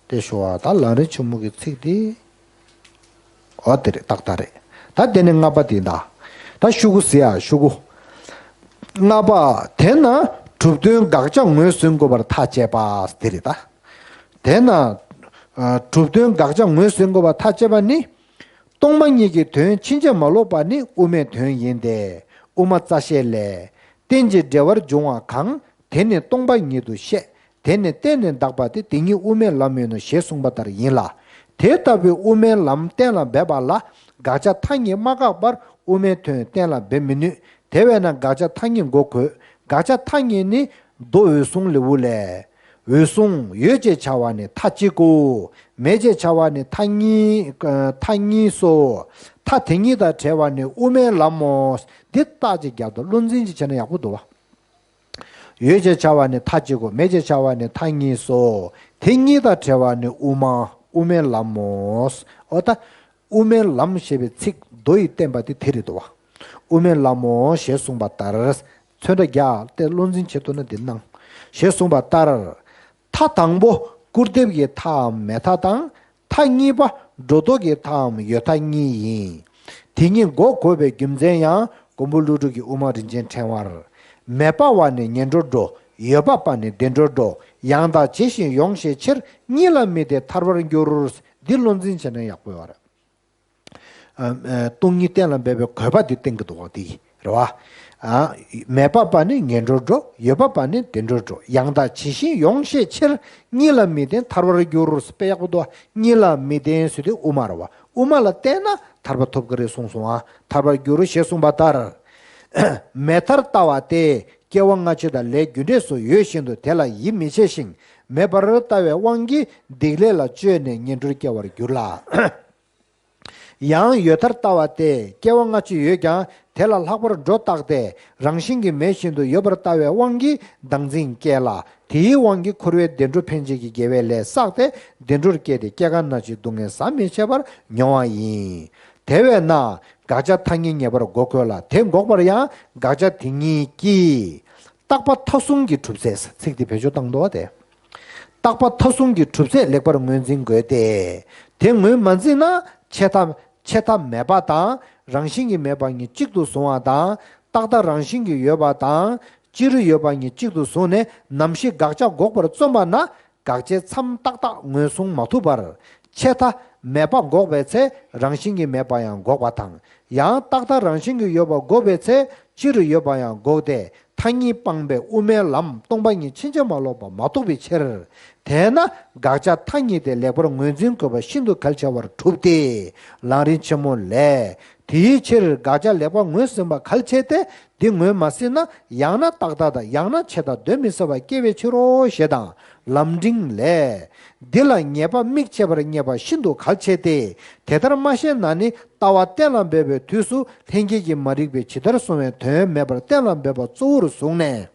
དེ་ཞུ་བ་ད་ལམ་རིམ་ཆེན་མོ་གི་ཚིག་འདི། འོ་དེ་རེད། ཏག་ཏག་རེད། ད་དེ་ནས་ལྔ་པ་འདི་ད། ད་ཤུ་གུ་ཟེར་ཡ་ཤུ་གུ། ལྔ་པ། དེས་ན་གྲུབ་དོན་དགག་བྱ་ངོས་ཟིན་དགོས་པར་ཐག་བཅད་པ་དེ་རེད་ད། དེས་ན་ཨ་གྲུབ་དོན་དགག་བྱ་ངོས་ཟིན་དགོས་པར་ཐག་བཅད་པ་ནི། སྟོང་པ་ཉིད་ཀྱི་དོན་ཕྱིན་ཅི་མ་ལོག་པ་ནི་དབུ་མའི་དོན་ཡིན་ཏེ། དབུ་མ་རྩ་ཤེ་ལས། རྟེན་ཅིང་འབྲེལ་བར་འབྱུང་བ་གང་། དེ་ནི་སྟོང་པ་ཉིད་དུ་བཤད། དེ་ནི་གཏན་ནས་འདག་པ་སྟེ། དེ་ཉིད་དབུ་མའི་ལམ་ཡིན་ནོ་ཞེས་གསུངས་པ་ལྟར་ཡིན་ལ། དེ་ལྟ་བུའི་དབུ་མའི་ལམ་གཏན་ལ་འབེབས་པ་ལ་དགག་བྱ་མཐའ་གཉིས་མ་བཀག་པར་དབུ་མའི་དོན་གཏན་ལ་འབེབས་མི་ནུས། དེ་བས་ན་དགག་བྱ་མཐའ་གཉིས་འགོག་དགོས། དགག་བྱ་མཐའ་གཉིས་ནི་མདོ་འོད་སྲུང་ལེའུ་ལས། འོད་སྲུང་ཡོད་ཅེས་བྱ་བ་ནི་མཐའ་གཅིག་གོ། མེད་ཅེས་བྱ་བ་ནི་མཐའ་གཉིས། མཐའ་གཉིས་སོ། མཐའ་དེ་གཉིས་དང་བྲལ་བ་ནི་དབུ་མའི་ལམ་མོ། འདི་རྟགས་ཅིག་རྒྱབ་དང་བློ་འཛིན་ཅིག་བྱས་ན་ཡག་པོ་འདུག་བ། ཡོད་ཅེས་བྱ་བ་ནི་མཐའ་གཅིག་གོ། མེད་ཅེས་བྱ་བ་ནི་མཐའ་གཉིས་སོ། དེ་གཉིས་དང་བྲལ་བ་ནི་དབུ་མ། དབུ་མའི་ལམ་མོ། འོ་ད། དབུ་མའི་ལམ་ཞེས་པའི་ཚིག་མདོ་ཡི་བསྟན་པ་དེ་དེ་རེད་དོ། དབུ་མའི་ལམ་མོ་ཞེས་གསུངས་པ་ལྟར། ཚོན་ཁྲ་རྒྱག་སྟེ་བློ་འཛིན་བྱེད་ཐུབ་ན་འདི་གནང་། ཞེས་གསུངས་པ་ལྟར། མཐའ་དང་པོ་སྐུར་འདེབས་ཀྱི་མཐའམ་མེད་མཐའ་དང་། མཐའ་གཉིས་པ་སྒྲོ་འདོགས་ཀྱི་མཐའམ་ཡོད་མཐའ་གཉིས་ཡིན། དེ་གཉིས་འགོག་དགོས་པའི་རྒྱུ་མཚན་ཡང་མགོན་པོ་ཀླུ་སྒྲུབ་ཀྱི་དབུ་མ་རིན་ཆེན་ཕྲེང་བར། མེད་པ་བ་ནི་ངན་འགྲོར་འགྲོ། ཡོད་པ་བ་ནི་བདེ་འགྲོར་འགྲོ། ཡང་དག་ཇི་བཞིན་ཡོངས་ཤེས་ཕྱིར། གཉིས་ལ་མི་ལྡན་ཐར་པར་འགྱུར། འདི་བློ་འཛིན་བྱས་ན་ཡག་པོ་ཡོད་རེད། ཨ་ཨ་སྟོང་ཉིད་གཏན་ལ་འབེབས་པའི་དགོས་པ་འདི་བསྟན་གྱི་འདུག་བ་འདི་རེད་བ། ཨ་མེད་པ་བ་ནི་ངན་འགྲོར་འགྲོ། ཡོད་པ་བ་ནི་བདེ་འགྲོར་འགྲོ། ཡང་དག་ཇི་བཞིན་ཡོངས་ཤེས་ཕྱིར། གཉིས་ལ་མི་ལྡན་ཐར་པར་འགྱུར། དཔེ་ཡག་པོ་འདུག་བ། གཉིས་ལ་མི་ལྡན་ཟེར་དུས་དབུ་མ་རེད་བ། དབུ་མ་ལ་བརྟེན་ན་ཐར་པ་ཐོབ་ཀྱི་རེད་གསུངས་སོང་ཨ། ཐར་པར་འགྱུར་ཞེས་གསུངས་པ་ལྟར། མེད་མཐར་ལྟ་བ་སྟེ། སྐྱེ་བ་སྔ་ཕྱི་དང་ལས་རྒྱུ་འབྲས་སུ་ཡོད་བཞིན་དུ་དེ་ལ་ཡིད་མི་ཆེས་ཤིང་། མེད་པར་ལྟ་བའི་དབང་གིས་སྡིག་ལས་ལ་སྤྱོད་ནས་ངན་འགྲོར་སྐྱེ་བར་འགྱུར་ལ། ཡང་ཡོད་མཐར་ལྟ་བ་སྟེ། སྐྱེ་བ་སྔ་ཕྱི་ཡོད་ཀྱང་དེ་ལ་ལྷག་པར་སྒྲོ་བཏགས་ཏེ་རང་བཞིན་གྱིས་མེད་བཞིན་དུ་ཡོད་པར་ལྟ་བའི་དབང་གིས་བདག་འཛིན་སྐྱེ་ལ། དེའི་དབང་གིས་འཁོར་བའི་བདེ་འགྲོ་འཕེན་བྱེད་ཀྱི་དགེ་བའི་ལས་བསགས་ཏེ་བདེ་འགྲོར་སྐྱེས་ཏེ་སྐྱེ་རྒ་ན་འཆིའི་སྡུག་བསྔལ་ཟ་མི་ཤེས་པར་མྱོང་བ་ཡིན། དེ་བས་ན་དགག་བྱ་མཐའ་གཉིས་ངེས་པར་འགོག་དགོས་ལ། དེ་འགོག་པར་ཡང་དགག་བྱ་དེ་གཉིས་ཀྱིས། བརྟག་པ་མཐའ་གསུམ་གྱི་གྲུབ་ཚད། ཚིག་འདི་བེད་སྤྱོད་བཏང་འདུག་བ་དེ། བརྟག་པ་མཐའ་གསུམ་གྱི་གྲུབ་ཚད་ལེགས་པར་ངོས་འཛིན་དགོས་ཏེ། དེ་ངོས་མ་འཛིན་ན་ཆད་མཐའ། ཆད་མཐའ་མེད་པ་དང་རང་བཞིན་གྱིས་མེད་པ་གཉིས་གཅིག་ཏུ་བཟུང་བ་དང་། རྟག་མཐའ་རང་བཞིན་གྱིས་ཡོད་པ་དང་སྤྱི་རུ་ཡོད་པ་གཉིས་གཅིག་ཏུ་བཟུང་ནས་ནམ་ཞིག་དགག་བྱ་འགོག་པར་བརྩོན་པ་ན། དགག་བྱའི་མཚམས་ཏག་ཏག་ངོས་བཟུང་མ་ཐུབ་པར། ཆད་མཐའ་མེད་པ་འགོག་པའི་ཚེ་རང་བཞིན་གྱིས་མེད་པ་ཡང་འགོག་པ་དང་། ཡང་རྟག་མཐའ་རང་བཞིན་གྱིས་ཡོད་པ་འགོག་པའི་ཚེ་སྤྱི་རུ་ཡོད་པ་ཡང་འགོག་སྟེ། མཐའ་གཉིས་སྤངས་པའི་དབུ་མའི་ལམ་སྟོང་པ་ཉིད་ཕྱིན་ཅི་མ་ལོག་པ་མ་རྟོགས་པའི་ཕྱིར། དེས་ན་དགག་བྱ་མཐའ་གཉིས་དེ་ལེགས་པར་ངོས་འཛིན་དགོས་པ་ཤིན་ཏུ་གལ་ཆེ་བར་གྲུབ་སྟེ། ལམ་རིམ་ཆེན་མོ་ལས། དེའི་ཕྱིར་དགག་བྱ་ལེགས་པར་ངོས་ཟིན་པ་གལ་ཆེ་སྟེ། འདི་ངོས་མ་ཟིན་ན་ཡང་ན་རྟག་མཐའ་དང་ཡང་ན་ཆད་མཐའ་གདོན་མི་ཟ་བ་སྐྱེ་བའི་ཕྱིར་རོ་ཞེས་དང་། ལམ་འབྲིང་ལས། འདི་ལ་ངེས་པ་དམིགས་ཕྱེད་པར་བསྙད་པ་ཤིན་ཏུ་གལ་ཆེ་སྟེ། དེ་ལྟར་མ་ཤེས་ན་ནི་ལྟ་བ་གཏན་ལ་འབེབས་པའི་དུས་སུ་ལྷན་སྐྱེས་ཀྱི་མ་རིག་པས་ཇི་ལྟར་གསུངས་པའི་དོན་མེད་པར་གཏན་ལ་འབེབས་པ་གཙོ་བོར་བཟུང་ནས།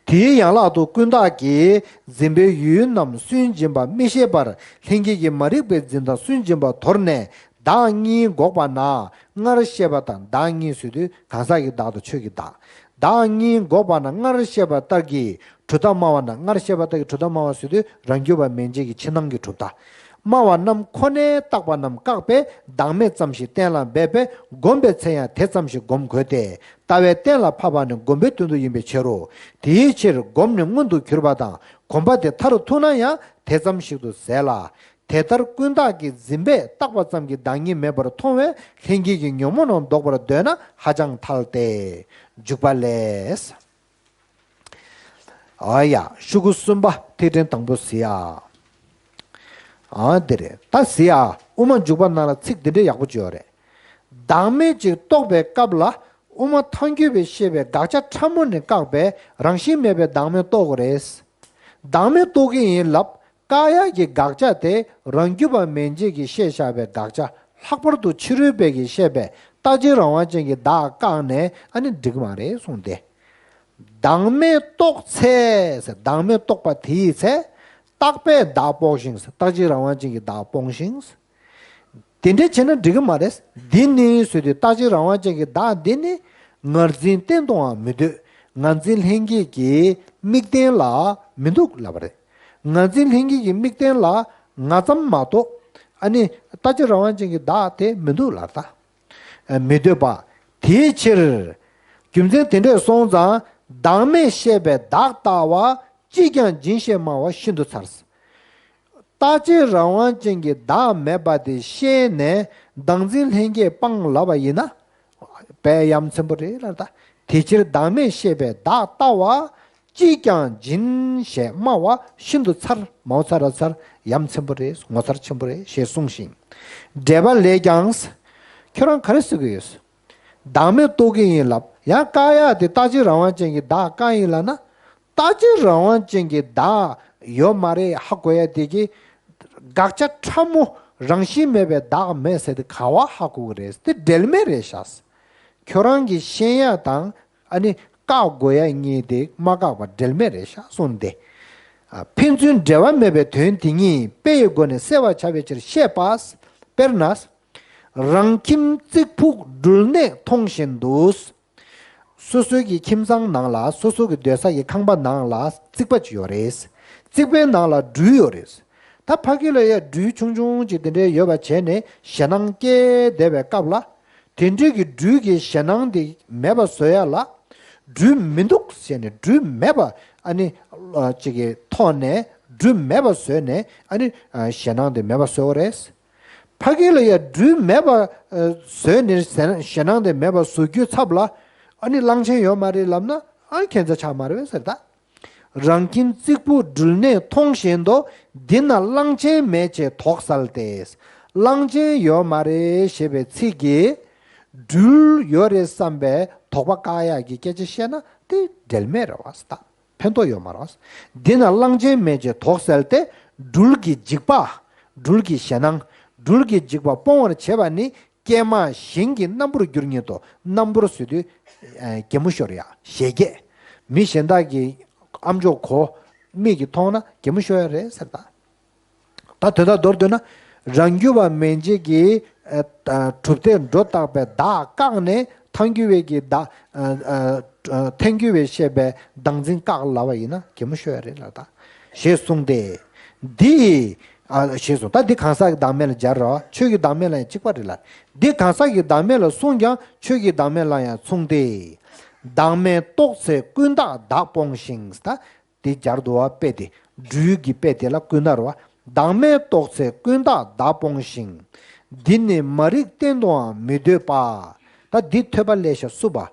དེའི་ཡན་ལག་ཏུ་ཀུན་བརྟགས་ཀྱིས་འཛིན་པའི་ཡུལ་རྣམས་སུན་འབྱིན་པ་མི་ཤེས་པར་ལྷན་སྐྱེས་ཀྱི་མ་རིག་པས་འཛིན་སྟངས་སུན་འབྱིན་པ་དོར་ནས། བདག་གཉིས་འགོག་པ་ན་སྔར་བཤད་པ་དང་། བདག་གཉིས་ཟེར་དུས་གང་ཟག་གི་བདག་དང་ཆོས་ཀྱི་བདག། བདག་གཉིས་འགོག་པ་ན་སྔར་བཤད་པ་ལྟར་གྱི་གྲུབ་མཐའ་སྨྲ་བ་ན། སྔར་བཤད་པ་ལྟར་གྱི་གྲུབ་མཐའ་སྨྲ་བ་ཟེར་དུས་རང་རྒྱུད་པ་མན་ཆད་ཀྱི་ཕྱི་ནང་གི་གྲུབ་མཐའ། སྨྲ་བ་རྣམས་ཁོ་ནས་བརྟགས་པ་རྣམས་བཀག་པས་བདག་མེད་ཙམ་ཞིག་གཏན་ལ་འབེབས་པས། བསྒོམ་པའི་ཚེ་ཡང་དེ་ཙམ་ཞིག་བསྒོམ་དགོས་ཏེ། ལྟ་བས་གཏན་ལ་ཕབ་པ་ནི་བསྒོམ་པའི་དོན་དུ་ཡིན་པའི་ཕྱིར་རོ། དེའི་ཕྱིར་བསྒོམས་ནས་མངོན་དུ་གྱུར་པ་དང་གོམས་པ་དེ་མཐར་ཐུག་ན་ཡང་དེ་ཙམ་ཞིག་ཏུ་ཟད་ལ། དེ་ལྟར་ཀུན་བརྟགས་ཀྱིས་འཛིན་པས་བརྟགས་པ་ཙམ་གྱིས་བདག་ཉིད་མེད་པར་མཐོང་བས་ལྷན་སྐྱེས་ཀྱི་ཉོན་མོངས་རྣམས་ལྡོག་པར་འདོད་ན་ཧ་ཅང་ཐལ་ཏེ། འཇུག་པ་ལས། ཨ་ཡ། ཤོག་གུ་གསུམ་པ་ཐིག་ཕྲེང་དང་པོ་གཟིགས་ཨ། ཨ་འདི་རེད་ད་གཟིགས་ཨ། དབུ་མ་འཇུག་པ་ནང་ལ་ཚིག་འདི་འདྲའི་ཡག་པོ་ཅིག་ཡོད་རེད། བདག་མེད་ཅིག་རྟོགས་པའི་སྐབས་ལ་དབུ་མ་ཐལ་འགྱུར་བའི་ཤེས་པས་དགག་བྱ་ཕྲ་མོ་ནི་བཀག་པས་རང་བཞིན་མེད་པའི་བདག་མེད་རྟོགས་དགོས་རེད། བདག་མེད་རྟོགས་ཀྱི་ཡིན་ལབ། བཀག་ཡག་གི་དགག་བྱ་དེ་རང་རྒྱུད་པ་མན་ཆད་ཀྱིས་བཤད་བཞག་པའི་དགག་བྱ་ལྷག་པར་དུ་ཕྱི་རོལ་པའི་གིས་བཤད་པའི་རྟག་གཅིག་རང་དབང་ཅན་གྱི་བདག་བཀག་ནས་ཨ་ནི་འགྲིག་གི་མ་རེད་གསུངས་ཏེ། བདག་མེད་རྟོགས་ཚེ་ཟེར། བདག་མེད་རྟོགས་པ་དེའི་ཚེ། རྟག་པས་བདག་དཔོག་ཞིང་ཟེར། རྟག་གཅིག་རང་དབང་ཅན་གྱི་བདག་སྤོང་ཞིང་། དེ་འདྲ་བྱས་ན་འགྲིག་གི་མ་རེད། འདི་ནི་ཟེར་དུས་རྟག་གཅིག་རང་དབང་ཅན་གྱི་བདག་འདི་ནི་ངར་འཛིན་གཏན་དུའང་མི་འདོད། ངར་འཛིན་ལྷན་སྐྱེས་ཀྱི་དམིགས་རྟེན་ལ་མི་འདུག་ལབ་པ་རེད། ངར་འཛིན་ལྷན་སྐྱེས་ཀྱི་དམིགས་རྟེན་ལ་ང་ཙམ་མ་གཏོགས་ཨ་ནི་རྟག་གཅིག་རང་དབང་ཅན་གྱི་བདག་དེ་མི་འདུག་ལབ་ད། མི་འདོད་པ། དེའི་ཕྱིར། རྒྱུ་མཚན་དེ་འདྲས་སོང་ཙང་བདག་མེད་ཤེས་པའི་བདག་ལྟ་བ་ཅིས་ཀྱང་སྦྱིན་ཞེས་སྨྲ་བ་ཤིན་ཏུ་ཚར། རྟག་གཅིག་རང་དབང་ཅན་གྱི་བདག་མེད་པ་དེ་ཤེས་ནས་བདག་འཛིན་ལྷན་སྐྱེས་སྤང་ལབ་པ་ཡིན་ན། དཔེ་ཡ་མཚན་པོ་རེད་ལ་ད། དེ་ཕྱིར་བདག་མེད་ཤེས་པའི་བདག་ལྟ་བ་ཅིས་ཀྱང་སྦྱིན་ཞེས་སྨྲ་བ་ཤིན་ཏུ་ཚར། མའོ་ཚར་ར་ཚར་ཡ་མཚན་པོ་རེད། ངོ་མཚར་ཆེན་པོ་རེད་ཞེས་གསུངས་ཤིང་། འགྲེལ་པ་ལས་ཀྱང་། ཁྱོད་རང་ག་རེ་ཟེར་གི་ཡོད། བདག་མེད་རྟོགས་ཀྱི་ཡིན་ལབ། ཡང་བཀག་ཡག་དེ་རྟག་གཅིག་རང་དབང་ཅན་གྱི་བདག་བཀག་ཡིན་ལབ་ན། རྟག་གཅིག་རང་དབང་ཅན་གྱི་བདག་ཡོད་མ་རེད་ཧ་གོ་ཡ་དེ་གི་དགག་བྱ་ཕྲ་མོ་རང་བཞིན་མེད་པའི་བདག་མེད་ཟེར་དེ་ག་བ་ཧ་གོ་གི་རེད། དེ་འབྲེལ་མེད་རེད་ཤག་ཁྱོད་རང་གིས་ཤེས་ཡ་དང་ཨ་ནི་བཀག་དགོས་ཡ་གཉིས་དེ་མ་བཀག་པ་འབྲེལ་མེད་རེད་ཤག་གསུངས་ཏེ། ཕན་ཚུན་འབྲེལ་བ་མེད་པའི་དོན་དེ་ཉིད་དཔེ་ཡི་སྒོ་ནས་གསལ་བར་བྱ་བའི་ཕྱིར་བཤད་པ། དཔེར་ན། རང་ཁྱིམ་རྩིག་ཕུག་སྦྲུལ་ནད་མཐོང་བཞིན་དུ། སོ་སོའི་གི་ཁྱིམ་ཚང་ནང་ལ་སོ་སོ་གི་སྡོད་ས་གི་ཁང་པ་ནང་ལ་རྩིག་པ་ཅིག་ཡོད་རེད། རྩིག་པའི་ནང་ལ་སྦྲུལ་ཡོད་རེད། ད་ཕ་གི་ལ་ཡ་སྦྲུལ་ཆུང་ཆུང་ཅིག་དེ་འདྲའི་ཡོད་པ་བྱས་ནས་ཞེད་སྣང་སྐྱེས་བསྡད་པའི་སྐབས་ལ། དེ་འདྲའི་གི་སྦྲུལ་གྱི་ཞེད་སྣང་དེ་མེད་པ་བཟོ་ཡ་ལ། སྦྲུལ་མི་འདུག་ཟེར་ནས་སྦྲུལ་མེད་པ་ཨ་ནི་ཅིག་གི་ཐོག་ནས་སྦྲུལ་མེད་པ་བཟོས་ནས་ཨ་ནི་ཞེད་སྣང་དེ་མེད་པ་བཟོ་བ་རེད། ཕ་གི་ལ་ཡ་སྦྲུལ་མེད་པ་བཟོས་ནས་ཞེད་སྣང་དེ་མེད་པ་བཟོ་རྒྱུའི་ཚབ་ལ་ཨ་ནི་གླང་ཆེན་ཡོད་མ་རེད་ལབ་ན་ཨ་ཁྱད་མཚར་ཆགས་མ་རེད་པས་ཟེར་ད། རང་ཁྱིམ་རྩིག་ཕུག་སྦྲུལ་ནད་མཐོང་བཞིན་དུ་འདི་ན་གླང་ཆེན་མེད་ཅེས་དོགས་བསལ་ཏེ། གླང་ཆེན་ཡོད་མ་རེད་ཞེས་པའི་ཚིག་གིས་སྦྲུལ་ཡོད་རེད་བསམ་པའི་དོགས་པ་བཀག་ཡག་གི་སྐད་ཆ་བཤད་ན་དེ་འབྲེལ་མེད་རེད་པས་ཟེར་ད། ཕན་ཐོགས་ཡོད་མ་རེད། འདི་ན་གླང་ཆེན་མེད་ཅེས་དོགས་བསལ་ཏེ། སྦྲུལ་གྱི་འཇིགས་པ། སྦྲུལ་གྱི་ཞེད་སྣང་། སྦྲུལ་གྱི་འཇིགས་པ་སྤོང་བར་བྱེད་པ་ནི་ཀྱེ་མ་ཞིང་གི་སྣམ་བུར་འགྱུར་ཉིད་དོ། སྣམ་བུར་ཟེར་དུས་གད་མོ་ཤོར་ཡ་ཞེད་སྐད། མི་གཞན་དག་གི་ཨ་མཆོག་གོ་མིག་གིས་མཐོང་ན་གད་མོ་ཤོར་ཡ་རེད་ཟེར་ད། ད་དོན་དག་མདོར་བསྡུས་ན། རང་རྒྱུད་པ་མན་ཆད་ཀྱིས་གྲུབ་མཐས་སྒྲོ་བཏགས་པའི་བདག་བཀག་ནས་ཐལ་འགྱུར་བའི་གི་བདག་ཐལ་འགྱུར་བའི་ཤེས་པའི་བདག་འཛིན་བཀག་ལབ་པ་ཡིན་ན་གད་མོ་ཤོར་ཡ་རེད་ལ་ད། ཞེས་གསུངས་ཏེ། འདི། ཞེས་གསུངས། ད་འདི་གང་ཟག་གི་བདག་མེད་ལ་སྦྱར་རོ། ཆོས་ཀྱི་བདག་མེད་ལ་ཡང་གཅིག་པ་རེད་ལ། འདི་གང་ཟག་གི་བདག་མེད་ལ་གསུངས་ཀྱང་ཆོས་ཀྱི་བདག་མེད་ལ་ཡང་མཚུངས་ཏེ། བདག་མེད་རྟོགས་ཚེ་ཀུན་བརྟགས་བདག་སྤོང་ཞིང་ད། དེ་སྦྱར་འདུག་བ་དཔེ་དེ། སྦྲུལ་གྱི་དཔེ་དེ་ལ་ཀུན་བརྟགས་རེད་བ། བདག་མེད་རྟོགས་ཚེ་ཀུན་བརྟགས་བདག་སྤོང་ཞིང་། འདི་ནི་མ་རིག་གཏན་དུའང་མི་འདོད་པ། ད་འདི་ཐོས་པ་ལས་ཤ་བསུབ་པ།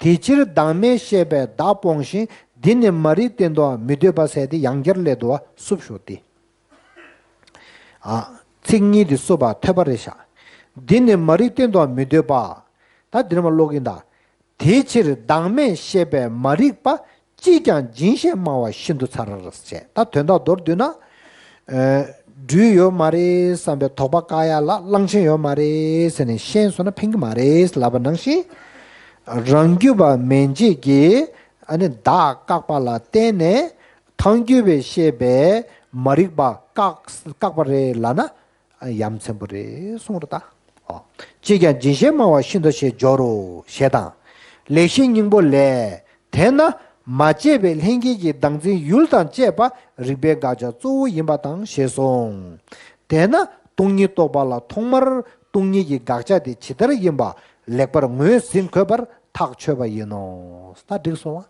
དེ་ཕྱིར་བདག་མེད་ཤེས་པས་བདག་སྤོང་ཞིང་། འདི་ནི་མ་རིག་གཏན་དུའང་མི་འདོད་པ་ཟེར་དེ་ཡང་བསྐྱར་སླེབས་འདུག་བ་བསུབ་ཤོག་སྟེ། ཨ། ཚིག་གཉིས་དེ་བསུབ་པ་ཐོས་པ་རེད་ཤག་འདི་ནི་མ་རིག་གཏན་དུའང་མི་འདོད་པ། ད་འདིར་མ་ཀློག་གིན་ད། དེ་ཕྱིར་བདག་མེད་ཤེས་པས་མ་རིག་པ། ཅིས་ཀྱང་སྦྱིན་ཞེས་སྨྲ་བ་ཤིན་ཏུ་ཚར་ཞེས། ད་དོན་དག་མདོར་བསྡུས་ན། ཨ། སྦྲུལ་ཡོད་མ་རེད་བསམ་པའི་དོགས་པ་བཀག་ཡ་ལ་གླང་ཆེན་ཡོད་མ་རེད་ཟེར་ནས་ཤེས་སོང་ན་ཕན་གྱི་མ་རེད་ལབ་པ་ནང་བཞིན། རང་རྒྱུད་པ་མན་ཆད་ཀྱིས་ཨ་ནི་བདག་བཀག་པ་ལ་བརྟེན་ནས་ཐལ་འགྱུར་བའི་ཤེས་པས་མ་རིག་པ་བཀག་བཀག་པ་རེད་ལབ་ན། ཡ་མཚན་པོ་རེད་གསུངས་རེད་ད། ཨོ། ཅིས་ཀྱང་སྦྱིན་ཞེས་སྨྲ་བ་ཤིན་ཏུ་ཞེས་སྦྱོར་རོ་ཞེས་དང་། ལེགས་བཤད་སྙིང་པོ་ལས། དེས་ན་མ་དཔྱད་པའི་ལྷན་སྐྱེས་ཀྱི་བདག་འཛིན་ཡུལ་དང་བཅས་པ་རིགས་པའི་དགག་བྱ་གཙོ་བོ་ཡིན་པ་དང་ཞེས་གསུངས། དེས་ན་སྟོང་ཉིད་རྟོགས་པ་ལ་ཐོག་མར་སྟོང་ཉིད་ཀྱི་དགག་བྱ་དེ་ཇི་ལྟར་ཡིན་པ་ལེགས་པར་ངོས་ཟིན་དགོས་པར་ཐག་ཆོད་པ་ཡིན་ནོ། ད་འགྲིག་སོང་བ།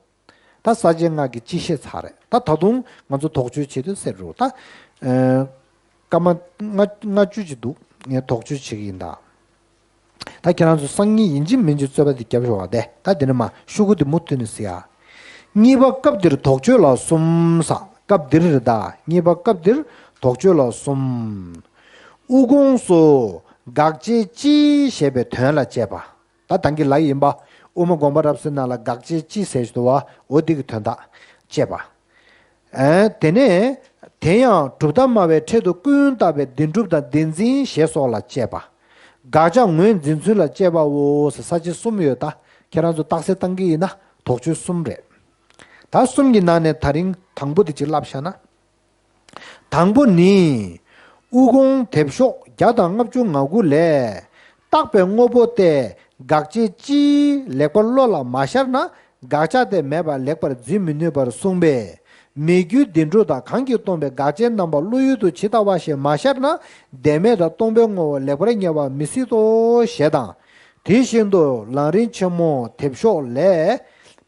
ད་ས་བཅད་ལྔ་གི་སྤྱི་བཤད་ཚར་རེད། ད་ད་དུང་ང་ཚོ་དོགས་གཅོད་བྱེད་དུས་ཟེར་རུ་ད། ཨ། སྐར་མ་ལྔ་ལྔ་བཅུ་ཅིག་འདུག་ངས་དོགས་གཅོད་བྱེད་ཀྱི་ཡིན་ད། ད་ཁྱེད་རང་ཚོ་སང་ཉིན་ཡིན་གཅིག་མིན་གཅིག་རྩོད་པ་འདི་རྒྱབ་ཤོག་ཨ། དེ་ད་འདི་ནས་མ་ཤོག་གུ་འདི་མུ་མཐུད་ནས་གཟིགས་ཨ། གཉིས་པ་སྐབས་འདིར་དོགས་གཅོད་ལ་གསུམ་ས། སྐབས་འདིར་རེད་ད། གཉིས་པ་སྐབས་འདིར་དོགས་གཅོད་ལ་གསུམ། དབུ་དགོངས་སུ་དགག་བྱའི་སྤྱི་ཞེས་པའི་དོན་ལ་དཔྱད་པ། ད་ད་གིན་ལབ་ཡིན་པ། དབུ་མ་དགོངས་པ་རབ་གསལ་ནང་ལ་དགག་བྱའི་སྤྱི་ཟེར་གྱི་འདུག་བ། འོ་འདི་གི་དོན་དག་དཔྱད་པ། ཨ། དེ་ནས་དེ་ཡང་གྲུབ་མཐའ་སྨྲ་བའི་ཕྲད་དུ་ཀུན་བཏགས་པའི་བདེན་གྲུབ་དང་བདེན་འཛིན་ཞེས་སོགས་ལ་དཔྱད་པ། དགག་བྱ་ངོས་འཛིན་ཚུལ་ལ་དཔྱད་པའོ་ཟེར་ས་བཅད་གསུམ་ཡོད་ད། ཁྱེད་རང་ཚོ་རྟགས་གསལ་བཏང་གི་ཡིན་ན་དོགས་གཅོད་གསུམ་རེད། ད་གསུམ་གྱི་ནང་ནས་ད་རིང་དང་པོ་དེ་གཅིག་བསླབ་བཞག་ན། དང་པོ་ནི། དབུ་དགོངས་དེབ་ཤོག་བརྒྱ་དང་ལྔ་བཅུ་ང་དགུ་ལས། བཏགས་པའི་དངོས་པོ་སྟེ་དགག་བྱའི་སྤྱིའི་ལེགས་པར་བློ་ལ་མ་ཤར་ན་དགག་བྱ་དེ་མེད་པར་ལེགས་པར་འཛིན་མི་ནུས་པར་གསུངས་པས། མི་རྒྱུའི་བདེན་གྲུབ་དང་གང་གིས་སྟོང་པའི་དགག་བྱའི་རྣམ་པ་བློ་ཡུལ་དུ་ཇི་ལྟ་བ་བཞིན་མ་ཤར་ན་བདེན་མེད་དང་སྟོང་པའི་ངོ་བོ་ལེགས་པར་ངེས་པ་མི་སྲིད་དོ་ཞེས་དང་། དེ་བཞིན་དུ་ལམ་རིམ་ཆེན་མོ་དེབ་ཤོག་ལས།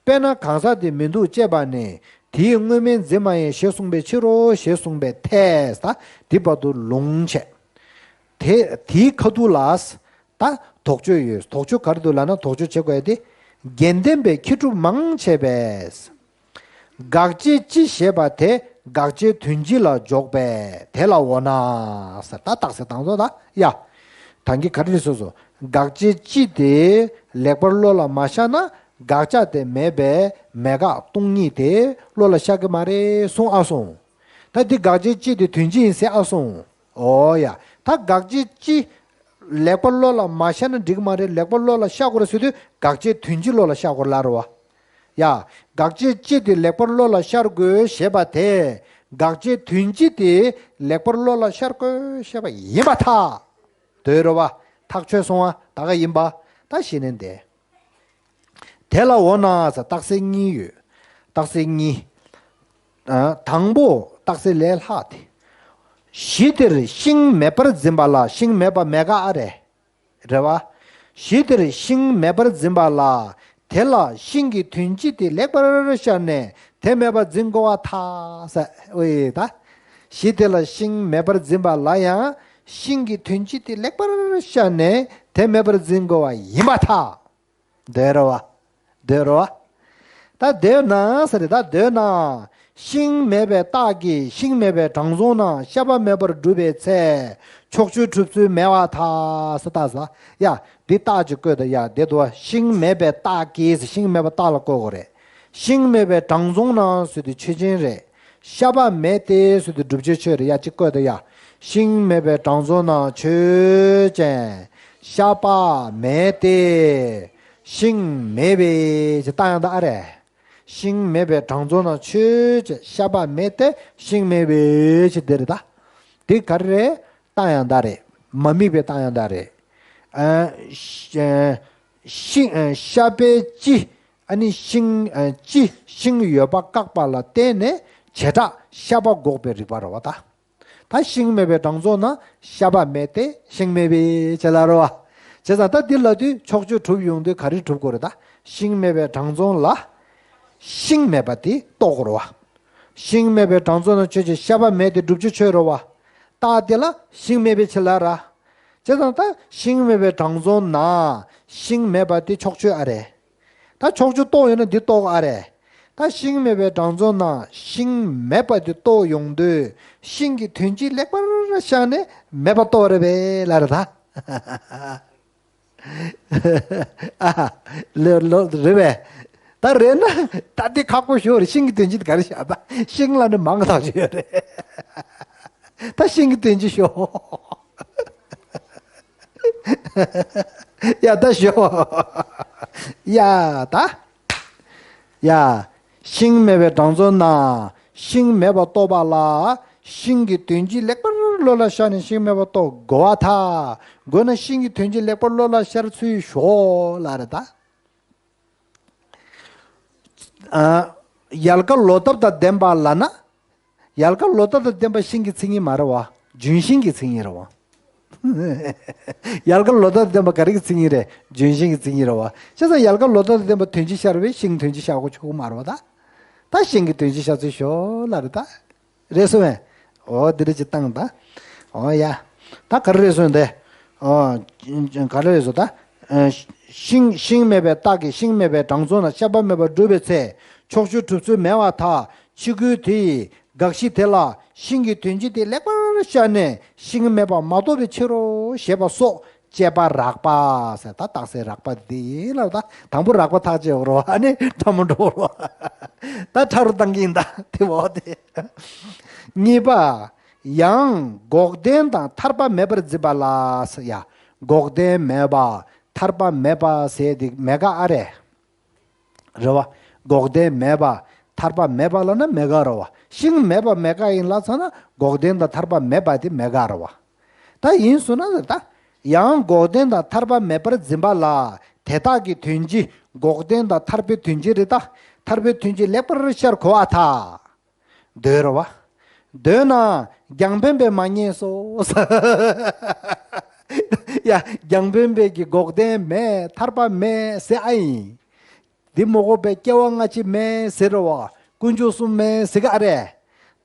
དཔེར་ན་གང་ཟག་དེ་མི་འདུག་ཅེས་པ་ནི་དེའི་དངོས་མིང་འཛིན་མ་ཡིན་ཞེས་གསུངས་པའི་ཕྱིར་རོ་ཞེས་གསུངས་པའི་ཐད་ད་འདི་བར་དུ་ལུང་བྱས། དེ་དེའི་ཁ་ཐུག་ལ་ད་དོགས་གཅོད་ཡོད། དོགས་གཅོད་ག་རེ་འདུག་ལབ་ན་དོགས་གཅོད་བྱེད་དགོས་ཡ་དེ་རྒྱན་ལྡན་པའི་མཁས་གྲུབ་མང་ཆེ་བས། དགག་བྱའི་སྤྱི་ཞེས་པ་དེ་དགག་བྱའི་དོན་སྤྱི་ལ་འཇོག་པས་དེ་ལ་འོ་ན་ཟེར་ད་རྟགས་གསལ་བཏང་ཚོ་ད་ཡ། ད་གིན་ག་རེ་རེད་ཟེར་སོ། དགག་བྱའི་སྤྱི་དེ་ལེགས་པར་བློ་ལ་མ་ཤར་ན་དགག་བྱ་དེ་མེད་པས་མེད་དགག་སྟོང་ཉིད་དེ་བློ་ལ་ཤར་གི་མ་རེད་གསུངས་ཨ་སོང་། ད་འདི་དགག་བྱའི་སྤྱི་དེ་དོན་སྤྱི་ཡིན་ཟེར་ཨ་སོང་། འོ་ཡ། ད་དགག་བྱའི་སྤྱི་ལེགས་པར་བློ་ལ་མ་ཤར་ན་འགྲིག་གི་མ་རེད། ལེགས་པར་བློ་ལ་ཤར་དགོས་རེད་ཟེར་དུས་དགག་བྱའི་དོན་སྤྱི་བློ་ལ་ཤར་དགོས་རེད་ལབ་རེད་བ། ཡ། དགག་བྱའི་སྤྱི་དེ་ལེགས་པར་བློ་ལ་ཤར་དགོས་ཞེས་པ་དེ། དགག་བྱའི་དོན་སྤྱི་དེ་ལེགས་པར་བློ་ལ་ཤར་དགོས་ཞེས་པ་ཡིན་པར་ཐལ། འདོད་རེད་བ། ཐག་ཆོད་སོང་བ་ད་ག་ཡིན་པ། ད་གཞི་ནས་འདས། དེ་ལ་འོ་ན་ཟེར་རྟགས་གསལ་གཉིས་ཡོད། རྟགས་གསལ་གཉིས། ཨ། དང་པོ་རྟགས་གསལ་ལས་ལྷག་སྟེ། གཞི་དེར་ཤིང་མེད་པར་འཛིན་པ་ལ་ཤིང་མེད་པ་མེད་དགག་ཨ་རེད། རེད་བ། གཞི་དེར་ཤིང་མེད་པར་འཛིན་པ་ལ། དེ་ལ་ཤིང་གི་དོན་སྤྱི་དེ་ལེགས་པར་ཤར་ནས་དེ་མེད་པར་འཛིན་དགོས་པར་ཐལ་ཟེར། འོ་ཡེ་ད། གཞི་དེ་ལ་ཤིང་མེད་པར་འཛིན་པ་ལ་ཡང་ཤིང་གི་དོན་སྤྱི་དེ་ལེགས་པར་ཤར་ནས་དེ་མེད་པར་འཛིན་དགོས་པ་ཡིན་པར་ཐལ། འདོད་རེད་བ། འདོད་རེད་བ། ད་འདོད་ན་ཟེར་རེད། ད་འདོད་ན། ཤིང་མེད་པའི་རྟགས་ཀྱིས་ཤིང་མེད་པའི་དྲང་སྲོང་རྣམས་ཤ་པ་མེད་པར་སྒྲུབ་པའི་ཚེ། ཕྱོགས་ཆོས་གྲུབ་ཚུལ་མེད་པར་ཐལ་ཟེར། ད་ཟ་ཡ། འདི་རྟགས་ཅིག་བཀོད་དང་ཡ་འདི་འདུག་བ། ཤིང་མེད་པའི་རྟགས་ཀྱིས་ཤིང་མེད་པ་རྟགས་ལ་བཀོད་དགོས་རེད། ཤིང་མེད་པའི་དྲང་སྲོང་རྣམས་ཟེར་དུས་ཆོས་ཅན་རེད། ཤ་པ་མེད་དེ་ཟེར་དུས་བསྒྲུབ་བྱའི་ཆོས་རེད། ཡ་གཅིག་བཀོད་དང་ཡ། ཤིང་མེད་པའི་དྲང་སྲོང་རྣམས་ཆོས་ཅན། ཤ་པ་མེད་དེ། ཤིང་མེད་པའི་ཅེས་རྟགས་ཡང་དག་ཨ་རེད། ཤིང་མེད་པའི་དྲང་སྲོང་རྣམས་ཆོས་ཅན། ཤ་པ་མེད་དེ་ཤིང་མེད་པའི་ཅེས་འདི་རེད་ད། འདི་ག་རེ་རེད། རྟགས་ཡང་དག་རེད། མ་དམིགས་པའི་རྟགས་ཡང་དག་རེད། ཨ། ཤ་ཤིང་ཨ། ཤ་པའི་སྤྱི། ཨ་ནི་ཤིང་ཨ། སྤྱི་ཤིང་ཡོད་པ་བཀག་པ་ལ་བརྟེན་ནས་བྱེ་བྲག་ཤ་པ་འགོག་པའི་རིགས་པ་རེད་བ་ད། ད་ཤིང་མེད་པའི་དྲང་སྲོང་རྣམས་ཤ་པ་མེད་དེ་ཤིང་མེད་པའི་ཅེས་ལབ་རེད་བ། བྱས་ཙང་ད་འདི་ལབ་དུས་ཕྱོགས་ཆོས་གྲུབ་ཡོང་དུས་ག་རེ་གྲུབ་དགོས་རེད་ད། ཤིང་མེད་པའི་དྲང་སྲོང་ལ་ཤིང་མེད་པ་དེ་རྟོགས་དགོས་རེད་བ། ཤིང་མེད་པའི་དྲང་སྲོང་རྣམས་ཆོས་ཅན། ཤ་པ་མེད་དེ་བསྒྲུབ་བྱའི་ཆོས་རེད་བ། རྟགས་དེ་ལ་ཤིང་མེད་པའི་ཅེས་ལབ་ར། བྱས་ཙང་ད་ཤིང་མེད་པའི་དྲང་སྲོང་ན་ཤིང་མེད་པ་དེ་ཕྱོགས་ཆོས་ཨ་རེད། ད་ཕྱོགས་ཆོས་རྟོགས་ཡོད་ན་འདི་རྟོགས་ཨ་རེད། ད་ཤིང་མེད་པའི་དྲང་སྲོང་ན་ཤིང་མེད་པ་དེ་རྟོགས་ཡོང་དུས་ཤིང་གི་དོན་སྤྱི་ལེགས་པར་ཤར་ནས་མེད་པ་རྟོགས་རེད་པས་ལབ་རེད་ད། ཨ་ལེ་ལོ་རེད་པས། ད་རེད་ན་ད་འདི་ཁག་པོ་ཞོ་རེད། ཤིང་གི་དོན་སྤྱི་དེ་ག་རེ་བཞག་ད་ཤིང་ལ་ནི་མང་ཐག་ཆོད་ཡོད་རེད། ད་ཤིང་གི་དོན་སྤྱི་ཞོ། ཡ་ད་ཞོ། ཡ་ད། ཡ། ཤིང་མེད་པའི་དྲང་སྲོང་ན་ཤིང་མེད་པ་རྟོགས་པ་ལ་ཤིང་གི་དོན་སྤྱི་ལེགས་པར་བློ་ལ་ཤར་ནས་ཤིང་མེད་པ་རྟོགས་དགོས་པར་ཐལ། དགོས་ན་ཤིང་གི་དོན་སྤྱི་ལེགས་པར་བློ་ལ་ཤར་ཚུལ་ཞོག་ལབ་རེད་ད། ཨ། ཡལ་ག་ལོ་འདབ་དང་ལྡན་པ་ལབ་ན། ཡལ་ག་ལོ་འདབ་དང་ལྡན་པ་ཤིང་གི་མཚན་ཉིད་མ་རེད་བ། ལྗོན་ཤིང་གི་མཚན་ཉིད་རེད་བ། ཡལ་ག་ལོ་ཏོག་དང་ལྡན་པ་ག་རེ་གི་མཚན་ཉིད་རེད། ལྗོན་ཤིང་གི་མཚན་ཉིད་རེད་བ། བྱས་ཙང་ཡལ་ག་ལོ་ཏོག་དང་ལྡན་པ་དོན་སྤྱི་ཤར་བས་ཤིང་དོན་སྤྱི་ཤར་གོ་ཆོག་གི་མ་རེད་བ་ད། ད་ཤིང་གི་དོན་སྤྱི་ཤར་ཚུལ་ཤོ་ལ་རེད་ད། རེད་སོང་བས། འོ་འདི་འདྲ་ཅིག་བཏང་ད། འོ་ཡ། ད་ག་རེ་རེད་སོང་དེ། འོ། ག་རེ་རེད་སོང་ད། ཤིང་ཤིང་མེད་པའི་རྟགས་ཀྱིས་ཤིང་མེད་པའི་གྲངས་ཚང་ན་ཤེས་པ་མེད་པར་སྒྲུབ་པའི་ཚེ། ཕྱོགས་ཆོས་གྲུབ་ཚུལ་མེད་པར་ཐལ། ཕྱི་རྒོལ་དེ་ཡིས་དགག་གཞི་དེ་ལ་ཤིང་གི་དོན་སྤྱི་དེ་ལེགས་པར་ཤར་ནས་ཤིང་མེད་པ་མ་རྟོགས་པའི་ཕྱིར་རོ་ཞེས་པ་སོགས། དཔྱད་པ་རགས་པ་ཟེར་ད་རྟགས་གསལ་རགས་པ་འདི་ལ་ད་དང་པོ་རགས་པ་ཐག་བཅད་འོ་རོ་ཨ་ནི་ཕྲ་མོ་འགྲོ་རོ། ད་ཕྲ་རུ་བཏང་གི་ཡིན་ད་དེ་འོ་དེ། གཉིས་པ། ཡང་འགོག་བདེན་དང་ཐར་པ་མེད་པར་འཛིན་པ་ལ་ཟེར་ཡ། འགོག་བདེན་མེད་པ་ཐར་པ་མེད་པ་ཟེར་དེ་མེད་ཀ་ཨ་རེད། རེད་བ། འགོག་བདེན་མེད་པ་ཐར་པ་མེད་པ་ལ་ན་མེད་ཀ་རེད་བ། ཤིང་མེད་པ་མེད་ཀ་ཡིན་ལ་ཚ་ན་འགོག་བདེན་དང་ཐར་པ་མེད་པ་དེ་མེད་ཀ་རེད་བ། ད་ཡིན་སོང་ན་ད། ཡང་འགོག་བདེན་དང་ཐར་པ་མེད་པར་འཛིན་པ་ལ་དེ་དག་གི་དོན་སྤྱི་འགོག་བདེན་དང་ཐར་པའི་དོན་སྤྱི་རེད་ད། ཐར་པའི་དོན་སྤྱི་ལེགས་པར་ཤར་གོ་བ་ཐལ། འདོད་རེད་བ། འདོད་ན་རྒྱང་འཕེན་པས་མ་རྙེད་སོ། ཡ་རྒྱང་འཕེན་པས་ཀྱི་འགོག་བདེན་མེད་ཐར་པ་མེད་ཟེར་ཨ་ཡིན། འདི་མོ་གོ་པའི་སྐྱེ་བ་སྔ་ཕྱི་མེད་ཟེར་རོ། དཀོན་མཆོག་གསུམ་མེད་ཟེར་ག་རེད།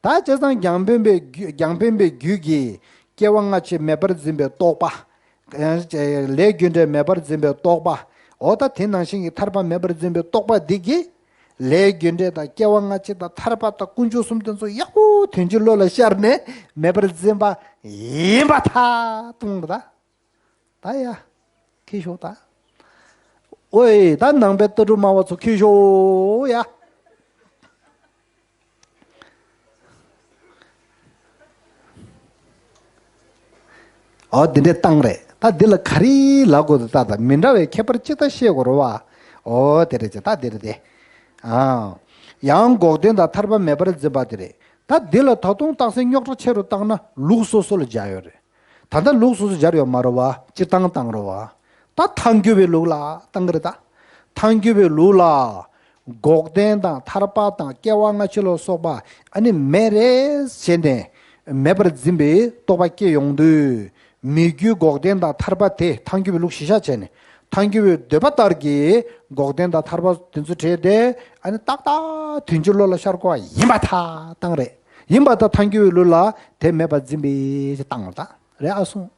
ད་བྱས་ཙང་རྒྱང་འཕེན་པའི་རྒྱུ་རྒྱང་འཕེན་པའི་རྒྱུད་ཀྱིས་སྐྱེ་བ་སྔ་ཕྱི་མེད་པར་འཛིན་པའི་རྟོག་པ། ལས་རྒྱུ་འབྲས་མེད་པར་འཛིན་པའི་རྟོག་པ། འོ་ད་དེ་ནང་བཞིན་གྱི་ཐར་པ་མེད་པར་འཛིན་པའི་རྟོག་པ་འདི་གིས། ལས་རྒྱུ་འབྲས་དང་སྐྱེ་བ་སྔ་ཕྱི་དང་ཐར་པ་དང་དཀོན་མཆོག་གསུམ་དེ་ཚོ་ཡག་པོ་དོན་སྤྱི་བློ་ལ་ཤར་ནས་མེད་པར་འཛིན་པ་ཡིན་པ་ཐལ་གཏོང་རེད་ད། ད་ཡ། ཁྱི་ཤོག་ད། ཨོའི་ད་ནང་པའི་ལྟ་གྲུབ་སྨྲ་བ་ཚོ་ཁྱི་ཤོག་ཡ། ཨོ་འདི་འདྲའི་བཏང་རེད། ད་འདི་ལ་ག་རེ་ལབ་དགོས་འདུག་ད་ད་མི་འདྲ་བའི་ཁྱད་པར་ཅི་ལྟར་ཤེས་དགོས་རེད་བ། ཨོ་དེ་རེད་ཅེ་ད་འདི་རེད་དེ། ཨ། ཡང་འགོག་བདེན་དང་ཐར་པ་མེད་པར་འཛིན་པ་དེ་རེད། ད་འདི་ལ་ད་དུང་རྟགས་གསལ་རྙོག་དྲ་ཆེ་རུ་བཏང་ན་ལུགས་སོ་སོ་ལ་སྦྱར་ཡོད་རེད། ད་ལྟ་ལུགས་སོ་སོ་སྦྱར་ཡོད་མ་རེད་བ། སྤྱིར་བཏང་བཏང་རེད་བ། ད་ཐལ་འགྱུར་བའི་ལུགས་ལ་བཏང་གི་རེད་ད། ཐལ་འགྱུར་བའི་ལུགས་ལ། འགོག་བདེན་དང་ཐར་པ་དང་སྐྱེ་བ་སྔ་ཕྱི་ལ་སོགས་པ་ཨ་ནི་མེད་རེད་ཟེར་ནས་མེད་པར་འཛིན་པའི་རྟོག་པ་སྐྱེ་ཡོང་དུས། མི་རྒྱུ་འགོག་བདེན་དང་ཐར་པ་དེ་ཐལ་འགྱུར་བའི་ལུགས་གཞི་བཞག་བྱས་ནས་ཐལ་འགྱུར་བའི་འདོད་པ་ལྟར་གྱི་འགོག་བདེན་དང་ཐར་པ་དེ་ཚོ་བྲལ་ཏེ་ཨ་ནི་ཏག་ཏག་དོན་སྤྱི་བློ་ལ་ཤར་དགོས་པ་ཡིན་པ་ཐལ་བཏང་རེད། ཡིན་པ་ད་ཐལ་འགྱུར་བའི་ལུགས་ལ་དེ་མེད་པར་འཛིན་པའི་བཏང་བ་ད་རེད་ཨ་སོང་།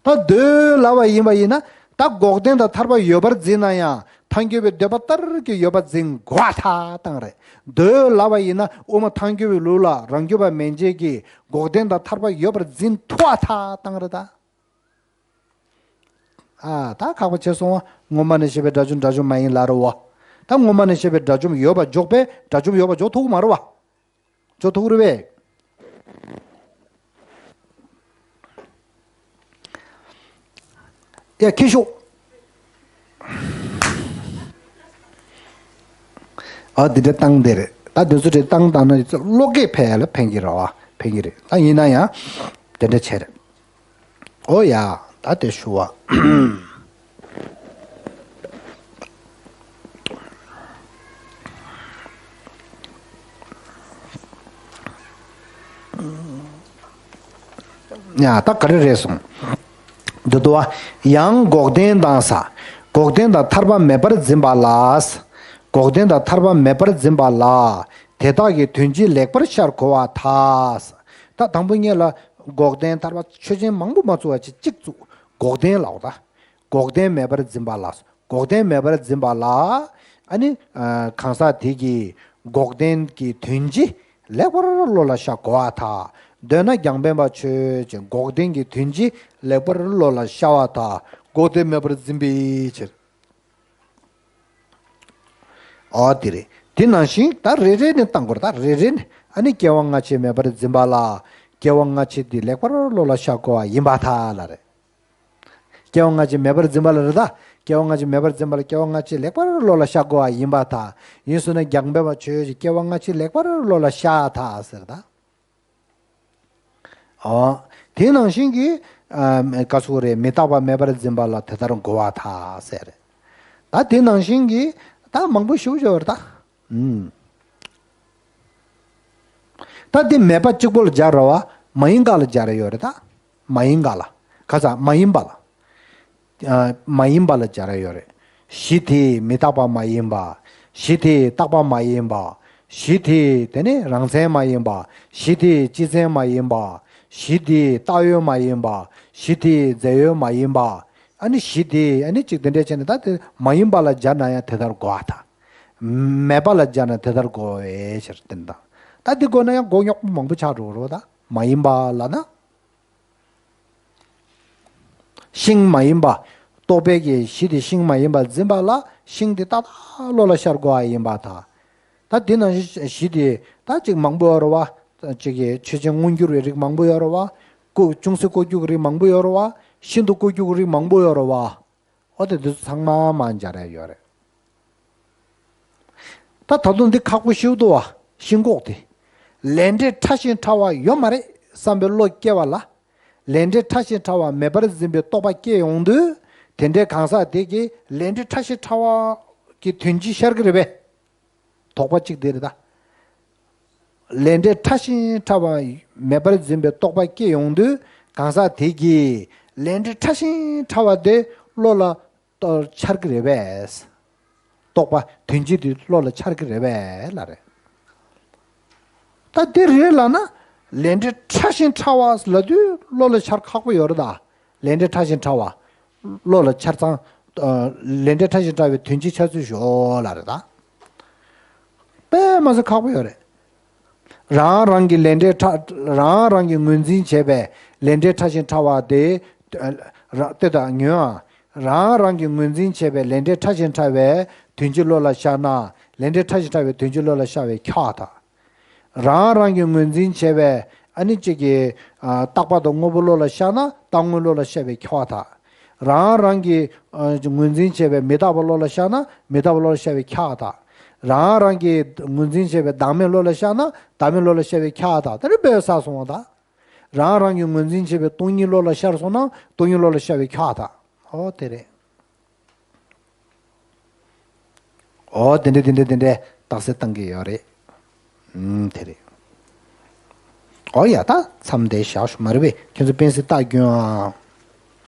ད་འདོད་ལབ་པ་ཡིན་པ་ཡིན་ན་ད་འགོག་བདེན་དང་ཐར་པ་ཡོད་པར་འཛིན་ན་ཡང་ཐལ་འགྱུར་བའི་འདོད་པ་ལྟར་གྱི་ཡོད་པར་འཛིན་དགོས་པ་ཐལ་བཏང་རེད། འདོད་ལབ་པ་ཡིན་ན་དབུ་མ་ཐལ་འགྱུར་བའི་ལུགས་ལ་རང་རྒྱུད་པ་མན་ཆད་ཀྱིས་འགོག་བདེན་དང་ཐར་པ་ཡོད་པར་འཛིན་ཐུབ་པ་ཐལ་བཏང་རེད་ད། ཨ་ད་ཁག་པོ་ཆེ་སོང་བ། སྔོན་མ་ནས་བཤད་པའི་དགྲ་བཅོམ་དགྲ་བཅོམ་མ་ཡིན་ལབ་རེད་བ། ད་སྔོན་མ་ནས་བཤད་པའི་དགྲ་བཅོམ་ཡོད་པ་འཇོག་པས་དགྲ་བཅོམ་ཡོད་པ་འཇོག་ཐུབ་ཀྱི་མ་རེད་བ། འཇོག་ཐུབ་ཀྱི་རེད་པས། ཡ་ཁྱི་ཤོག་ཨ་འདི་འདྲ་བཏང་དེ་རེད། ད་འདི་ཚོ་འདྲ་བཏང་བཏང་ན་བློ་སྐྱེད་འཕེལ་ཡ་ལ་ཕན་གྱི་རེད་བ། ཕན་གྱི་རེད། ད་ཡིན་ན་ཡང་དེ་འདྲ་བྱས་རེད། ཨོ་ཡ། ད་དེ་ཞུ་བ། ཡ་ད་ག་རེ་རེད་སོང་། འདི་དུ་བ། ཡང་འགོག་བདེན་དང་ས། འགོག་བདེན་དང་ཐར་པ་མེད་པར་འཛིན་པ་ལ། འགོག་བདེན་དང་ཐར་པ་མེད་པར་འཛིན་པ་ལ། དེ་དག་གི་དོན་སྤྱི་ལེགས་པར་ཤར་གོ་བ་ཐལ། ད་དང་པོ་ཉིད་ལ་འགོག་བདེན་ཐར་པ་ཆོས་ཅན་མང་པོ་མ་བཙུགས་པ་ཅིག་གཅིག་བཙུགས། འགོག་བདེན་ལབ་ད། འགོག་བདེན་མེད་པར་འཛིན་པ་ལ། འགོག་བདེན་མེད་པར་འཛིན་པ་ལ། ཨ་ནི། གང་ཟག་དེ་གིས་འགོག་བདེན་གྱི་དོན་སྤྱི་ལེགས་པར་བློ་ལ་ཤར་གོ་བ་དང་། འདོད་ན་རྒྱང་འཕེན་པ་ཆོས་ཅན་འགོག་བདེན་གྱི་དོན་སྤྱི་ལེགས་པར་བློ་ལ་ཤར་བ་དང་འགོག་བདེན་མེད་པར་འཛིན་པའི་ཕྱིར། ཨོ་དེ་རེད། དེ་ནང་བཞིན་ད་རེ་རེ་ནས་བཏང་དགོས་རེད། ད་རེ་རེ་ནས་ཨ་ནི་སྐྱེ་བ་སྔ་ཕྱི་མེད་པར་འཛིན་པ་ལ། སྐྱེ་བ་སྔ་ཕྱི་དེ་ལེགས་པར་བློ་ལ་ཤར་གོ་བ་ཡིན་པར་ཐལ་ལབ་རེད། སྐྱེ་བ་སྔ་ཕྱི་མེད་པར་འཛིན་པ་ལ་རེད་ད། སྐྱེ་བ་སྔ་ཕྱི་མེད་པར་འཛིན་པ་ལ་སྐྱེ་བ་སྔ་ཕྱི་ལེགས་པར་བློ་ལ་ཤར་གོ་བ་ཡིན་པར་ཐལ། ཡིན་སོང་ན་རྒྱང་འཕེན་པ་ཆོས་ཅན་སྐྱེ་བ་སྔ་ཕྱི་ལེགས་པར་བློ་ལ་ཤར་ཐལ་ཟེར་ད། ཨོ། དེ་ནང་བཞིན་གྱི། ཨ་ག་ཟེར་དགོས་རེད། མི་རྟག་པ་མེད་པར་འཛིན་པ་ལ་དེ་ལྟར་གོ་བ་ཐལ་ཟེར། ད་དེ་ནང་བཞིན་གྱི་ད་མང་པོ་ཞིག་ཡོད་རེད་ད། ཨུམ། ད་དེ་མེད་པ་གཅིག་པོ་ལ་སྦྱར་རེད་བ། མ་ཡིན་ག་ལ་སྦྱར་ཡོད་རེད་ད། མ་ཡིན་ག་ལ། ཁ་ཚ་མ་ཡིན་པ་ལ། ཨ། མ་ཡིན་པ་ལ་སྦྱར་ཡོད་རེད། གཞི་དེ་མི་རྟག་པ་མ་ཡིན་པ། གཞི་དེ་རྟག་པ་མ་ཡིན་པ། གཞི་དེ་དེ་ནི་རང་མཚན་མ་ཡིན་པ། གཞི་དེ་སྤྱི་མཚན་མ་ཡིན་པ། གཞི་དེ་བཏགས་ཡོད་མ་ཡིན་པ། གཞི་དེ་རྫས་ཡོད་མ་ཡིན་པ། ཨ་ནི་གཞི་དེ་ཨ་ནི་ཅིག་དེ་འདྲས་བྱས་ནས་ད་དེ་མ་ཡིན་པ་ལ་སྦྱར་ན་ཡང་དེ་ལྟར་གོ་བ་དང་། མེད་པ་ལ་སྦྱར་ན་དེ་ལྟར་གོ་བའི་ཕྱིར་བསྟན་དང་། ད་འདི་གོ་ན་ཡང་མགོ་རྙོག་པོ་མང་པོ་ཆགས་འགྲོ་རོ། ད་མ་ཡིན་པ་ལ་ན། ཤིང་མ་ཡིན་པ། རྟོག་པས་ཀྱི་གཞི་དེ་ཤིང་མ་ཡིན་པ་འཛིན་པ་ལ་ཤིང་དེ་ཏག་ཏག་བློ་ལ་ཤར་དགོས་པ་ཡིན་པ་དང་། ད་འདི་ནང་བཞིན་གཞི་དེ་ད་ཅིག་མང་པོ་ཡོད་རེད་བ། ཅིག་གི་ཆོས་ཅན་མངོན་གྱུར་བའི་རིགས་མང་པོ་ཡོད་རེད་བ། ཀུ་ཅུང་ཟད་བཀོད་རྒྱུ་གི་རིགས་མང་པོ་ཡོད་རེད་བ། ཤིན་ཏུ་བཀོད་རྒྱུ་གི་རིགས་མང་པོ་ཡོད་རེད་བ། འོ་དེ་དུས་ཚང་མ་མ་སྦྱར་ཡ་ཡོད་རེད། ད་ད་དུང་འདི་ཁག་པོ་ཞིག་འདུག་བ། ཤིན་ལྐོག་དེ། ལས་འབྲས་ཕྲ་ཞིང་ཕྲ་བ་ཡོད་མ་རེད་བསམ་པའི་བློ་སྐྱེ་བ་ལ། ལས་འབྲས་ཕྲ་ཞིང་ཕྲ་བ་མེད་པར་འཛིན་པའི་རྟོག་པ་སྐྱེ་ཡོང་དུས། དེ་འདྲའི་གང་ཟག་དེ་གིས་ལས་འབྲས་ཕྲ་ཞིང་ཕྲ་བ་གི་དོན་སྤྱི་ཤར་གྱི་རེད་པས། དོགས་པ་གཅིག་དེ་རེད་ད། ལས་འབྲས་ཕྲ་ཞིང་ཕྲ་བ་མེད་པར་འཛིན་པའི་རྟོག་པ་སྐྱེ་ཡོང་དུས་གང་ཟག་དེ་གིས་ལས་འབྲས་ཕྲ་ཞིང་ཕྲ་བ་དེ་བློ་ལ་འཆར་གྱི་རེད་པས། རྟོག་པ་དོན་སྤྱི་དེ་བློ་ལ་འཆར་གྱི་རེད་པས་ལབ་རེད། ད་དེ་རེད་ལབ་ན་ལས་འབྲས་ཕྲ་ཞིང་ཕྲ་བ་ལབ་དུས་བློ་ལ་འཆར་ཁག་པོ་ཡོད་རེད་ད། ལས་འབྲས་ཕྲ་ཞིང་ཕྲ་བ། བློ་ལ་འཆར་ཙང་། ལས་འབྲས་ཕྲ་ཞིང་ཕྲ་བའི་དོན་སྤྱི་འཆར་ཚུལ་ཞོག་ལབ་རེད་ད། དཔེ་མ་སྲིད་ཁག་པོ་ཡོད་རེད། རང་རང་གི་ལས་འབྲས་ཕྲ། རང་རང་གི་ངོས་འཛིན་བྱས་པའི་ལས་འབྲས་ཕྲ་ཞིང་ཕྲ་བ་དེ། ར་ལྟོས་དང་ཉོན་ཨ། རང་རང་གི་ངོས་འཛིན་བྱས་པའི་ལས་འབྲས་ཕྲ་ཞིང་ཕྲ་བའི་དོན་སྤྱི་བློ་ལ་ཤར་ན། ལས་འབྲས་ཕྲ་ཞིང་ཕྲ་བའི་དོན་སྤྱི་བློ་ལ་ཤར་བའི་ཁྱབ་པ་དང་། རང་རང་གི་ངོས་འཛིན་བྱས་པའི་ཨ་ནི་གཅིག་གི་ཨ་རྟག་པ་དང་དངོས་པོ་བློ་ལ་ཤར་ན་རྟག་དངོས་བློ་ལ་ཤར་བའི་ཁྱབ་པ་དང་། རང་རང་གི་ཨ་ངོས་འཛིན་བྱས་པའི་མི་རྟག་པ་བློ་ལ་ཤར་ན་མི་རྟག་པ་བློ་ལ་ཤར་བའི་ཁྱབ་པ་དང་། རང་རང་གི་ངོས་འཛིན་བྱས་པའི་བདག་མེད་བློ་ལ་ཤར་ན་བདག་མེད་བློ་ལ་ཤར་བའི་ཁྱབ་པ་དང་། དེ་རིགས་པས་བསགས་སོང་བ་དང་། རང་རང་གི་ངོས་འཛིན་བྱས་པའི་སྟོང་ཉིད་བློ་ལ་ཤར་སོང་ན་སྟོང་ཉིད་བློ་ལ་ཤར་བའི་ཁྱབ་པ་དང་། ཨོ་དེ་རེད། ཨོ་དེ་འདྲས་དེ་འདྲས་དེ་འདྲས་རྟགས་གསལ་བཏང་གི་ཡོད་རེད། ཨུམ་དེ་རེད། ཨོ་ཡ་ད་མཚམས་འདིར་བཞག་ཞུ། མ་རེད་པས་ཁྱེད་ཚོ་པེན་སིལ་རྟགས་རྒྱུན་ཨ།